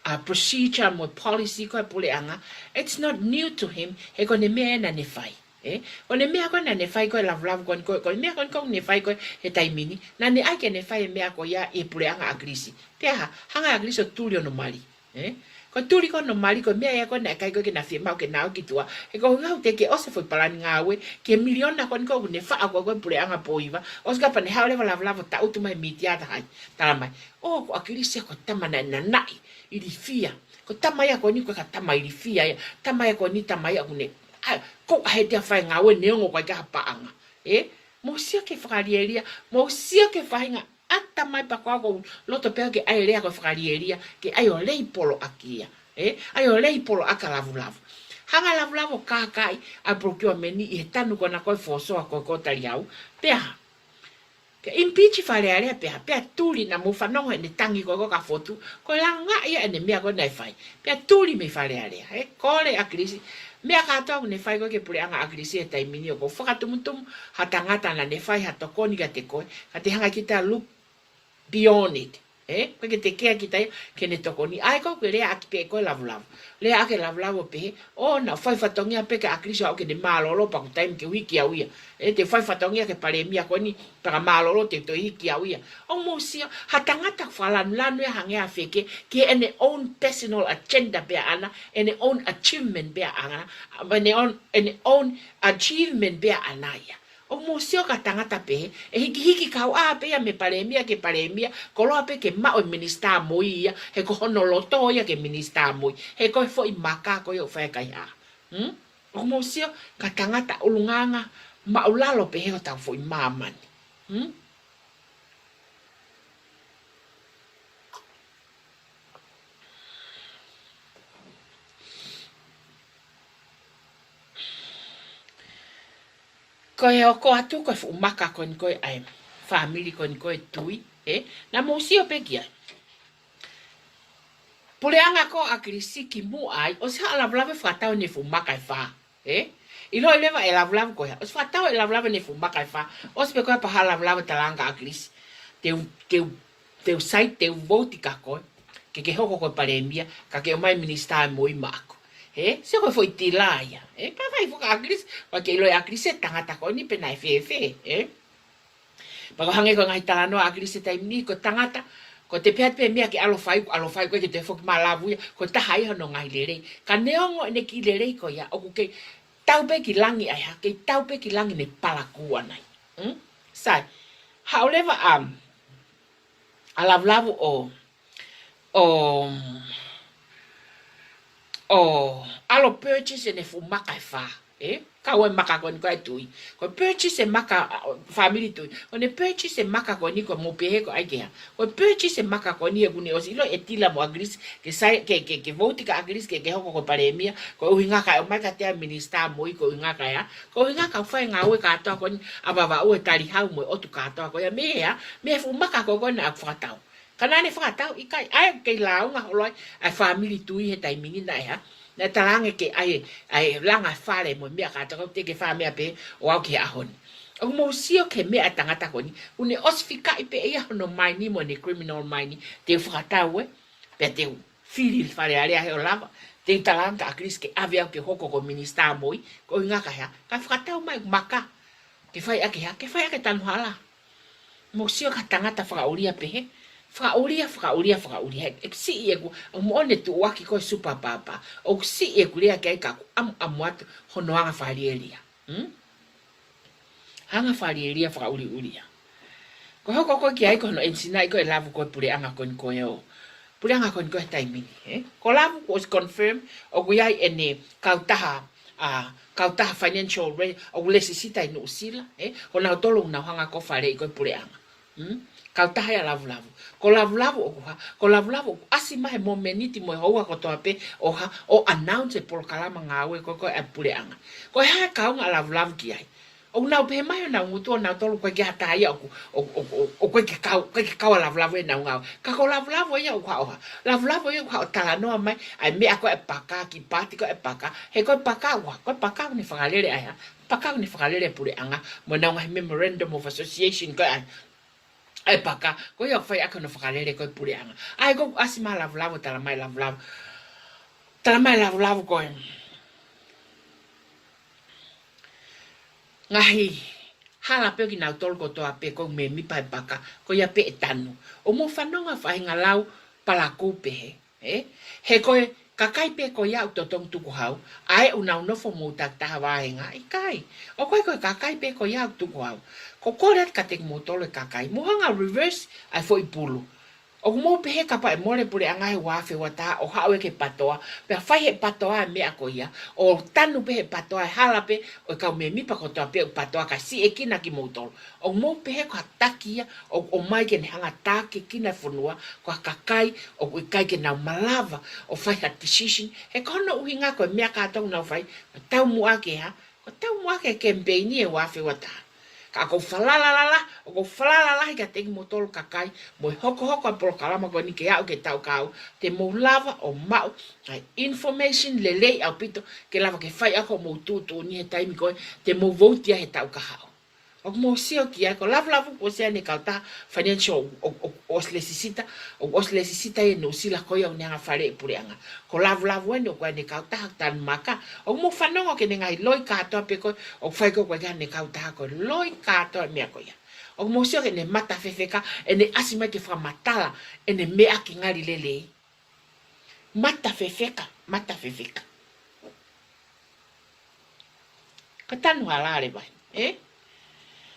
uh, procedure mo e policy ko ē ʻa e puleʻanga. It's not new to him, he ko ʻene meʻa ē naʻa ne fai. Ē? Ko ʻene meʻa ko ē naʻa ne fai ko ē Lavulavu ko eni ko ē, ko ʻene meʻa ko eni ko ē naʻa ne fai ko ē he taimi ni, naʻa ne ʻai ke ne fai e meʻa ko ia ʻi he puleʻanga ʻa ʻAkilisi. Pea hā, hanga ʻe ʻAkilisi ʻo tuli hono mali. Ē? Ko e tuli ko ē hono mali, ko e meʻa ia ko ē naʻe ʻikai ko ē ke na fiemaʻu ke na ō ki tuʻa. He ko e ʻuhinga ʻoku teʻeki ke ʻosi e foʻi palani ngāue, ki he miliona ko eni ko ē ʻoku ne faʻo ko ē ko e puleʻanga pō hiva, ʻosi kapau naʻe haʻu leva ʻo lavelave ʻo taʻutu mai he mītia ʻo talamai, ʻō, ko ʻAkilisi ia ko e tama naʻe nanaʻi, ilifia. Ko e tama ia ko eni ko e ka tama ilifia ia. Tama ia ko eni, tama ia ʻoku ne, ʻa, ko e ʻahetia fai ngāue neongo ʻoku ʻikai ha paʻanga. Ē? Mou sio ki he fakalielia, mou sio ki he faʻahinga ʻata mai pea ko au ʻoku ou loto pē au ke ʻai e lea ko e fakalielia, ke ʻai ʻo leipoloʻaki ia. Ē? ʻAi ʻo leipoloʻaki ʻa Lavulavu. Hanga ʻe Lavulavu ʻo kākaaʻi ʻa e procurement ʻi he tanu ko ena ko e fōsoa ko ē ko Talihau. Pea ke impeach Fale Alea pea, pea tuli, naʻa mou fanongo heʻene tangi ko ē ko Kafotu, ko e langa ia ʻene meʻa ko ē naʻe fai. Pea tuli mei Fale Alea, ē, kole ʻa ʻAkilisi. Meʻa kātoa ʻoku ne fai ko ē ki he puleʻanga ʻa ʻAkilisi he taimi ni, ʻoku ou fakatumutumu ha tangata naʻa ne fai ha tokoni kiate koe, ka te hanga kita look beyond it. Ē, ʻoku ʻikai ke te kea kita ia ke ne tokoni. ʻA ia ko ē ʻoku ke leaʻaki pē ʻe koe Lavulavu. Leaʻaki ʻe Lavulavu ʻo pehē, ʻō, naʻa ku fai fatongia pē kia ʻAkilisi ʻo aʻu ki heʻene mālōlō pea ʻoku taimi ke u hiki au ia. Ē, te u fai fatongia ki he palēmia ko eni pea ka mālōlō te u toe hiki au ia. ʻOku mou sio, ha tangata ʻoku fakalanulanu ia hangē ha feke, ki heʻene own personal agenda pē ʻaʻana, ʻene own achievement pē ʻaʻana, ʻene own, ʻene own achievement pē ʻaʻana ia. ʻOku mou sio ki ha tangata pehē, ʻe hikihiki kauʻā pē ia mei he palēmia ki he palēmia, koloa pē ke maʻu e minisitā moi ia, he ko hono loto ia ki he minisitā moi, he ko e foʻi maka ko ia ʻoku fai e kaihaʻa. Hmm? ʻOku mou sio ki ha tangata ʻulungaanga maʻulalo pehē hotau foʻi māmani. Hmm? Ko e hoko atu ko e fuʻu maka ko eni ko ē ʻa e fāmili ko eni ko ē Tui, ē? Naʻa mou sio pē ki ai. Puleʻanga ko ē ʻa ʻAkilisi kimuʻa ai, ʻosi haʻu ʻa Lavulavu ʻo fakatau ʻene fuʻu maka ʻe fā, ē? ʻIloʻi leva ʻe Lavulavu ko e hā, ʻosi fakatau ʻe Lavulavu ʻene fuʻu maka ʻe fā, ʻosi pē ko e pā haʻu ʻa Lavulavu ʻo talaange kia ʻAkilisi, te u, te u, te u sai, te u vouti kia koe ke ke hoko ko e palēmia, ka ke ʻomai minisitā moi maʻaku. Ē? Sio ko e foʻi tila ia. Ē? Pea fai foki ʻa ʻAkilisi, ʻoku ʻikai ke ʻiloʻi ʻe ʻAkilisi e tangata ko eni pe naʻe fēfē, ē? Pea ko e hangē ko e ngaahi talanoa ʻa ʻAkilisi he taimi ni, ko e tangata, ko e te pehē pē meʻa ke ʻalu ʻo fai, ʻalu ʻo fai, ʻoku ʻikai ke toe foki mai ʻa Lavu ia, ko e taha ia hono ngaahi lelei. Ka neongo ʻene kiʻi lelei ko ia, ʻoku kei tau pē ki langi ʻa e hā, kei tau pē ki langi ʻene palakū ʻaʻana ia. Hmm? Sai, haʻu leva ʻa, ʻa Lavulavu ʻo, ʻo, ʻo ʻalu ʻo purchase ʻene fuʻu maka ʻe fā, ē? Kau e maka ko eni ko ē Tui. Ko e purchase e maka, ʻa, fāmili Tui. Ko ʻene purchase e maka ko eni ko e mou pehē ko e ʻai ke hā. Ko e purchase e maka ko eni he ʻoku ne ʻosi ʻilo e tila mo ʻAkilisi ke sai, ke, ke, ke vouti kia ʻAkilisi ke, ke hoko ko e palēmia. Ko e ʻuhinga ka ʻomai kiate au e minisitā moi, ko e ʻuhinga ka ʻe hā. Ko e ʻuhinga ka u fai e ngāue kātoa ko eni ʻa Vavaʻu, ʻa Talihau mo e ʻotu kātoa ko ia mei he hā, mei he fuʻu maka ko ē naʻa ku fakatau. Ka naʻa ne fakatau, ʻikai, ʻa ia ʻoku kei lāunga holo ai ʻa e fāmili Tui he taimi ni naʻe hā, naʻe talaange ke ʻai, ʻai e langa e fale mo e meʻa kātoa, ka ʻoku teʻeki ke fai ha meʻa pē ʻo aʻu ki he ʻaho ni. ʻOku mou sio ki he meʻa ʻa e tangata ko eni, ʻoku ne ʻosi fikaʻi pē ʻe ia hono maini mo ʻene criminal maini, te u fakatau ē, pea te u fili Fale Alea he ʻo lava, te u talaange kia ʻAkilisi ke ʻave au ke hoko ko e minisitā moi, ko e ʻuhinga ka hā, ka fakatau mai maka, ke fai ʻaki hā, ke fai ʻaki e tanu hala. Mou sio ki ha tangata fakaʻulia pehē. Fakaʻulia, fakaʻulia, fakaʻulia. He, he siʻi ʻeku, ʻoku moʻoni e tuʻuaki ko e super papa. ʻOku siʻi ʻeku lea ki ai ka ʻoku ʻamuʻamu atu hono anga fakalielia. Hmm? Anga fakalielia, fakaʻuliʻulia. Ko e hoko ko ē ki ai ko hono ʻenisinaʻi ko ē ʻe Lavu ko e puleʻanga ko eni ko ē ʻo. Puleʻanga ko eni ko ē he taimi ni, ē? Ko Lavu kuo ʻosi confirm, ʻoku ʻi ai ʻene kautaha, ʻa, kautaha financial re-, ʻoku lēsisita ʻi Nuʻusila, ē? Ko nautolu ʻoku nau hanga ko ē ʻo faleʻi ko ē puleʻanga. Hmm? Kautaha ia ʻa Lavulavu. Ko Lavulavu ʻoku hā, ko Lavulavu ʻoku ʻasi mai he momeniti mo e houa kotoa pē ʻo hā, ʻo announce e polokalama ngāue ko ē ko ē ʻa e puleʻanga. Ko e hā e kaunga ʻa Lavulavu ki ai? ʻOku nau pehē mai honau ngutu ʻo nautolu ʻoku ʻikai ke ʻi ai ha taha ia ʻoku, ʻoku, ʻoku, ʻoku, ʻoku ʻikai ke kau, ʻikai ke kau ʻa Lavulavu ʻenau ngāue. Ka ko Lavulavu ia ʻoku haʻu ʻo hā. Lavulavu ia ʻoku haʻu ʻo talanoa mai ʻa e meʻa ko ē ʻa e paka, kiʻi paati ko ē ʻa e paka. He ko e paka ʻoku hā, ko e paka ʻoku ne fakalele ai hā. Paka ʻoku ne fakalele e puleʻanga mo ʻenau ngaahi memorandum of association ko ē ʻa e, ʻa e paka, ko ia ʻoku fai ʻaki hono fakalele ko ē puleʻanga. ʻA ia ko ē ʻoku ʻasi mai ʻa Lavulavu, talamai ʻe Lavulavu. Talamai ʻe Lavulavu ko e ngaahi hala pē ʻo kinautolu kotoa pē ko e mēmipa he paka, ko ia pē ʻe tanu. ʻOku mou fanongo ki he faʻahinga lau palakū pehē, ē? He ko e kakai pē ko ia ʻoku totonu tukuhau, ʻa ē ʻoku nau nofo mo takitaha vāhenga, ʻikai. ʻOku ʻikai ko e kakai pē ko ia ʻoku tukuhau. Ko e kole atu kiate kimoutolu e kakai, mou hanga reverse ʻa e foʻi pulu. ʻOku mou pehē kapau ʻe mole puleʻanga he ua afe ua taha ʻo haʻu ia ki he PTOA, pea fai he PTOA e meʻa ko ia, ʻo tanu pē he PTOA e hala pē ʻo e kau mēmipa kotoa pē ʻo e PTOA kae siʻekina kimoutolu. ʻOku mou pehē ko ha taki ia ʻoku ʻomai ke ne hanga ʻo takiekina e fonua, ko ha kakai ʻoku ʻikai ke nau malava ʻo fai ha decision, he ko hono ʻuhinga ko e meʻa kātoa ʻoku nau fai, ko e taumuʻa ki he hā, ko e taumuʻa ki he kemipeini e ua afe ua taha. Ka ʻoku ou falala lalahi, ʻoku ou falala lalahi kiate kimoutolu kakai, mo e hokohoko ʻa e polokalama ko eni ke aʻu ki he taʻu kahaʻu, te mou lava ʻo maʻu ʻa e information lelei ʻaupito, ke lava ke fai ʻaki hoʻomou tuʻutuʻuni he taimi ko ē te mou vouti ai he taʻu kahaʻu. ʻOku mou sio ki ai, ko Lavulavu kuo ʻosi ʻi ai ʻene kautaha financial ʻo, ʻo, ʻo, ʻosi lēsisita, ʻo, ʻosi lēsisita ʻi Nuʻusila ko ia ʻoku ne hanga ʻo faleʻi e puleʻanga. Ko Lavulavu eni ʻoku ʻi ai ʻene kautaha tanu maka. ʻOku mou fanongo ki heʻene ngaahi loi kātoa pē ko ē, ʻoku fai ko ē ʻoku ʻi ai ʻene kautaha ko e loi kātoa e meʻa ko ia. ʻOku mou sio ki heʻene mata fefeka, ʻene ʻasi mai ke fakamatala ʻene meʻa ke ngali lelei. Mata fefeka, mata fefeka. Ko e tanu hala leva eni, ē?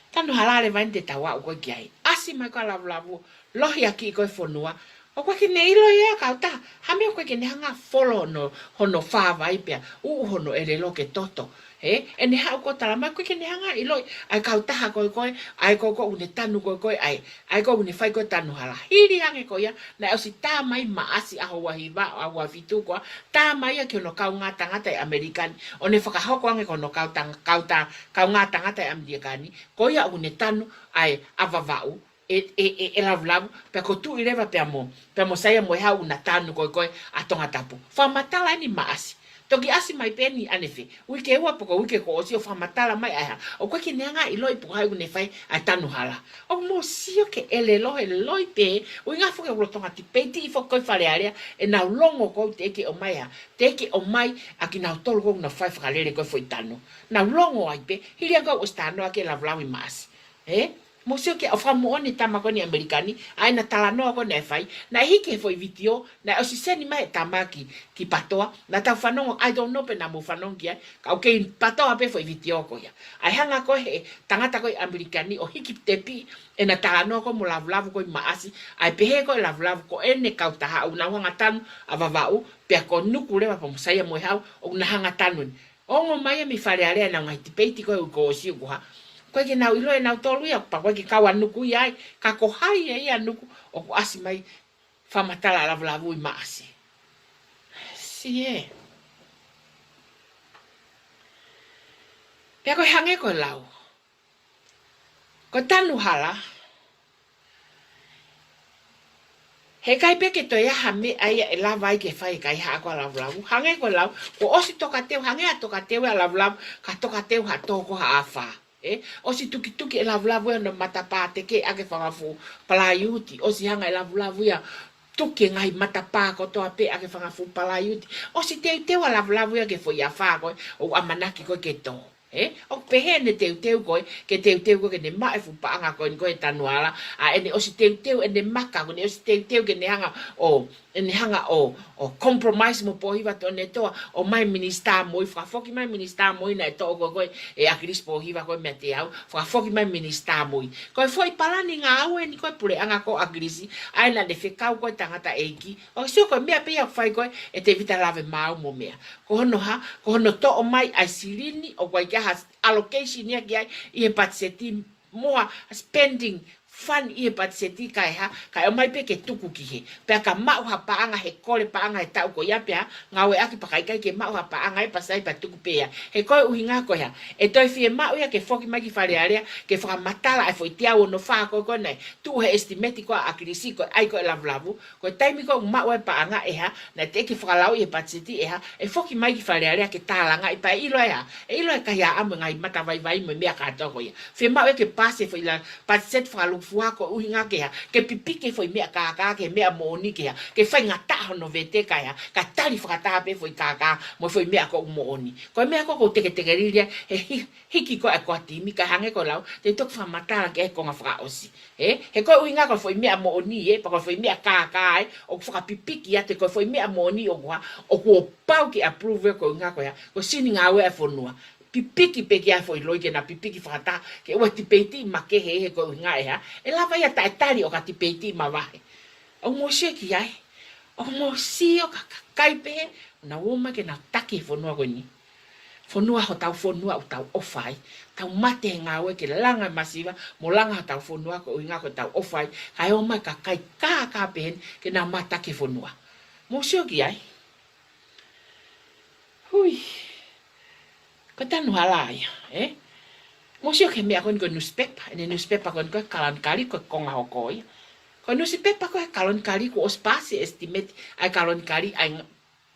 Tanu hala leva eni te tau aʻu ko ē ki ai. ʻAsi mai ko ē ʻa Lavulavu, lohiakiʻi ko ē e fonua. ʻOku ʻikai ke ne ʻilo ia ʻa e kautaha, ha meʻa ʻoku ʻikai ke ne hanga ʻo follow hono, hono fāvai pea uʻu hono ʻelelo ki he toto. Ē? ʻEne haʻu ko ē ʻo tala mai, ʻoku ʻikai ke ne hanga ʻo ʻiloʻi ʻa e kautaha ko ē ko ē, ʻa ē ko ē ko ē ʻoku ne tanu ko ē ko ē, ʻa ē, ʻa ē ko ē ʻoku ne fai ko ē e tanu hala. Hili ange ko ia, naʻe ʻosi tā mai Maʻasi ʻaho ua hiva, ʻaho ua fitu ko ia, tā mai ia ki hono kaungā tangata ʻi ʻAmelika ni, ʻo ne fakahoko ange ki hono kau tang-, kau ta-, kaungā tangata ʻi ʻAmelika ni, ko ia ʻoku ne tanu ʻa e ʻa Vavaʻu, ʻe, ʻe, ʻe, ʻe Lavulavu, pea ko Tuʻi leva pea mo, pea mo Saia Moehau ʻoku na tanu ko ē ko ē ʻa Tongatapu. Fakamatala eni Maʻasi. Toki ʻasi mai pē eni ʻanefē, uike ua pe ko e uike kuo ʻosi ʻo fakamatala mai ʻa e hā. ʻOku ʻikai ke ne hanga ʻo ʻiloʻi pe ko hai ʻoku ne fai ʻa e tanu hala. ʻOku mou sio ki he ʻelelo he loi pē, ʻuhinga foki ʻoku lolotonga tipeitiʻi foki ko ē ʻi Fale Alea, ʻenau longo ko ē teʻeki ʻomai ʻa, teʻeki ʻomai ʻa kinautolu ko ē ʻoku nau fai fakalele ko ē foʻi tanu. Nau longo ai pē, hili ange ko ē ʻosi talanoa ki ai Lavulavu ʻi Maʻasi. Ē? Mou sio ki ai ʻo fakamoʻoni e tama ko eni ʻi ʻAmelika ni, ʻa ē naʻe talanoa ko ē naʻe fai, naʻe hiki he foʻi vitiō, naʻe ʻosi seni mai he tama ki, ki PTOA, naʻa tau fanongo, I don't know pe naʻa mou fanongo ki ai, ka ʻoku kei PTOA pē foʻi vitiō ko ia. ʻA e hanga ko ē he tangata ko ē ʻi ʻAmelika ni ʻo hiki tepi, ʻena talanoa ko ē mo Lavulavu ko ē ʻi Maʻasi, ʻa e pehē ko ē ʻe Lavulavu ko ʻene kautaha ʻoku nau hanga ʻo tanu ʻa Vavaʻu, pea ko Nuku leva pea mo Saia Moehau, ʻoku na hanga ʻo tanu ni. Ongo mai ia mei Fale Alea ʻenau ngaahi tipeiti ko ē ʻoku ʻosi ʻoku hā. ʻOku ʻikai ke nau ʻilo ʻe nautolu ia, pea ʻoku ʻikai ke kau ʻa Nuku ia ai, ka ko hai ʻe ʻi ai ʻa Nuku ʻoku ʻasi mai fakamatala ʻa Lavulavu ʻi Maʻasi. Siʻi ē. Pea ko e hangē ko e lau. Ko e tanu hala, heʻikai pē ke toe ʻi ai ha meʻa ia ʻe lava ai ke fai e kaihaʻa ko ē ʻa Lavulavu. Hangē ko e lau, kuo ʻosi tokateu, hangē ha tokateu ʻa Lavulavu, ka tokateu ha tō ko ē ha afā. Ē, ʻosi tukituki ʻe Lavulavu ia hono matapā teke ʻaki e fanga fuʻu palaiuti. ʻOsi hanga ʻe Lavulavu ia ʻo tuki e ngaahi matapā kotoa pē ʻaki e fanga fuʻu palaiuti. ʻOsi teuteu ʻa Lavulavu ia ki he foʻi afā ko ē ʻoku ʻamanaki ko ē ke tō. Ē, ʻoku pehē ʻene teuteu ko ē, ke teuteu ko ē ke ne maʻu e fuʻu paʻanga ko eni ko e tanu hala, ʻa ʻene ʻosi teuteu ʻene maka, ko ʻene ʻosi teuteu ke ne hanga ʻo, ʻene hanga ʻo, ʻo compromise mo Pōhiva Tuʻiʻonetoa, ʻomai Minisitā Moʻui, fakafoki mai Minisitā Moʻui naʻe toʻo ko ē ko ē ʻe ʻAkilisi Pōhiva ko ē meiate au, fakafoki mai Minisitā Moʻui. Ko e foʻi palani ngāue eni ko ē puleʻanga ko ē ʻo ʻAkilisi, ʻa ē naʻa ne fekau ko ē tangataʻeiki, ʻoku sio ko e meʻa pē ia ʻoku fai ko ē ʻe Tēvita Lavemaau mo meʻa. Ko hono hā, ko hono toʻo mai ʻa e silini ʻoku ʻikai ke ʻi ai ha allocation ia ki ai ʻi he patiseti mo ha spending fund ʻi he patiseti kae hā, kae ʻomai pē ke tuku ki hē. Pea ka maʻu ha paʻanga he kole paʻanga he taʻu ko ia pea ngāueʻaki pea ka ʻikai ke maʻu ha paʻanga ʻe pasai pea tuku pē ia. He ko e ʻuhinga ko e hā, ʻe toe fiemaʻu ia ke foki mai ki Fale Alea, ke fakamatala ʻa e foʻi teau ono fā ko ē ko ē naʻe tuʻu he estimate ko ē ʻa ʻAkilisi ko ē ʻai ko ē ʻe Lavulavu, ko e taimi ko ē ʻoku maʻu ai e paʻanga ʻe hā, naʻe teʻeki fakalauʻi he patiseti ʻe hā, ʻe foki mai ki Fale Alea ke tālangaʻi pea ʻe ʻilo ʻe hā, ʻe ʻilo ʻe he kaihaʻa mo e ngaahi matavaivai mo e meʻa kātoa ko ia. Fiemaʻu ia ke paasi e foʻi la-, patiseti fakaluku fua ko e ʻuhinga ke hā, ke pipiki foʻi meʻa kākā ki he meʻa moʻoni ke hā, ke faingataʻa hono vete kae hā, kae tali fakataha pē foʻi kākā mo e foʻi meʻa ko ē ʻoku moʻoni. Ko e meʻa ko ē ʻoku ou teketekelili ai, he hi-, hiki ko ē ʻa e kau timi, kae hangē ko e lau, te u toki fakamatala ki ai he konga fakaʻosi. Ē, he ko e ʻuhinga ko e foʻi meʻa moʻoni ē, pea ko e foʻi meʻa kākā ē, ʻoku fakapipiki atu, ko e foʻi meʻa moʻoni ʻoku hā, ʻoku pau ke approve ē ko e ʻuhinga ko e hā, ko e sini ngāue ʻa e fonua. Pipiki pē ki ai foʻi loi ke na pipiki fakataha, ke ʻoua tipeiti makehe he ko e ʻuhinga ē hā. ʻE lava ia taʻe tali ʻo ka tipeiti mavahe. ʻOku mou sio ki ai. ʻOku mou sio ka kakai pē, na uoma ke na taki he fonua ko eni. Fonua hotau fonua ʻoku tau ʻofa ai. Tau mate he ngāue ke langa masiva, mo langa hotau fonua ko e ʻuhinga ko ʻetau ʻofa ai. Kae ō mai kakai kākā pehē ni ke na mā taki he fonua. Mou sio ki ai. Hui. Ko e tanu hala ia, ē? Mou sio ki he meʻa ko eni ko e newspaper, ʻene newspaper ko eni ko e Kalonikali, ko e konga hoko ia. Ko e newspaper ko e Kalonikali kuo ʻosi paasi e estimate, ʻa e Kalonikali, ʻa e ng-,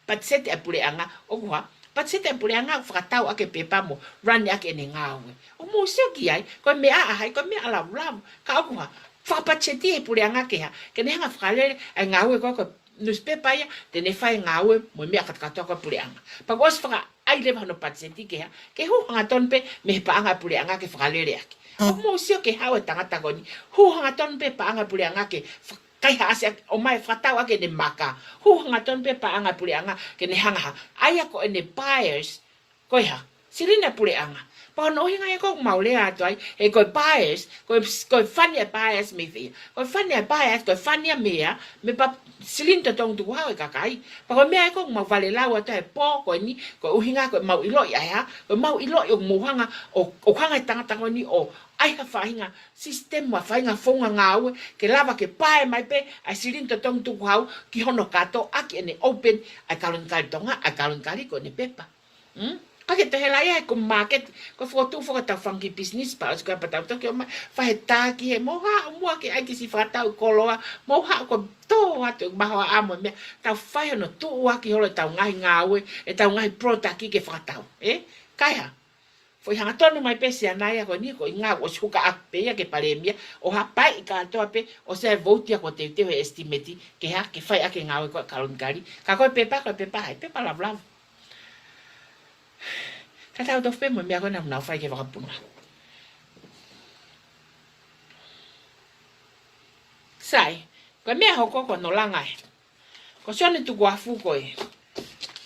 patiseti ʻa e puleʻanga, ʻoku hā, patiseti ʻa e puleʻanga ʻoku fakatau ʻaki e pepa mo run ʻaki ʻene ngāue. ʻOku mou sio ki ai, ko e meʻa ʻa hai, ko e meʻa ʻa Lavulavu, ka ʻoku hā, fakapatiseti ʻe he puleʻanga ke hā, ke ne hanga fakalele ʻa e ngāue ko e, ko e newspaper ia, te ne fai e ngāue mo e meʻa kātoa ko e puleʻanga. Pea kuo ʻosi fakaʻai leva hono patiseti ke hā, ke hū hangatonu pē mei he paʻanga ʻa e puleʻanga ke fakalele ʻaki. ʻOku mou sio ki he haʻu e tangata ko eni, hū hangatonu pē paʻanga ʻa e puleʻanga ke fa-, kaihaʻasi ʻaki, ʻomai fakatau ʻaki ʻene maka. Hū hangatonu pē paʻanga ʻa e puleʻanga ke ne hanga hā. ʻA ia ko ʻene buyers, ko e hā, silini ʻa e puleʻanga. Pea ko hono ʻuhinga ia ʻoku mau lea atu ai, he ko e buyers, ko e, ko e fani ʻa e buyers mei fē ia. Ko e fani ʻa e buyers, ko e fani ʻa e meʻa, meʻa pē silini totongi tukuhau ʻa e kakai. Pea ko e meʻa ia ʻoku mau valelau atu ai he pō ko eni, ko e ʻuhinga ko ʻemau ʻiloʻi ʻa e hā, ko ʻemau ʻiloʻi ʻoku mou hanga, ʻo, ʻo hanga ʻe he tangata ko eni ʻo ʻai ha faʻahinga system mo ha faʻahinga founga ngāue, ke lava ke pae mai pē ʻa e silini totongi tukuhau ki hono kātoa ʻaki ʻene open ʻa e Kalonikali Tonga, ʻa e Kalonikali ko ʻene pepa. Hmm? Ka ke toe hela ia he ko e market, ko e fokotuʻu foki ʻetau funky business, pea ʻosi ko ia pea tau toki ō mai, fai e taki he mou haʻu muʻa ke ʻai ke siʻi fakatau koloa, mou haʻu ko e tō atu e mahoaʻa mo e meʻa, tau fai hono tuʻuaki holo ʻetau ngaahi ngāue, ʻetau ngaahi product ke fakatau, ē? Kae hā? Foʻi hangatonu mai pē siana ia ko eni, ko e ʻuhinga ʻosi huka ʻaki pē ia ki he palēmia, ʻo hapai ʻi kātoa pē, ʻosi ʻa e vouti ia kuo teuteu he estimate, ke hā, ke fai ʻaki e ngāue ko e Kalonikali. Ka ko e pepa, ko e pepa hai, pepa Lavulavu. Tatau tofu pē mo e meʻa ko ē naʻa nau fai ki he vakapuna. Sai, ko e meʻa hoko ko hono langa ē. Ko Sione Tukuafu ko e,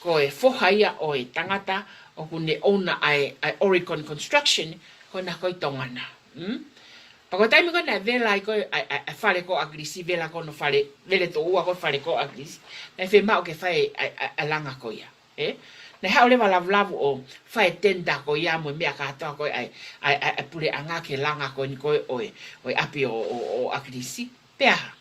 ko e foha ia ʻo e tangata ʻoku ne ʻouna ʻa e, ʻa e Oregon Construction, ko ena ko e Tonga na. Mm? Pea ko e taimi ko ē naʻe vela ai ko ē ʻa e, ʻa e, ʻa e fale ko ē ʻa ʻAkilisi, vela ko hono fale, vela tuʻo ua ko ē fale ko ē ʻa ʻAkilisi. Naʻe fiemaʻu ke fai ʻa e, ʻa e, ʻa e langa ko ia. Ē? Naʻe haʻu leva Lavulavu ʻo fai e tender ko ia mo e meʻa kātoa ko ē ʻa e, ʻa e, ʻa e, ʻa e puleʻanga ki he langa ko eni ko ē ʻo e, ʻo e ʻapi ʻo, ʻo, ʻo ʻAkilisi. Pea hā?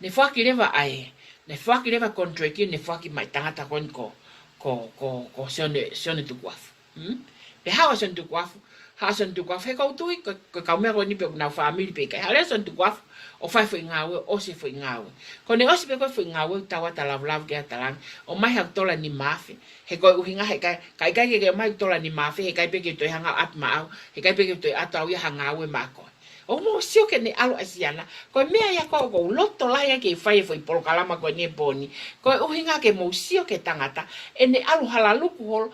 Ne foaki leva ʻa e, ne foaki leva contract ia, ne foaki mai tangata ko eni ko, ko, ko, ko Sione, Sione Tukuafu. Hmm? Pea haʻu ʻa Sione Tukuafu, haʻu ʻa Sione Tukuafu, he ʻoku ou tui, ko, ko e kaumeʻa ko eni pe ʻoku nau fāmili pe ʻikai. Haʻu leva ʻa Sione Tukuafu, ʻo fai foʻi ngāue, ʻosi e foʻi ngāue. Ko ʻene ʻosi pē ko ē foʻi ngāue, tau ʻata Lavulavu ke ʻata langa, ʻomai haʻaku tola nima afe. He ko e ʻuhinga he ʻikai, ka ʻikai ke ke ʻomai tola nima afe, he ʻikai pē ke toe hanga ʻo ʻapi maʻau, he ʻikai pē ke toe ʻatu au ia ha ngāue maʻa koe. ʻOku mou sio ki heʻene ʻalu ʻa Siana, ko e meʻa ia ko ē ʻoku ou loto lahi ai ke fai e foʻi polokalama ko eni he pō ni. Ko e ʻuhinga ke mou sio ki he tangata, ʻene ʻalu halaluku holo,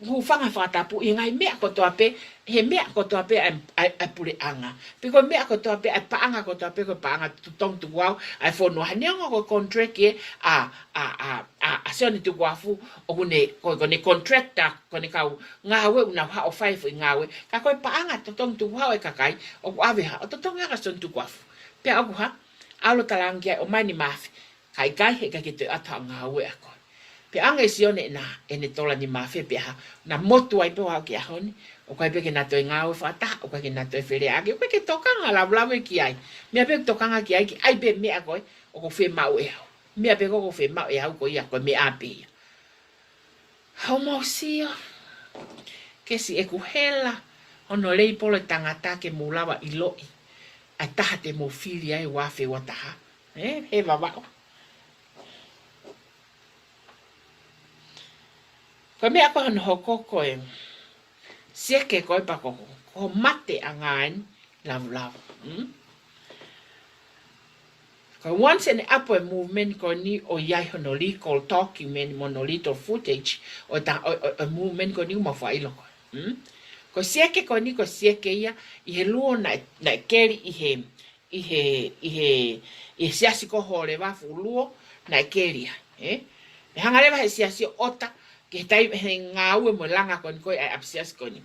hūfanga he fakatapu ʻi he ngaahi meʻa kotoa pē, he meʻa kotoa pē ʻa e, ʻa e, ʻa e puleʻanga. Pe ko e meʻa kotoa pē, ʻa e paʻanga kotoa pē, ko e paʻanga totongi tukuhau ʻa e fonua. He neongo ko e contract ē ʻa, ʻa, ʻa, ʻa, ʻa Sione Tukuafu, ʻoku ne, ko, ko ʻene contractor, ko ʻene kau ngāue ʻoku nau haʻu ʻo fai e foʻi ngāue. Ka ko e paʻanga totongi tukuhau ʻa e kakai, ʻoku ʻave hā, ʻo totongi ʻaki ʻa Sione Tukuafu. Pea ʻoku hā, ʻalu ʻo tala ange ki ai ʻomai nima afe. Ka ʻikai, he ʻikai ke toe ʻatu ha ngāue ʻa koe. Pea ʻange ʻe Sione ʻena, ʻene tola nima afe pea hā, na motu ai pē ʻo aʻu ki he ʻaho ni, ʻoku ʻikai pē ke na toe ngāue fakataha, ʻoku ʻikai ke na toe feleʻaki, ʻoku ʻikai ke tokanga Lavulavu ia ki ai. Meʻa pē ʻoku tokanga ki ai, ke ʻai pē meʻa ko ē ʻoku fiemaʻu ʻe au. Meʻa pē ko ē ʻoku fiemaʻu ʻe au ko ia, ko e meʻa pē ia. ʻOku mou sio ki he siʻeku hela, hono leipolo e tangata ke mou lava ʻiloʻi ʻa e taha te mou fili ai ua afe ua taha. Ē, he Vavaʻu. Ko e meʻa ko ē hono hoko ko e, siʻi ke ko e pako ko, ko e mateʻanga eni, Lavulavu. Mm? Ko e once and up e movement ko eni ʻoku ʻi ai hono legal document mo hono legal footage ʻo e ta-, ʻo, ʻo, ʻo e movement ko eni ʻoku mau faʻa ʻilo ko ē. Mm? Ko e sieke ko eni, ko e sieke ia ʻi he luo naʻe, naʻe keli ʻi he, ʻi he, ʻi he, ʻi he siasi ko Hōleva, fuʻu luo naʻe keli ai, ē? Naʻe hanga leva he siasi ʻo ʻota, ki he taimi he ngāue mo e langa ko eni ko ē ʻa e ʻapisiasi ko eni.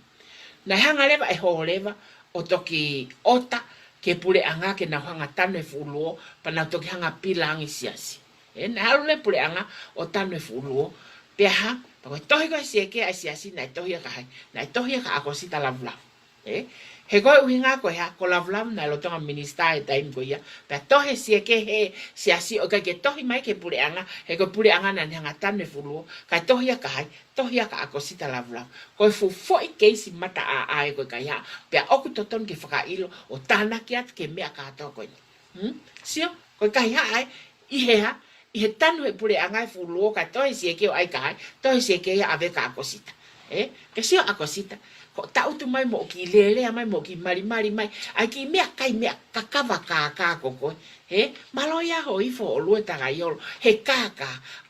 Naʻe hanga leva ʻe Hōleva ʻo toki ʻota ki he puleʻanga ke nau hanga tanu e fuʻu luo, pea nau toki hanga pila ange siasi. Ē, naʻe ʻalu leva e puleʻanga ʻo tanu e fuʻu luo. Pea hā, pea ko e tohi ko ē sieke ʻa e siasi naʻe tohi ia kia hai? Naʻe tohi ia kia ʻAkosita Lavulavu. Ē? He ko e ʻuhinga ko e hā, ko Lavulavu naʻe lolotonga minisitā he taimi ko ia. Pea tohi e sieke he siasi, ʻoku ʻikai ke tohi mai ki he puleʻanga, he ko e puleʻanga naʻa ne hanga tanu e fuʻu luo, kae tohi ia kia hai? Tohi ia kia ʻAkosita Lavulavu. Ko e fuʻu foʻi keisi mataʻāʻā ē, ko e kaihaʻa. Pea ʻoku totonu ke fakaʻilo ʻo tānaki atu ki he meʻa kātoa ko eni. Hmm? Sio, ko e kaihaʻa ē, ʻi he hā, ʻi he tanu he puleʻanga e fuʻu luo kae tohi e sieke ʻo ʻai kia hai? Tohi e sieke ia ʻave kia ʻAkosita. Ē? Ke sio ʻAkosita, ko e taʻutu mai mo e kiʻi lelea mai mo e kiʻi malimali mai, ʻai kiʻi meʻakai, meʻa kakava kākā ko koe. Ē? Mālō ia hoʻo ifo, hoʻo lue takaiolo. He kākā,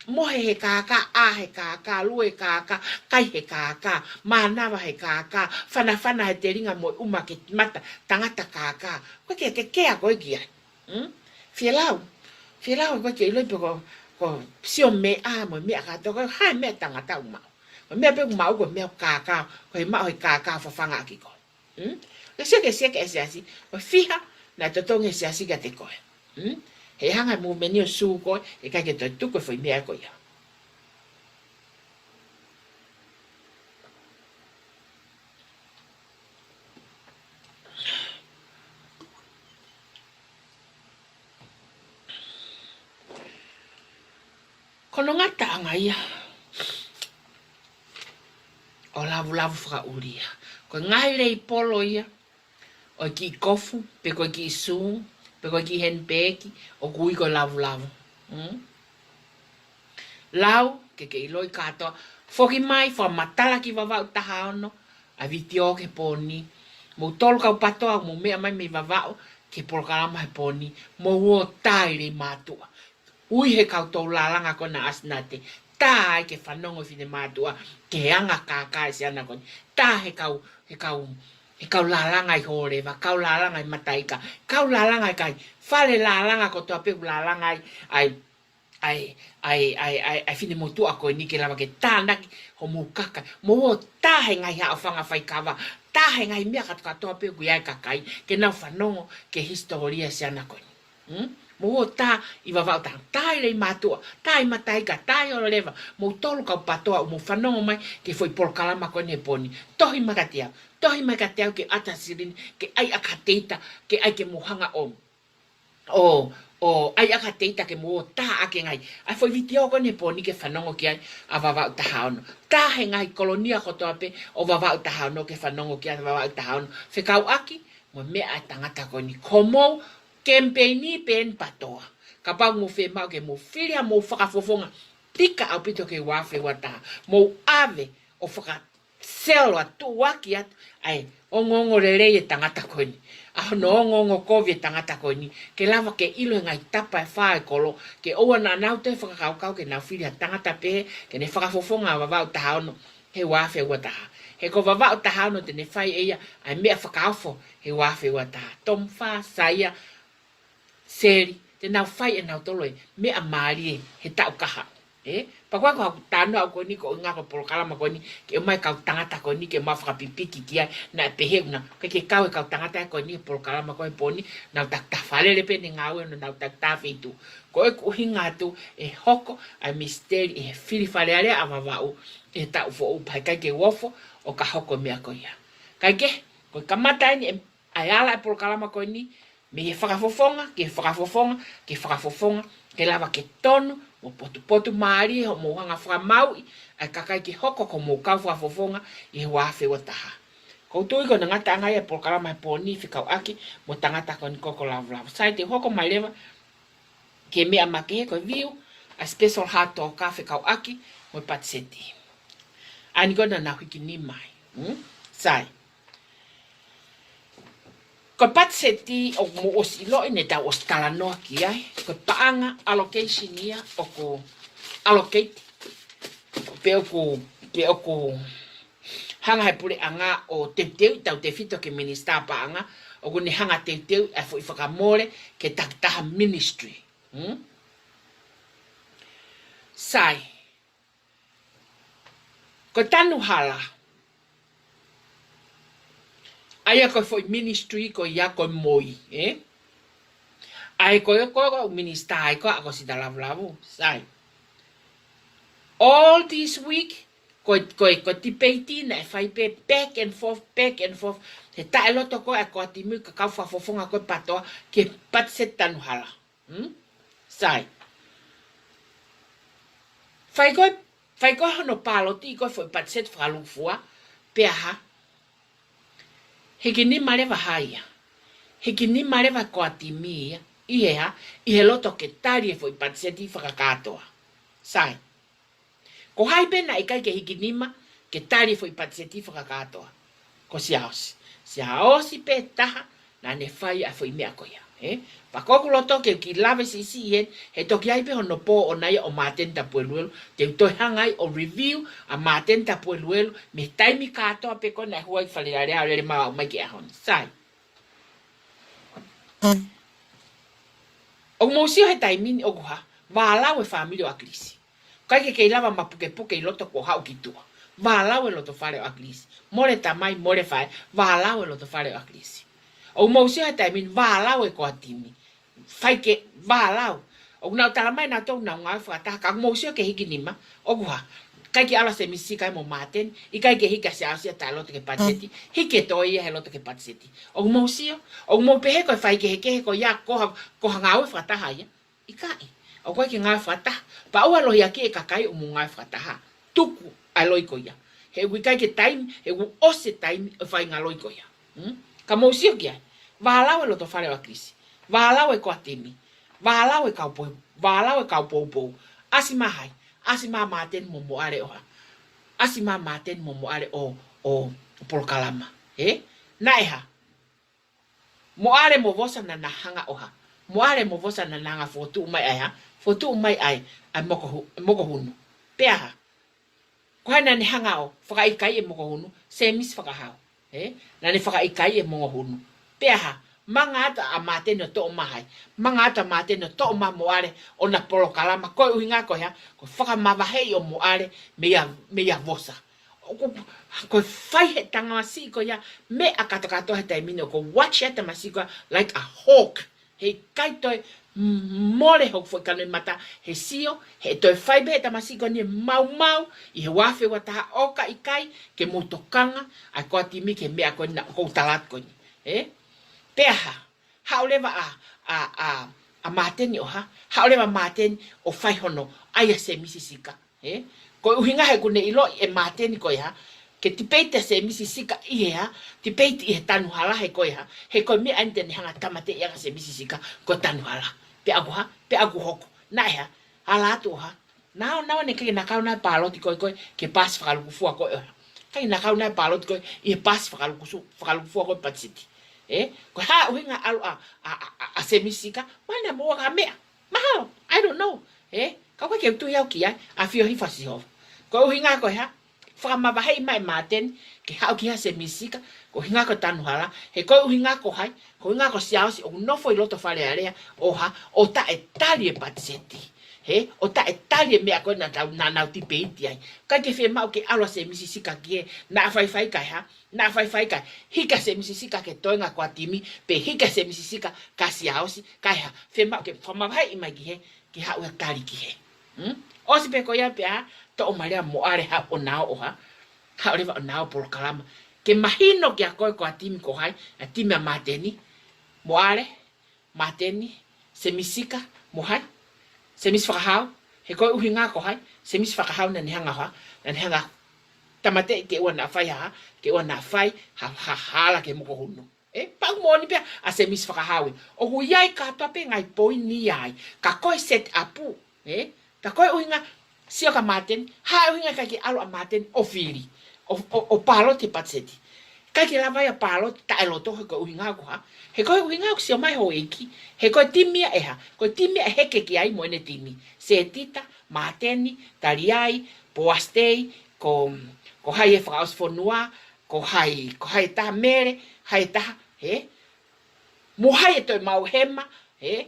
mohe he kākā, ʻā he kākā, lue he kākā, kai he kākā, mānava he kākā, fanafana he telinga mo e uma ke mata, tangata kākā. Ko e ke, ke kea koe ki ai. Hmm? Fielau. Fielau, ʻoku ʻikai ke ʻiloʻi pe ko, ko e sio meʻa mo e meʻa kātoa, ko e hā e meʻa tangata ʻoku maʻu. Ko e meʻa pē ʻoku maʻu, ko e meʻa kākā, ko e maʻu he kākā fafanga ʻaki koe. Hmm? Ke sio ki he sieke ʻa e siasi, ko e fiha naʻe totongi he siasi kiate koe. Hmm? He hanga e movement ʻo sue koe, ʻikai ke toe tuku e foʻi meʻa ko ia. Ko hono ngataʻanga ia ʻo Lavulavu Fakaʻulia. Ko e ngaahi leipolo ia ʻo e kiʻi kofu, pe ko e kiʻi sū, pe ko e kiʻi henipeki, ʻoku ui ko Lavulavu. Hmm? Lau, ke ke ʻiloʻi kātoa. Foki mai, fakamatala ki Vavaʻu taha ono, ʻa e vitiō ki he pō ni. Mou tolu kau PATOA, mou meʻa mai mei Vavaʻu ki he polokalama he pō ni. Mou ō tā ʻi Leimātuʻa. Ui he kau tō lālanga ko ena ʻa Sinate. Tā ai ke fanongo e finemātuʻa ki he anga kākā ʻa e siana ko eni. Tā he kau, he kau, he kau lālanga ʻi Hōleva, kau lālanga ʻi Mataika, kau lālanga ʻi he kai fale lālanga kotoa pē ʻoku lālanga ai, ai, ʻa e, ʻa e, ʻa e, ʻa e, ʻa e finemotuʻa ko eni ke lava ke tānaki homou kakai. Mou ō tā he ngaahi haʻofanga faikava, tā he ngaahi meʻa kātoa kātoa pē ʻoku ʻi ai e kakai, ke nau fanongo ki he hisitōlia ʻa e siana ko eni. Hmm? Mou ō tā ʻi Vavaʻu taha, tā ʻi Leimātuʻa, tā ʻi Mataika, tā ʻi Hōleva, mou tolu kau PATOA, mou fanongo mai ki he foʻi polokalama ko eni he pō ni. Tohi mai kiate au, tohi mai kiate au ke ʻata silini, ke ʻai ʻakateita, ke ʻai ke mou hanga ʻo ʻo, ʻo ʻai ʻakateita ke mou ō tā ʻaki e ngaahi, ʻa e foʻi vitiō ko eni he pō ni ke fanongo ki ai ʻa Vavaʻu taha ono. Tā he ngaahi kolonia kotoa pē ʻo Vavaʻu taha ono ke fanongo ki ai ʻa Vavaʻu taha ono. Fekauʻaki mo e meʻa ʻa e tangata ko eni. Ko homou kemipeini pē eni PATOA. Kapau ʻoku mou fiemaʻu ke mou fili haʻamou fakafofonga, tika ʻaupito ki he ua afe ua taha. Mou ʻave ʻo faka selo atu ʻaki atu ʻa e ongoongo lelei e tangata ko eni, ʻa hono ongoongo kovi e tangata ko eni, ke lava ke ʻilo he ngaahi tapa ʻe fā e kolo, ke ʻoua naʻa nau toe fakakaukau ke nau fili ha tangata pehē ke ne fakafofonga ʻa Vavaʻu taha ono he ua afe ua taha. He ko Vavaʻu taha ono te ne fai ʻe ia ʻa e meʻa fakaofo he ua afe ua taha. Tomufa, Saia, Seli, te nau fai ʻe nautolu e meʻa mālie he taʻu kahaʻu. Ē? Pea ko e, ko e talanoa ko eni ko e ʻuhinga ko e polokalama ko eni, ke ʻomai e kau tangata ko eni ke mau fakapipiki ki ai, naʻe pehē ʻoku nau, ʻikai ke kau e kau tangata ko eni he polokalama ko ē he pō ni, nau takitaha fālele pē ʻene ngāue, nau takitaha feituʻu. Ko e ʻuhinga atu ʻe hoko ʻa e misiteli ʻi he fili Fale Alea ʻa Vavaʻu ʻi he taʻu foʻou, pea ʻikai ke u ofo ʻo ka hoko e meʻa ko ia. Kae kehe, ko e kamata eni e ʻa e ala e polokalama ko eni, mei he fakafofonga, ki he fakafofonga, ki he fakafofonga, ke lava ke tonu mo potupotumālie hoʻomou hanga fakamāuʻi ʻa e kakai ke hoko ko homou kau fakafofonga ʻi he ua afe ua taha. ʻOku ou tui ko hono ngataʻanga ia e polokalama he pō ni fekauʻaki mo e tangata ko eni ko Lavulavu. Sai, te u hoko mai leva ki he meʻa makehe, ko e view ʻa e special hā tō ka fekauʻaki mo e patiseti. ʻA eni ko ē naʻa nau hiki nima ai. Hmm? Sai. Ko e patiseti ʻoku mou ʻosi ʻiloʻi ne tau ʻosi talanoa ki ai. Ko e paʻanga allocation ia ʻoku allocate. Pe ʻoku, pe ʻoku hanga he puleʻanga ʻo teuteu tautefito ki he minisitā paʻanga, ʻoku ne hanga teuteu ʻa e foʻi fakamole ki he takitaha ministry. Hmm? Sai. Ko e tanu hala. ʻA ia ko e foʻi ministry ko ia ko e moi, ē? ʻA ia ko e, ko e, ko e minisitā ʻa ia ko ē ʻa ko Sita Lavulavu, sai. All this week, ko e, ko e, ko e tipeiti naʻe fai pē back and forth, back and forth. He taʻeloto ko ē ʻa e kau timi ka kau fakafofonga ko ē PATOA ki he patiseti tanu hala. Hmm? Sai. Fai ko ē, fai ko ē hono pāloti ko ē foʻi patiseti fakalūkufua, pea hā? Hiki nima leva ha ia. Hiki nima leva kau timi ia. ʻI he hā? ʻI he loto ke tali e foʻi patiseti fakakātoa. Sai. Ko hai pē naʻe ʻikai ke hiki nima ke tali e foʻi patiseti fakakātoa? Ko Siaosi. Siaosi pē taha naʻa ne fai ʻa e foʻi meʻa ko ia, ē? Pea ko ʻeku loto ke u kiʻi lave siʻisiʻi heni, he toki ʻi ai pē hono pō ʻoʻona ia ʻo Māteni Tapueluelu, te u toe hanga ai ʻo review ʻa Māteni Tapueluelu mei he taimi kātoa pē ko ē naʻe hū ai ki Fale Alea ʻo lele maʻu mai ki he ʻaho ni. Sai. ʻOku mou sio he taimi ni ʻoku hā? Vālau e fāmili ʻo ʻAkilisi. ʻIkai ke kei lava mapukepuke ʻi loto kuo haʻu ki tuʻa. Vālau e loto fale ʻo ʻAkilisi. Mole tamai, mole faʻē, vālau e loto fale ʻo ʻAkilisi. ʻOku mou sio he taimi ni, vālau e kau timi. Fai ke vālau. ʻOku nau talamai nautolu ʻoku nau ngāue fakataha, ka ʻoku mou sio ki he hiki nima, ʻoku hā? ʻIkai ke ʻalu ʻa Semisi Sika ia mo Māteni, ʻikai ke hiki ʻa Siaosi ia taʻeloto ki he patiseti, hiki ʻe toe ia he loto ki he patiseti. ʻOku mou sio, ʻoku mou pehē ko e faikehekehe ko ia ko ha, ko ha ngāue fakataha ia. ʻIkai, ʻoku ʻikai ke ngāue fakataha. Pea ʻoua ʻe lohiakiʻi e kakai ʻoku mou ngāue fakataha. Tuku ʻa e loi ko ia. He ʻoku ʻikai ke taimi, he ʻoku ʻosi e taimi ʻo e faʻahinga loi ko ia. Hmm? Ka mou sio ki ai. Vālau e loto fale ʻo ʻAkilisi. Vālau e kau timi. Vālau e kau pou-, vālau e kau poupou. ʻAsi mai hai? ʻAsi mai Māteni mo Moʻale ʻo hā? ʻAsi mai Māteni mo Moʻale ʻo, ʻo, ʻo polokalama. Ē? Naʻe hā? Moʻale mo Vosa naʻa na hanga ʻo hā? Moʻale mo Vosa naʻa na hanga fokotuʻu mai ʻa e hā? Fokotuʻu mai ʻa e, ʻa e moko hu-, moko hunu. Pea hā? Ko hai naʻa ne hanga ʻo fakaʻikaiʻi e moko hunu? Semisi Fakahau. Ē? Naʻa ne fakaʻikaiʻi e moko hunu. Pea hā? Manga atu ʻa Māteni ʻo toʻo mai hai? Manga atu ʻa Māteni ʻo toʻo mai Moʻale ʻona polokalama. Ko e ʻuhinga ko e hā? Ko e fakamavaheʻi ʻo Moʻale meia, meia Vosa. ʻOku, ko e fai he tamasiʻi ko ia meʻa kātoa kātoa he taimi ni, ʻoku watch e tamasiʻi ko ia like a hawk. Heʻikai toe m-, mole hoku foʻi kanoʻi mata he sio, he toe fai pē he tamasiʻi ko eni e maumau ʻi he ua afe ua taha ʻoka ʻikai ke mou tokanga ʻa e kau timi ki he meʻa ko eni naʻa ku tala atu ko eni. Ē? Pea hā? Haʻu leva ʻa, ʻa, ʻa, ʻa Māteni ʻo hā? Haʻu leva Māteni ʻo fai hono ʻai ʻa Semisi Sika. Ē? Ko e ʻuhinga he ʻoku ne ʻiloʻi ʻe Māteni ko e hā? Ke tipeiti ʻa Semisi Sika ʻi he hā? Tipeiti ʻi he tanu hala he ko e hā? He ko e meʻa eni te ne hanga tāmateʻi ʻaki ʻa Semisi Sika ko e tanu hala. Pea ʻoku hā? Pea ʻoku hoko. Naʻe hā? Ala atu ʻo hā? Naʻa, naʻa ne ʻikai ke na kau naʻe pāloti ko ē ko ē ki he paasi fakalūkufua ko ē ʻo hā? ʻIkai ke na kau naʻe pāloti ko ē ʻi he paasi fakalukusu-, fakalūkufua ko ē patiseti. Ē? Ko e hā ʻuhinga ʻalu ʻa, ʻa, ʻa, ʻa, ʻa Semisi Sika? Mahalo naʻa mou ʻai ha meʻa. Mahalo, I don't know. Ē? Ka ʻoku ʻikai ke u tui au ki ai, ʻafio hifo ʻa Sihova. Ko e ʻuhinga ko e hā? Fakamavaheʻi mai ʻe Māteni ke haʻu ki ai ʻa Semisi Sika, ko e ʻuhinga ko e tanu hala, he ko e ʻuhinga ko hai? Ko e ʻuhinga ko Siaosi ʻoku nofo ʻi loto Fale Alea ʻo hā? ʻO taʻetali e patiseti. Ē? ʻO taʻetali e meʻa ko ē naʻa tau, naʻa nau tipeiti ai. ʻIkai ke fiemaʻu ke ʻalu ʻa Semisi Sika ki hē, naʻa faifai kae hā? Naʻa faifai kae hiki ʻa Semisi Sika ki he toenga kau timi, pe hiki ʻa Semisi Sika kia Siaosi, kae hā? Fiemaʻu ke fakamavaheʻi mai ki hē, ke haʻu ʻo tali ki hē. Hmm? ʻOsi pē ko ia pea toʻo mai leva Moʻale haʻu ʻo na ō ʻo hā? Haʻu leva ʻo na ō polokalama. Ke mahino kia koe ko e timi ko hai, ʻa e timi ʻa Māteni, Moʻale, Māteni, Semisi Sika, mo hai? Semisi Fakahau. He ko e ʻuhinga ko hai? Semisi Fakahau naʻa ne hanga ʻo hā? Naʻa ne hanga tāmateʻi ke ʻoua naʻa fai ha hā? Ke ʻoua naʻa fai ha, ha, ha hala ki he moko hunu. Ē, pea ʻoku moʻoni pē ʻa Semisi Fakahau ē. ʻOku ʻi ai kātoa pē ngaahi poini ia ai. Ka ko e set up, ē? Ka ko e ʻuhinga, sio kia Māteni, hā e ʻuhinga ʻikai ke ʻalu ʻa Māteni ʻo fili, ʻo, ʻo, ʻo pāloti he patiseti? ʻIkai ke lava ia ʻo pāloti taʻeloto he ko e ʻuhinga ko e hā? He ko e ʻuhinga ʻoku sio mai houʻeiki, he ko e timi ia ʻe hā? Ko e timi ia ʻe heke ki ai mo ʻene timi. Setita, Māteni, Taliai, Poasi Tei, ko, ko hai e fakaʻosi fonua, ko hai, ko hai e taha Mele, hai e taha, hē? Mo hai e toe maʻu hema, hē?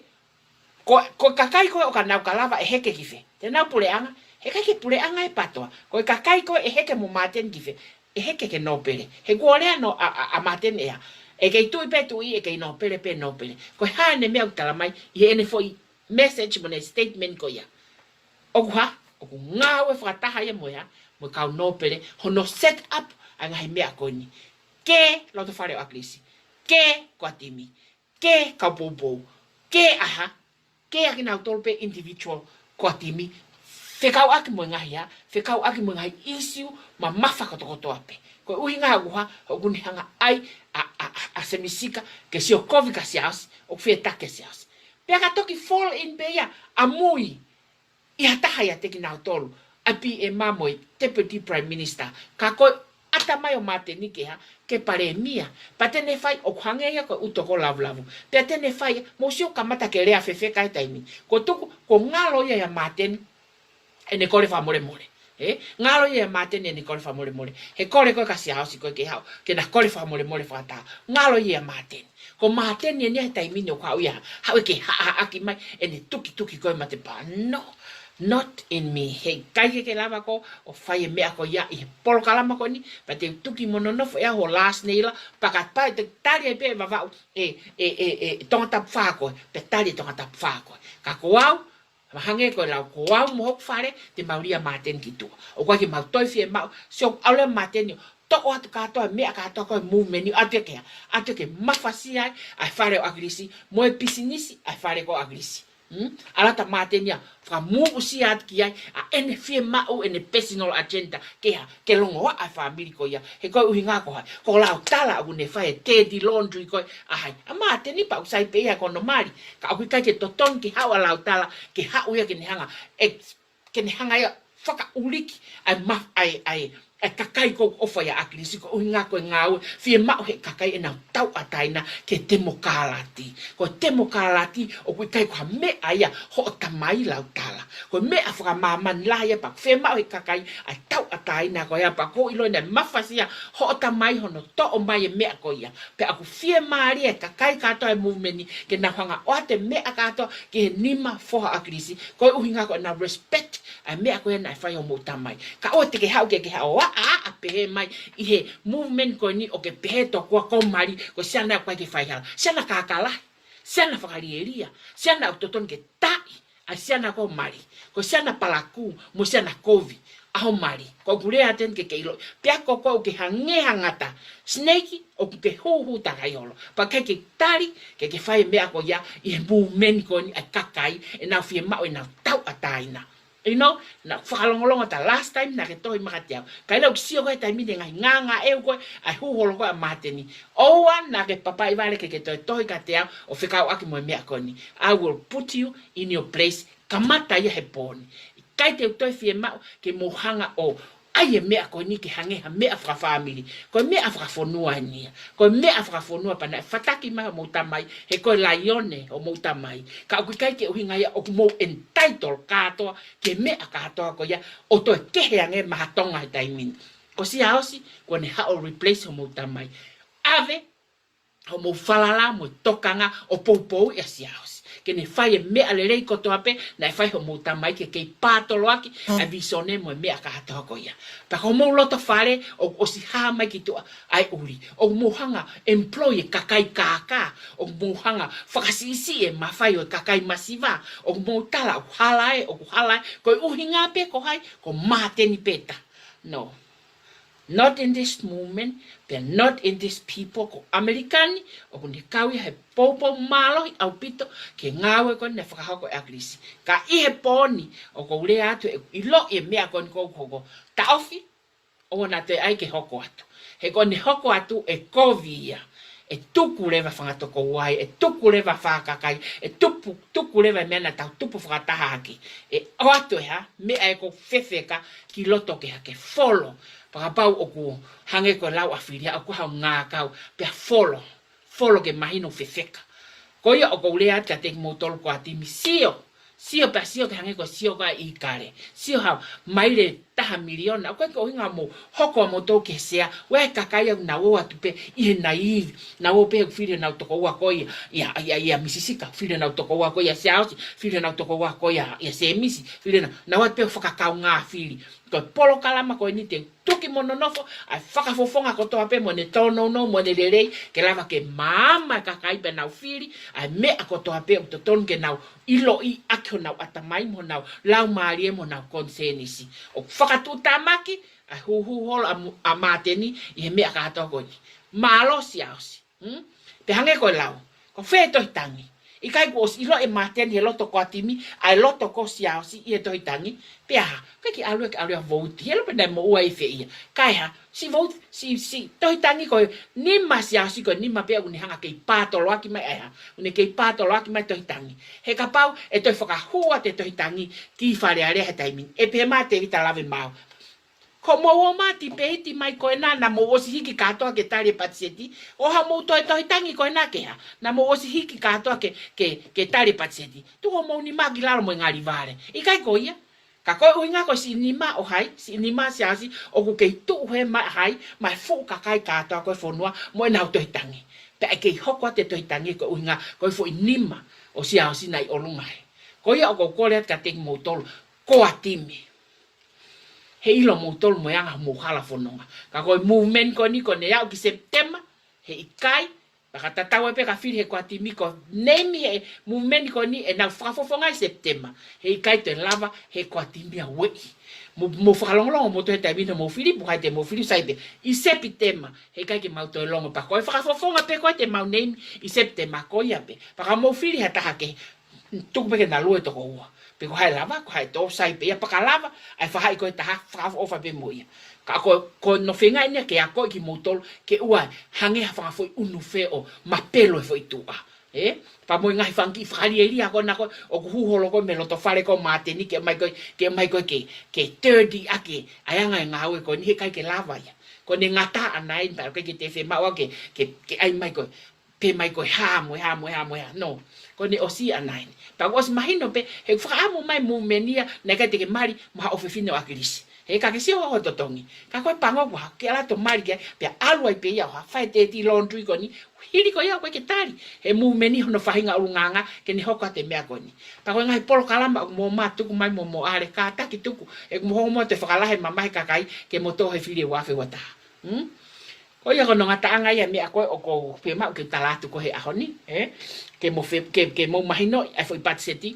Ko, ko e kakai ko ē ʻoka nau ka lava ʻe heke ki fē? Te nau puleʻanga, he ʻikai ke puleʻanga ʻe PATOA. Ko e kakai ko ē ʻe heke mo Māteni ki fē? ʻE heke ki he nōpele. He kuo lea ʻa, ʻa, ʻa Māteni ʻe hā? ʻE kei tuʻi pē tuʻi, ʻe kei nōpele pē nōpele. Ko e hā ʻene meʻa ʻoku tala mai ʻi heʻene foʻi message mo ʻene statement ko ia? ʻOku hā? ʻOku ngāue fakataha ia mo e hā? Mo e kau nōpele, hono set up ʻa e ngaahi meʻa ko eni. Ke loto fale ʻo ʻAkilisi, ke ko e timi, ke kau poupou, ke ʻa hā, ke ʻa kinautolu pē individual ko e timi, fekauʻaki mo e ngaahi hā, fekauʻaki mo e ngaahi issue mamafa kotokotoa pē. Ko e ʻuhinga ʻoku hā? ʻOku ne hanga ai ʻa, ʻa, ʻa, ʻa Semisika ke sio kovi kia Siaosi, ʻoku fie taki kia Siaosi. Pea ka toki fall in pē ia ʻamui ʻi ha taha ʻiate kinautolu, ʻa e PM mo e Deputy Prime Minister, ka ko e ʻatamai ʻo Māteni ke hā? Ke palēmia. Pea te ne fai ʻoku hangē ia ko e ʻuto ko e lavulavu. Pea te ne fai, mou sio kamata ke lea fefeka he taimi. Ko e tuku, ko e ngalo ia ʻia Māteni ʻene kole fakamolemole. Ē? Ngalo ia ʻia Māteni ʻene kole fakamolemole. He kole ko ē kia Siaosi ko ē ke haʻu, ke na kole fakamolemole fakataha. Ngalo ia ʻia Māteni. Ko Māteni eni ia he taimi ni ʻoku haʻu ia, haʻu ia ke haʻahaʻaki mai ʻene tukituki ko ē mate pā. No, not in me. Heʻikai ke ke lava koe ʻo fai e meʻa ko ia ʻi he polokalama ko eni, pea te u tuki mo nonofo ʻe au ho last nei la, pea kapau te tali ai pē ʻe Vavaʻu ʻe, ʻe, ʻe, ʻe Tongatapu fā ko ē, pea tali ʻe Tongatapu fā ko ē. Ka ko au, ma hangē ko e lau, ko au mo hoku fale, te mau lī ʻa Māteni ki tuʻa. ʻOku ʻikai ke mau toe fiemaʻu, sio ʻalu ʻa Māteni ʻo toʻo atu kātoa e meʻa kātoa ko e movement ni, ʻatu ia ke hā? ʻAtu ia ke mafasia ai ʻa e fale ʻo ʻAkilisi, mo e pisinisi ʻa e fale ko ē ʻo ʻAkilisi. Hmm? ʻAlu atu ʻa Māteni ia ʻo fakamuvusia atu ki ai ʻa ʻene fiemaʻu, ʻene personal agenda ke hā? Ke longoaʻa e fāmili ko ia. He ko e ʻuhinga ko hai? Ko Lautala ʻoku ne fai e dirty laundry ko ē ʻa hai? ʻA Māteni. Pea ʻoku sai pē ia ko hono mali. Ka ʻoku ʻikai ke totonu ke haʻu ʻa Lautala, ke haʻu ia ke ne hanga, ex-, ke ne hanga ia ʻo fakaʻuliʻi ʻa e ma-, ʻa e, ʻa e, ʻa e kakai ʻoku ʻofa ʻia ʻAkilisi, ko e ʻuhinga ko e ngāue fiemaʻu ʻe he kakai ʻenau tauʻatāina ki he temokalati. Ko e temokalati ʻoku ʻikai ko ha meʻa ia hoʻo tamai Lautala. Ko e meʻa fakamāmani lahi ia pea ʻoku fiemaʻu ʻe he kakai ʻa e tauʻatāina ko ia, pea ʻoku ou ʻilo naʻe mafasia hoʻo tamai hono toʻo mai e meʻa ko ia. Pea ʻoku fiemālie e kakai kātoa e movement ni ke nau hanga ʻo ʻoatu e meʻa kātoa ki he nima foha ʻo ʻAkilisi, ko e ʻuhinga ko ʻenau respect ʻa e meʻa ko ia naʻe fai ʻe hoʻomou tamai. Ka ʻoua te ke haʻu ke ke haʻu ʻo ʻaʻaʻa pehē mai ʻi he movement ko eni ʻo ke pehē tokua ko e mali ko e siana ʻoku ʻikai ke faihala. Siana kākā lahi, siana fakalielia, siana ʻoku totonu ke taʻi ʻa e siana ko e mali. Ko e siana palakū mo e siana kovi ʻa hoʻo mali. Ko ʻeku lea atu eni ke ke ʻilo. Pea ko koe ʻoku ke hangē ha ngata, snake, ʻoku ke hūhū takai holo. Pea ʻikai ke tali ke ke fai e meʻa ko ia ʻi he movement ko eni ʻa e kakai ʻenau fiemaʻu ʻenau tauʻatāina. You know, naʻá ku fakalongolongo atu last time naʻá ke tohi mai kiate au. Ka ʻi heʻeku sio ko ē he taimi ni he ngaahi ngāngāʻeu ko ē ʻa e hū holo ko ē ʻa Māteni. ʻOua naʻá ke papaʻi vale ke ke toe tohi kiate au ʻo fekauʻaki mo e meʻa ko eni. I will put you in your place. Kamata ia he pō ni. ʻIkai te u toe fiemaʻu ke mou hanga ʻo ʻai e meʻa ko eni ke hangē ha meʻa fakafāmili. Ko e meʻa fakafonua eni ia. Ko e meʻa fakafonua pea naʻe fataki mai hoʻomou tamai, he ko e laione hoʻomou tamai. Ka ʻoku ʻikai ke ʻuhinga ia ʻoku mou entitled kātoa ki he meʻa kātoa ko ia ʻo toe kehe ange maʻa Tonga he taimi ni. Ko Siaosi, kuo ne haʻu ʻo replace hoʻomou tamai. ʻAve hoʻomou falala mo e tokanga ʻo poupouʻi ʻa Siaosi ke ne fai e meʻa lelei kotoa pē naʻe fai ʻe hoʻomou tamai ke kei pātoloaki ʻa e visone mo e meʻa kātoa ko ia. Pea ko hoʻomou loto fale ʻoku ʻosi hā mai ki tuʻa ʻa e ʻuli. ʻOku mou hanga employ e kakai kākā. ʻOku mou hanga fakasiʻisiʻi e mafai ʻo e kakai masiva. ʻOku mou tala ʻoku hala ē, ʻoku hala ē. Ko e ʻuhinga pē ko hai? Ko Māteni pē tā. No. Not in this movement, pea not in this people. Ko ʻAmelika ni, ʻoku ne kau ia he poupou mālohi ʻaupito ki he ngāue ko eni naʻe fakahoko ʻe ʻAkilisi. Ka ʻi he pō ni, ʻoku ou lea atu ʻeku ʻiloʻi e meʻa ko eni ʻoku hoko. Taʻofi, ʻoua naʻa toe ʻai ke hoko atu. He ko ʻene hoko atu ʻe kovi ia. ʻE tuku leva fanga tokoua, ʻe tuku leva fakakai, ʻe tupu, tuku leva e meʻa naʻa tau tupu fakataha ʻaki. ʻE ʻoatu e hā, meʻa ʻe ko fefeka ki loto ke hake folo. Fakapau ʻoku hangē ko e lau ʻa Fili, ʻoku hau ngākau, pea folo. Folo ke mahino fefeka. Ko ia ʻoku ou lea atu kiate kimoutolu ko e timi, sio. Sio pea sio ke hangē ko e sio ko ē ʻa ʻIkale. Sio hau, maile taha miliona. ʻOku ʻikai ko e ʻuhinga mou hoko ʻa moutolu ki he sea. Ua e kakai ʻoku nau ō atu pē ʻi he naivi. Nau ō pē ʻo fili honau tokoua ko ia, ia, ia, ia Misisika. Fili honau tokoua ko ia Siaosi. Fili honau tokoua ko ia, ia Semisi. Fili honau, nau ō atu pē ʻo fakakaungā fili. Ko e polokalama ko eni te u tuki mo nonofo ʻa e fakafofonga kotoa pē mo ʻene tōnounou mo ʻene lelei, ke lava ke maama e kakai pea nau fili ʻa e meʻa kotoa pē ʻoku totonu ke nau ʻiloʻi ʻaki honau ʻatamai mo honau laumālie mo honau konisēnisi. ʻOku fakatuʻutāmaki ʻa e hūhū holo ʻa Mu-, ʻa Māteni ʻi he meʻa kātoa ko eni. Mālō Siaosi. Hmm? Pea hangē ko e lau, ko fē Tohi Tangi? ʻIkai kuo ʻosi ʻilo ʻe Māteni he loto ko ē ʻa e timi, ʻa e loto ko ē ʻo Siaosi ʻi he Tohi Tangi? Pea hā, ʻikai ke ʻalu ia, ke ʻalu ia ʻo vouti. He ʻilo pē naʻe moʻua ʻi fē ia. Kae hā, siʻi vouti, siʻi, siʻi Tohi Tangi ko e nima ʻa Siaosi ko e nima pē ʻoku ne hanga kei pātoloaki mai ʻa e hā. ʻOku ne kei pātoloaki mai Tohi Tangi. He kapau ʻe toe fakahū atu e Tohi Tangi ki Fale Alea he taimi ni, ʻe pehē mai ʻa Tēvita Lavemaau, ko hoʻomou ō mai ʻo tipeiti mai ko ena, naʻa mou ʻosi hiki kātoa ke tali e patiseti? ʻO haʻamou toe Tohi Tangi ko ena ke hā, naʻa mou ʻosi hiki kātoa ke, ke, ke tali e patiseti? Tuku hoʻomou nima ki lalo mo e ngali vale. ʻIkai ko ia? Ka ko e ʻuhinga ko e siʻi nima ʻo hai, siʻi nima ʻa Siaosi ʻoku kei tuʻu hē maʻa hai, maʻa e fuʻu kakai kātoa ko ē ʻo e fonua mo ʻenau Tohi Tangi. Pea ʻe kei hoko atu e Tohi Tangi ko e ʻuhinga ko e foʻi nima ʻo Siaosi naʻe ʻi ʻolunga hē. Ko ia ʻoku ou kole atu kiate kimoutolu ko e timi, he ʻilo moutolu mo e anga hoʻomou hala fononga. Ka ko e movement ko eni ko ʻene aʻu ki Sepitema, he ʻikai, pea ka tatau ai pē ka fili he ko e timi ko e name he movement ko eni ʻenau fakafofonga ʻi Sepitema, he ʻikai toe lava he ko e timi ʻa ueʻi. Mou, mou fakalongolongo moutolu he taimi ni hoʻomou fili, pe ko hai te mou fili, sai pē ʻi Sepitema, he ʻikai ke mau toe longo. Pea ko e fakafofonga pē ko ē te mau name ʻi Sepitema ko ia pē. Pea ka mou fili ha taha kehe, tuku pē ke na lue toko ua. Pe ko hai lava, ko hai tō, sai pē ia. Pea ka lava ʻa e faʻahi ko ē ʻe taha, fakaʻofoʻofa pē mo ia. Ka ko, ko hono feinga eni ia ke akoʻi kimoutolu ke ʻoua ʻe hangē ha fanga foʻi ʻunu fē ʻo mapelo e foʻi tuʻa. Ē? Pea mo e ngaahi fanga kiʻi fakalielia ko ena ko ē ʻoku hū holo ko ē mei loto fale ko ē ʻo Māteni ke ʻomai ko ē, ke ʻomai ko ē ke, ke dirty ʻaki ʻa e anga e ngāue ko eni, he ʻikai ke lava ia. Ko ʻene ngata ʻana eni, pea ʻikai ke te fiemaʻu ke, ke, ke ʻai mai ko ē, pehē mai ko e hā mo e hā mo e hā mo e hā. No. Ko ʻene ʻosi ʻana eni. Pea kuo ʻosi mahino pē, he ʻoku fakaʻamu mai e movement ia, naʻe ʻikai te ke mali mo ha ʻofefine ʻo ʻAkilisi. He ka ke sio ʻo totongi. Ka ko e pango ʻoku hā, ke ʻalu atu ʻo mali ki ai, pea ʻalu ai pē ia ʻo hā, fai e dirty laundry ko eni, hili ko ia ʻoku ʻikai ke tali ʻe he movement hono faʻahinga ʻulungaanga ke ne hoko atu e meʻa ko eni. Pea ko e ngaahi polokalama ʻoku mou ō mai ʻo tuku mai mo Moʻale, kātaki tuku, he ʻoku mou hoko mai ʻo toe fakalahi e mamahi e kakai ke mou tō he fili ʻe ua afe ua taha. Hmm? Ko ia ko hono ngataʻanga ia e meʻa ko ē ʻoku ou fiemaʻu ke u tala atu ko ē he ʻaho ni, ē? Ke mou fe-, ke, ke mou mahinoʻi ʻa e foʻi patiseti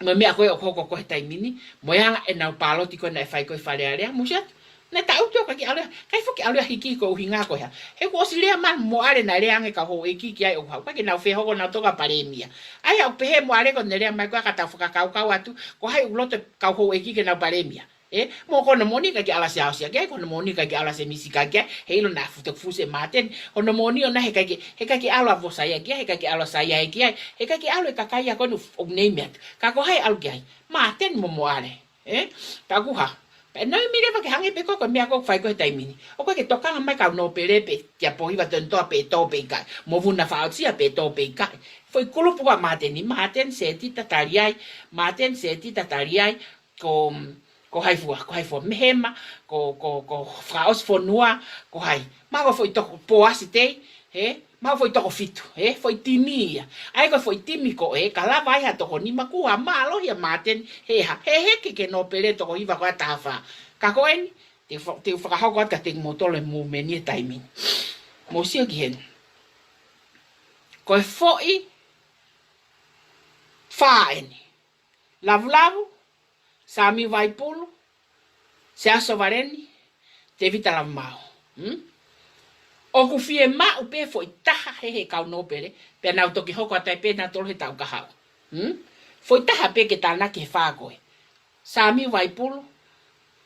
mo e meʻa ko ē ʻoku hoko ko ē he taimi ni, mo e anga ʻenau pāloti ko ē naʻe fai ko ē ʻi Fale Alea, mou sio atu, naʻe taʻutu ʻo ʻikai ke ʻalu ia, ʻikai foki ke ʻalu ia ʻo hiki ko e ʻuhinga ko e hā. He kuo ʻosi lea mai Moʻale naʻe lea ange e kau houʻeiki ki ai ʻoku haʻu, ʻikai ke nau fehoko, nau toka palēmia. ʻA ia ʻoku pehē ʻe Moʻale ko ʻene lea mai ko ē ka tau fakakaukau atu, ko hai ʻoku loto e kau houʻeiki ke nau palēmia. Ē, mo ko hono moʻoni ʻikai ke ʻalu ʻa Siaosi ia ki ai, ko hono moʻoni ʻikai ke ʻalu ʻa Semisi ia ki ai, he ʻilo naʻa futa fusi ʻe Māteni. Hono moʻoni ʻona he ʻikai ke, he ʻikai ke ʻalu ʻa Vosa ia ki ai, he ʻikai ke ʻalu ʻa Saia ia ki ai, he ʻikai ke ʻalu e kakai ia ko eni ʻoku name atu. Ka ko hai ʻalu ki ai? Māteni mo Moʻale. Ē? Pea ʻoku hā. Pea nau mile pē ke hangē pē ko e, ko e meʻa ko ē ʻoku fai ko ē he taimi ni. ʻOku ʻikai ke tokanga mai e kau nōpele pē kia Pōhiva Tonitoa pe ʻe tō pe ʻikai. Mo Vuna Faʻaotia pe ʻe tō pe ʻikai. Foʻi kulupu ko ē ʻa Māteni, Māteni Setita tali ai, Māteni Setita tali ai, ko, ko hai fua, ko hai fua Mehema, ko, ko, ko Fakaʻosifonua, ko hai. Mahalo ko e foʻi toko, Poasi Tei, ē? Mahalo ko e foʻi toko fitu, ē? Foʻi timi ia. ʻA ia ko e foʻi timi ko ē, ka lava ai ha toko nima, kuo mālohi ʻa Māteni, he hā, he hiki e nōpele toko hiva ko ē ʻa e taha fā. Ka ko eni, te u fa-, te u fakahoko atu kiate kimoutolu e movement he taimi ni. Mou sio ki heni. Ko e foʻi fā eni. Lavulavu, Samiu Vaipulu, Siaosi Sovaleni, Tēvita Lavemaau. Hmm? ʻOku fiemaʻu pē foʻi taha he, he kau nōpele, pea nau toki hoko atu ai pē nautolu he taʻu kahaʻu. Hmm? Foʻi taha pē ke tānaki he fā ko ē. Samiu Vaipulu,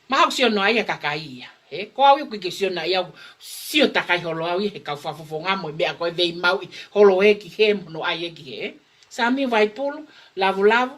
mahalo ʻoku sio noa ia e kakai ia. ē? Ko au ia ʻoku ʻikai ke sio naʻa au, sio takai holo au ia he kau fakafofonga mo e meʻa ko e veimau ʻi holo ē ki hē mo hono ʻai ē ki hē, ē? Samiu Vaipulu, Lavulavu,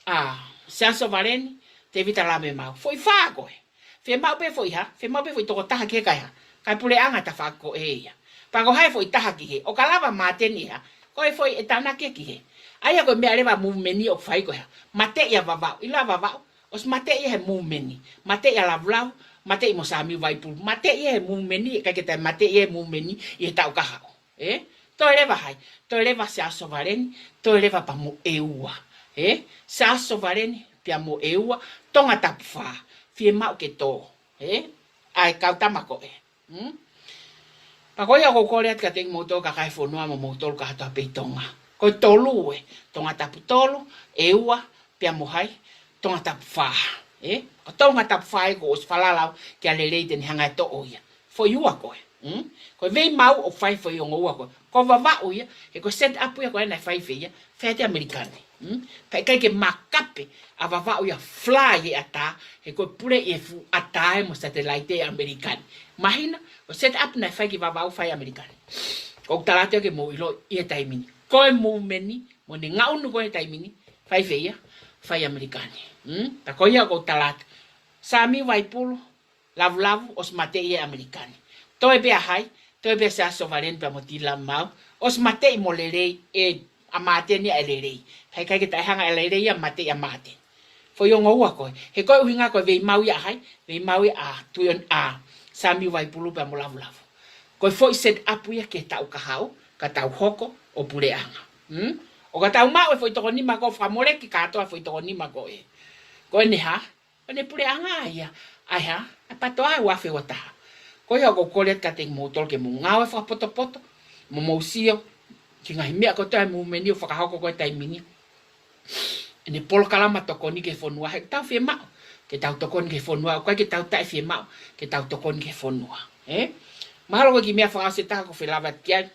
ʻa, Siaosi Sovaleni, Tevita Lamemau. Foʻi fā ko ē. Fiemaʻu pē foʻi hā, fiemaʻu pē foʻi tokotaha ki he kakai hā. Kakai puleʻanga tafaʻaki ko ē ia. Pea ko hai foʻi taha ki hē, ʻoka lava Māteni hā. Ko e foʻi ʻe tānaki ki hē. ʻA ia ko e meʻa leva movement ʻoku fai ko ē hā. Mateʻi ʻa Vavaʻu, ʻiloa Vavaʻu, ʻosi mateʻi ia he movement. Mateʻi ʻa Lavulavu, mateʻi mo Samiu Vaipulu. Mateʻi ia he movement, ʻikai ke toe mateʻi ia he movement ʻi he taʻu kahaʻu. Ē? Toe leva hai, toe leva Siaosi Sovaleni, toe leva pea mo ʻEua. Ē? Siaosi Sovaleni, pea mo ʻEua, Tongatapu fā, fiemaʻu ke tō. Ē? ʻA e kau tama ko ē. Hmm? Pea ko ia ʻoku ou kole atu kiate kimoutolu kakai fonua mo moutolu kātoa pē ʻi Tonga. Ko e tolu ē, Tongatapu tolu, ʻEua, pea mo hai, Tongatapu fā. Ē? Ko Tongatapu fā ē kuo ʻosi falala au kia Lelei te ne hanga ʻo toʻo ia. Foʻi ua ko ē. Hmm? Ko e veimau ʻoku fai foʻi ongo ua ko ē. Ko Vavaʻu ia, he ko e set up ia ko ē naʻe fai fē ia, fai ʻe he ʻAmelika ni. Hmm? Pea ʻikai ke makape ʻa Vavaʻu ia fly he ʻatā, he ko e pule ʻi he fuʻu ʻatā ē mo satellite ʻa e ʻAmelika ni. Mahino, ko e set up naʻe fai ki Vavaʻu fai ʻe he ʻAmelika ni. ʻOku ou tala atu ke mou ʻilo ʻi he taimi ni. Ko e movement ni, mo ʻene ngaʻunu ko ē he taimi ni, fai fē ia, fai ʻe he ʻAmelika ni. Hmm? Pea ko ia ʻoku ou tala atu. Samiu Vaipulu, Lavulavu, ʻosi mateʻi ʻe he ʻAmelika ni. Toe pē ʻa hai, toe pē ʻa Siaosi Sovaleni pea mo Tevita Lamemau, ʻosi mateʻi mo Lelei ʻe ʻa Māteni ʻe Lelei. He ʻikai ke toe hanga ʻe Lelei ia ʻo mateʻi ʻa Māteni. Foʻi ongo ua ko ē. He ko e ʻuhinga ko e veimau ia ʻa hai, veimau ia ʻa Tuʻiʻonē, ʻa Samiu Vaipulu pea mo Lavulavu. Ko e foʻi set up ia ki he taʻu kahaʻu, ka tau hoko ʻo puleʻanga. Hmm? ʻOka tau maʻu e foʻi toko nima ko ē, fakamoleki kātoa foʻi toko nima ko ē. Ko ʻene hā, ko ʻene puleʻanga ia. ʻAi hā, ʻa e PATOA ʻe ua afe ua taha. Ko ia ʻoku ou kole atu kiate kimoutolu ke mou ngāue fakapotopoto, mo mou sio ki he ngaahi meʻa kotoa ʻa e movement ʻoku fakahoko ko ē he taimi ni. ʻEne polokalama tokoni ki he fonua, he ʻoku tau fiemaʻu ke tau tokoni ki he fonua, ʻoku ʻikai ke tau taʻefiemaʻu ke tau tokoni ki he fonua. Ē? Mahalo ko e kiʻi meʻa fakaʻosi ʻe taha ʻoku ou fie lave atu ki ai.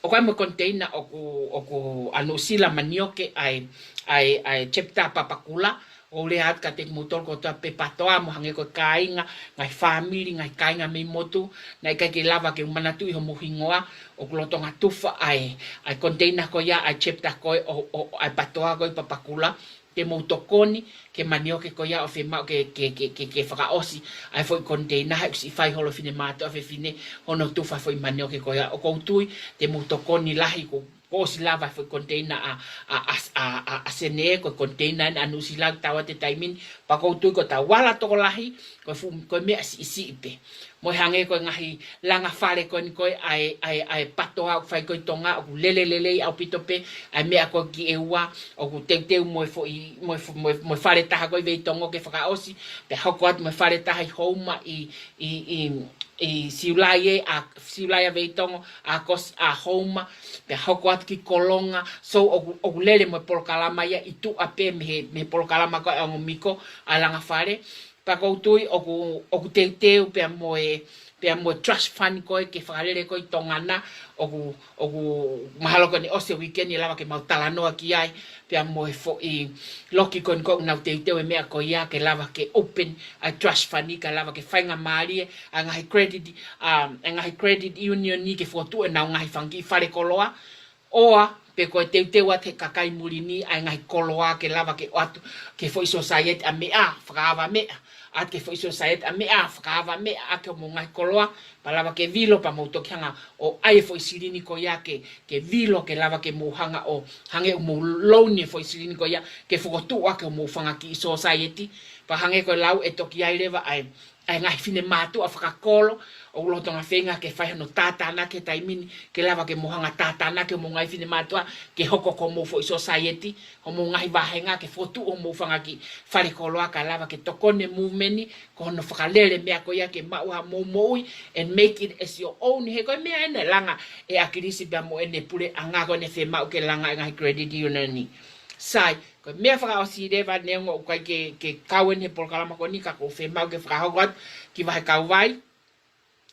ʻOku ʻi ai mo e container ʻoku, ʻoku ʻa Nuʻusila manioke ʻa e, ʻa e, ʻa e chapter Papakura, ʻoku ou lea atu kiate kimoutolu kotoa pē PATOA mo hangē ko e kāinga, ngaahi fāmili, ngaahi kāinga mei motu, naʻe ʻikai ke lava ke u manatuʻi homou hingoa, ʻoku lolotonga tufa ʻa e, ʻa e container ko ia, ʻa e chapter ko ē, ʻo, ʻo, ʻa e PATOA ko ē Papakura, te mou tokoni ki he manioke ko ia ʻoku fiemaʻu ke, ke, ke, ke, ke fakaʻosi ʻa e foʻi container he ʻoku siʻi fai holo ʻe he finemātuʻa fefine hono tufa e foʻi manioke ko ia. ʻOku ou tui te mou tokoni lahi kuo, kuo ʻosi lava e foʻi container ʻa, ʻa, ʻa, ʻa, ʻa, ʻa Sene, ko e container ʻa Nuʻusila ʻoku tau ʻi he taimi ni, pea ʻoku ou tui ko ʻetau vala tokolahi, ko e fuʻu, ko e meʻa siʻisiʻi pē. Mo e hangē ko e ngaahi langa fale ko eni ko ē ʻa e, ʻa e, ʻa e PATOA ʻoku fai ko ē ʻi Tonga, ʻoku lele lelei ʻaupito pē ʻa e meʻa ko ē ki ʻEua, ʻoku teuteu mo e foʻi, mo e fo-, mo e, mo e fale taha ko ē ʻi Veitongo ke fakaʻosi, pea hoko atu mo e fale taha ʻi Houma ʻi, ʻi, ʻi, ʻi Siulai ē, ʻa, Siulai ʻa Veitongo, ʻAokosi ʻa Houma, pea hoko atu ki Kolonga. So ʻoku, ʻoku lele mo e polokalama ia ʻi tuʻa pē mei he, mei he polokalama ko ē ʻa e ongo miko ʻa e langa fale. Pea ʻoku ou tui ʻoku, ʻoku teuteu pea mo e, pea mo e trust fund ko ē ke fakalele ko ē ʻi Tonga na, ʻoku, ʻoku mahalo ko ʻene ʻosi e weekend ʻe lava ke mau talanoa ki ai, pea mo e foʻi loki ko eni ʻoku nau teuteu e meʻa ko ia ke lava ke open ʻa e trust fund ka lava ke faingamālie ʻa e ngaahi credit, um, ʻa e ngaahi credit union ni ke fokotuʻu ʻenau ngaahi fanga kiʻi fale koloa, ʻoua, pe ko e teuteu atu he kakai muli ni ʻa e ngaahi koloa ke lava ke ʻoatu ki he foʻi society ʻa meʻa, fakaava meʻa, ʻoatu ki he foʻi society ʻa meʻa, fakaava meʻa, ʻaki homou ngaahi koloa, pea lava ke vilo pea mou toki hanga ʻo ʻai e foʻi silini ko ia ke, ke vilo ke lava ke mou hanga ʻo, hangē ʻoku mou loan e foʻi silini ko ia, ke fokotuʻu ʻaki homou fanga kiʻi society, pea hangē ko e lau ʻe toki ʻi ai leva ʻa e ʻa e ngaahi finemātuʻa fakakolo, ʻoku lolotonga feinga ke fai hono tātānaki he taimi ni, ke lava ke mou hanga ʻo tātānaki homou ngaahi finemātuʻa, ke hoko ko homou foʻi society, homou ngaahi vāhenga, ke fokotuʻu homou fanga kiʻi fale koloa kae lava ke tokoni e movement ni, ko hono fakalele e meʻa ko ia ke maʻu haʻamou moʻui, and make it as your own, he ko e meʻa eni naʻe langa ʻe ʻAkilisi pea mo ʻene puleʻanga ko ʻene fiemaʻu ke langa e ngaahi credit union ni. Sai, ko e meʻa fakaʻosi leva neongo ʻoku ʻikai ke, ke kau eni he polokalama ko eni ka ʻoku ou fiemaʻu ke fakahoko atu ki Vahe Kauvai,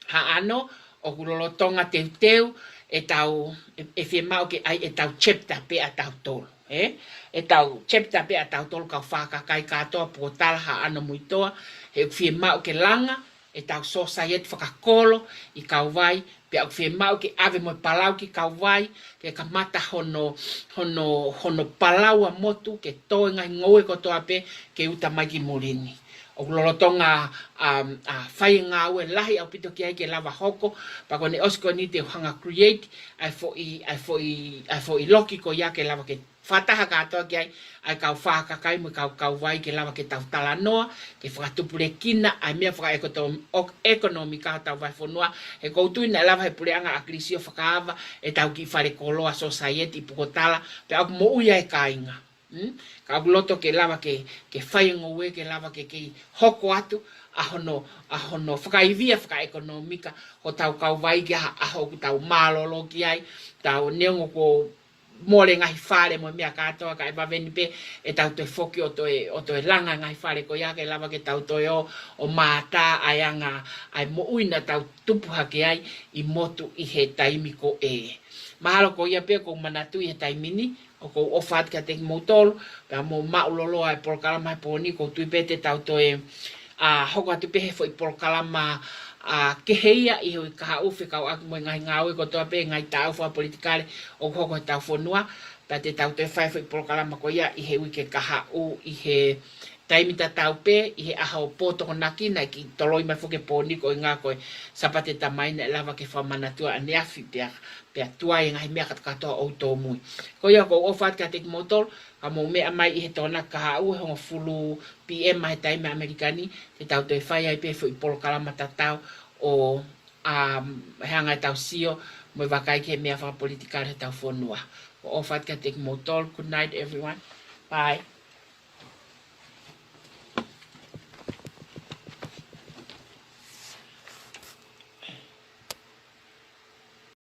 Haʻano, ʻoku lolotonga teuteu ʻetau, ʻe, ʻe fiemaʻu ke ʻai ʻetau chapter pē ʻatautolu, ē? ʻEtau chapter pē ʻatautolu kau fakakai kātoa Potala, Haʻano mo Itoa, he ʻoku fiemaʻu ke langa, ʻetau sōsaieti fakakolo ʻi Kauvai, pea ʻoku fiemaʻu ke ʻave mo e palau ki Kauvai, ke kamata hono, hono, hono palau ʻa motu, ke tō e ngaahi ngoue kotoa pē, ke uta mai ki muli ni. ʻOku lolotonga, um, ʻa, fai e ngāue lahi ʻaupito ki ai ke lava hoko, pea ko ʻene ʻosi ko eni te u hanga create, ʻa e foʻi, ʻa e foʻi, ʻa e foʻi loki ko ia ke lava ke fakataha kātoa ki ai, ʻa e kau fakakai mo e kau Kauvai ke lava ke tau talanoa, ke fakatupulekina, ʻa e meʻa fakaekoto-, ʻo-, ʻekonōmika hotau vahefonua, he ʻoku ou tui naʻe lava he puleʻanga ʻa Kilisi ʻo fakaava ʻetau kiʻi fale koloa sōsaieti ʻi Pukotala, pea ʻoku moʻui ai e kāinga. Mm? Ka ʻoku loto ke lava ke, ke fai e ngoue ke lava ke kei hoko atu, ʻa hono, ʻa hono fakaivia fakaekonōmika, hotau Kauvai ki ha ʻaho ʻoku tau mālōlō ki ai, tau neongo ko mole ngaahi fale mo e meʻa kātoa ka ʻe vave ni pē ʻetau toe foki ʻo toe, ʻo toe langa ngaahi fale ko ia ke lava ke tau toe ō, ʻo mātā ʻa e anga, ʻa e moʻui naʻa tau tupu hake ai ʻi motu ʻi he taimi ko ē. Mahalo ko ia pē ʻoku ou manatuʻi he taimi ni, ʻoku ou ʻofa atu kiate kimoutolu, pea mou māʻuloloa e polokalama he pō ni, ʻoku ou tui pē te tau toe, ʻa, hoko atu pē he foʻi polokalama, ʻa, kehe ia ʻi he uike kahaʻu fekauʻaki mo e ngaahi ngāue kotoa pē, ngaahi taʻau fakapolitikale ʻoku hoko he tau fonua, pea te tau toe fai foʻi polokalama ko ia ʻi he uike kahaʻu ʻi he taimi tatau pē, ʻi he ʻaho pō Tokonaki naʻe kiʻi toloi mai foki e pō ni ko e ngā ko e Sāpate Tamai naʻe lava ke fakamanatua ʻaneafi pea, pea tuai e ngaahi meʻa kātoa ʻoku tōmui. Ko ia ʻoku ou ʻofa atu kiate kimoutolu, ka mou meʻa mai ʻi he Tokonaki kahaʻu he hongofulu P M ʻa e taimi ʻAmelika ni, te tau toe fai ai pē foʻi polokalama tatau ʻo, um, he anga ʻetau sio, mo e vakai ki he meʻa fakapolitikale he tau fonua. ʻOku ou ʻofa atu kiate kimoutolu. Good night, everyone. Bye.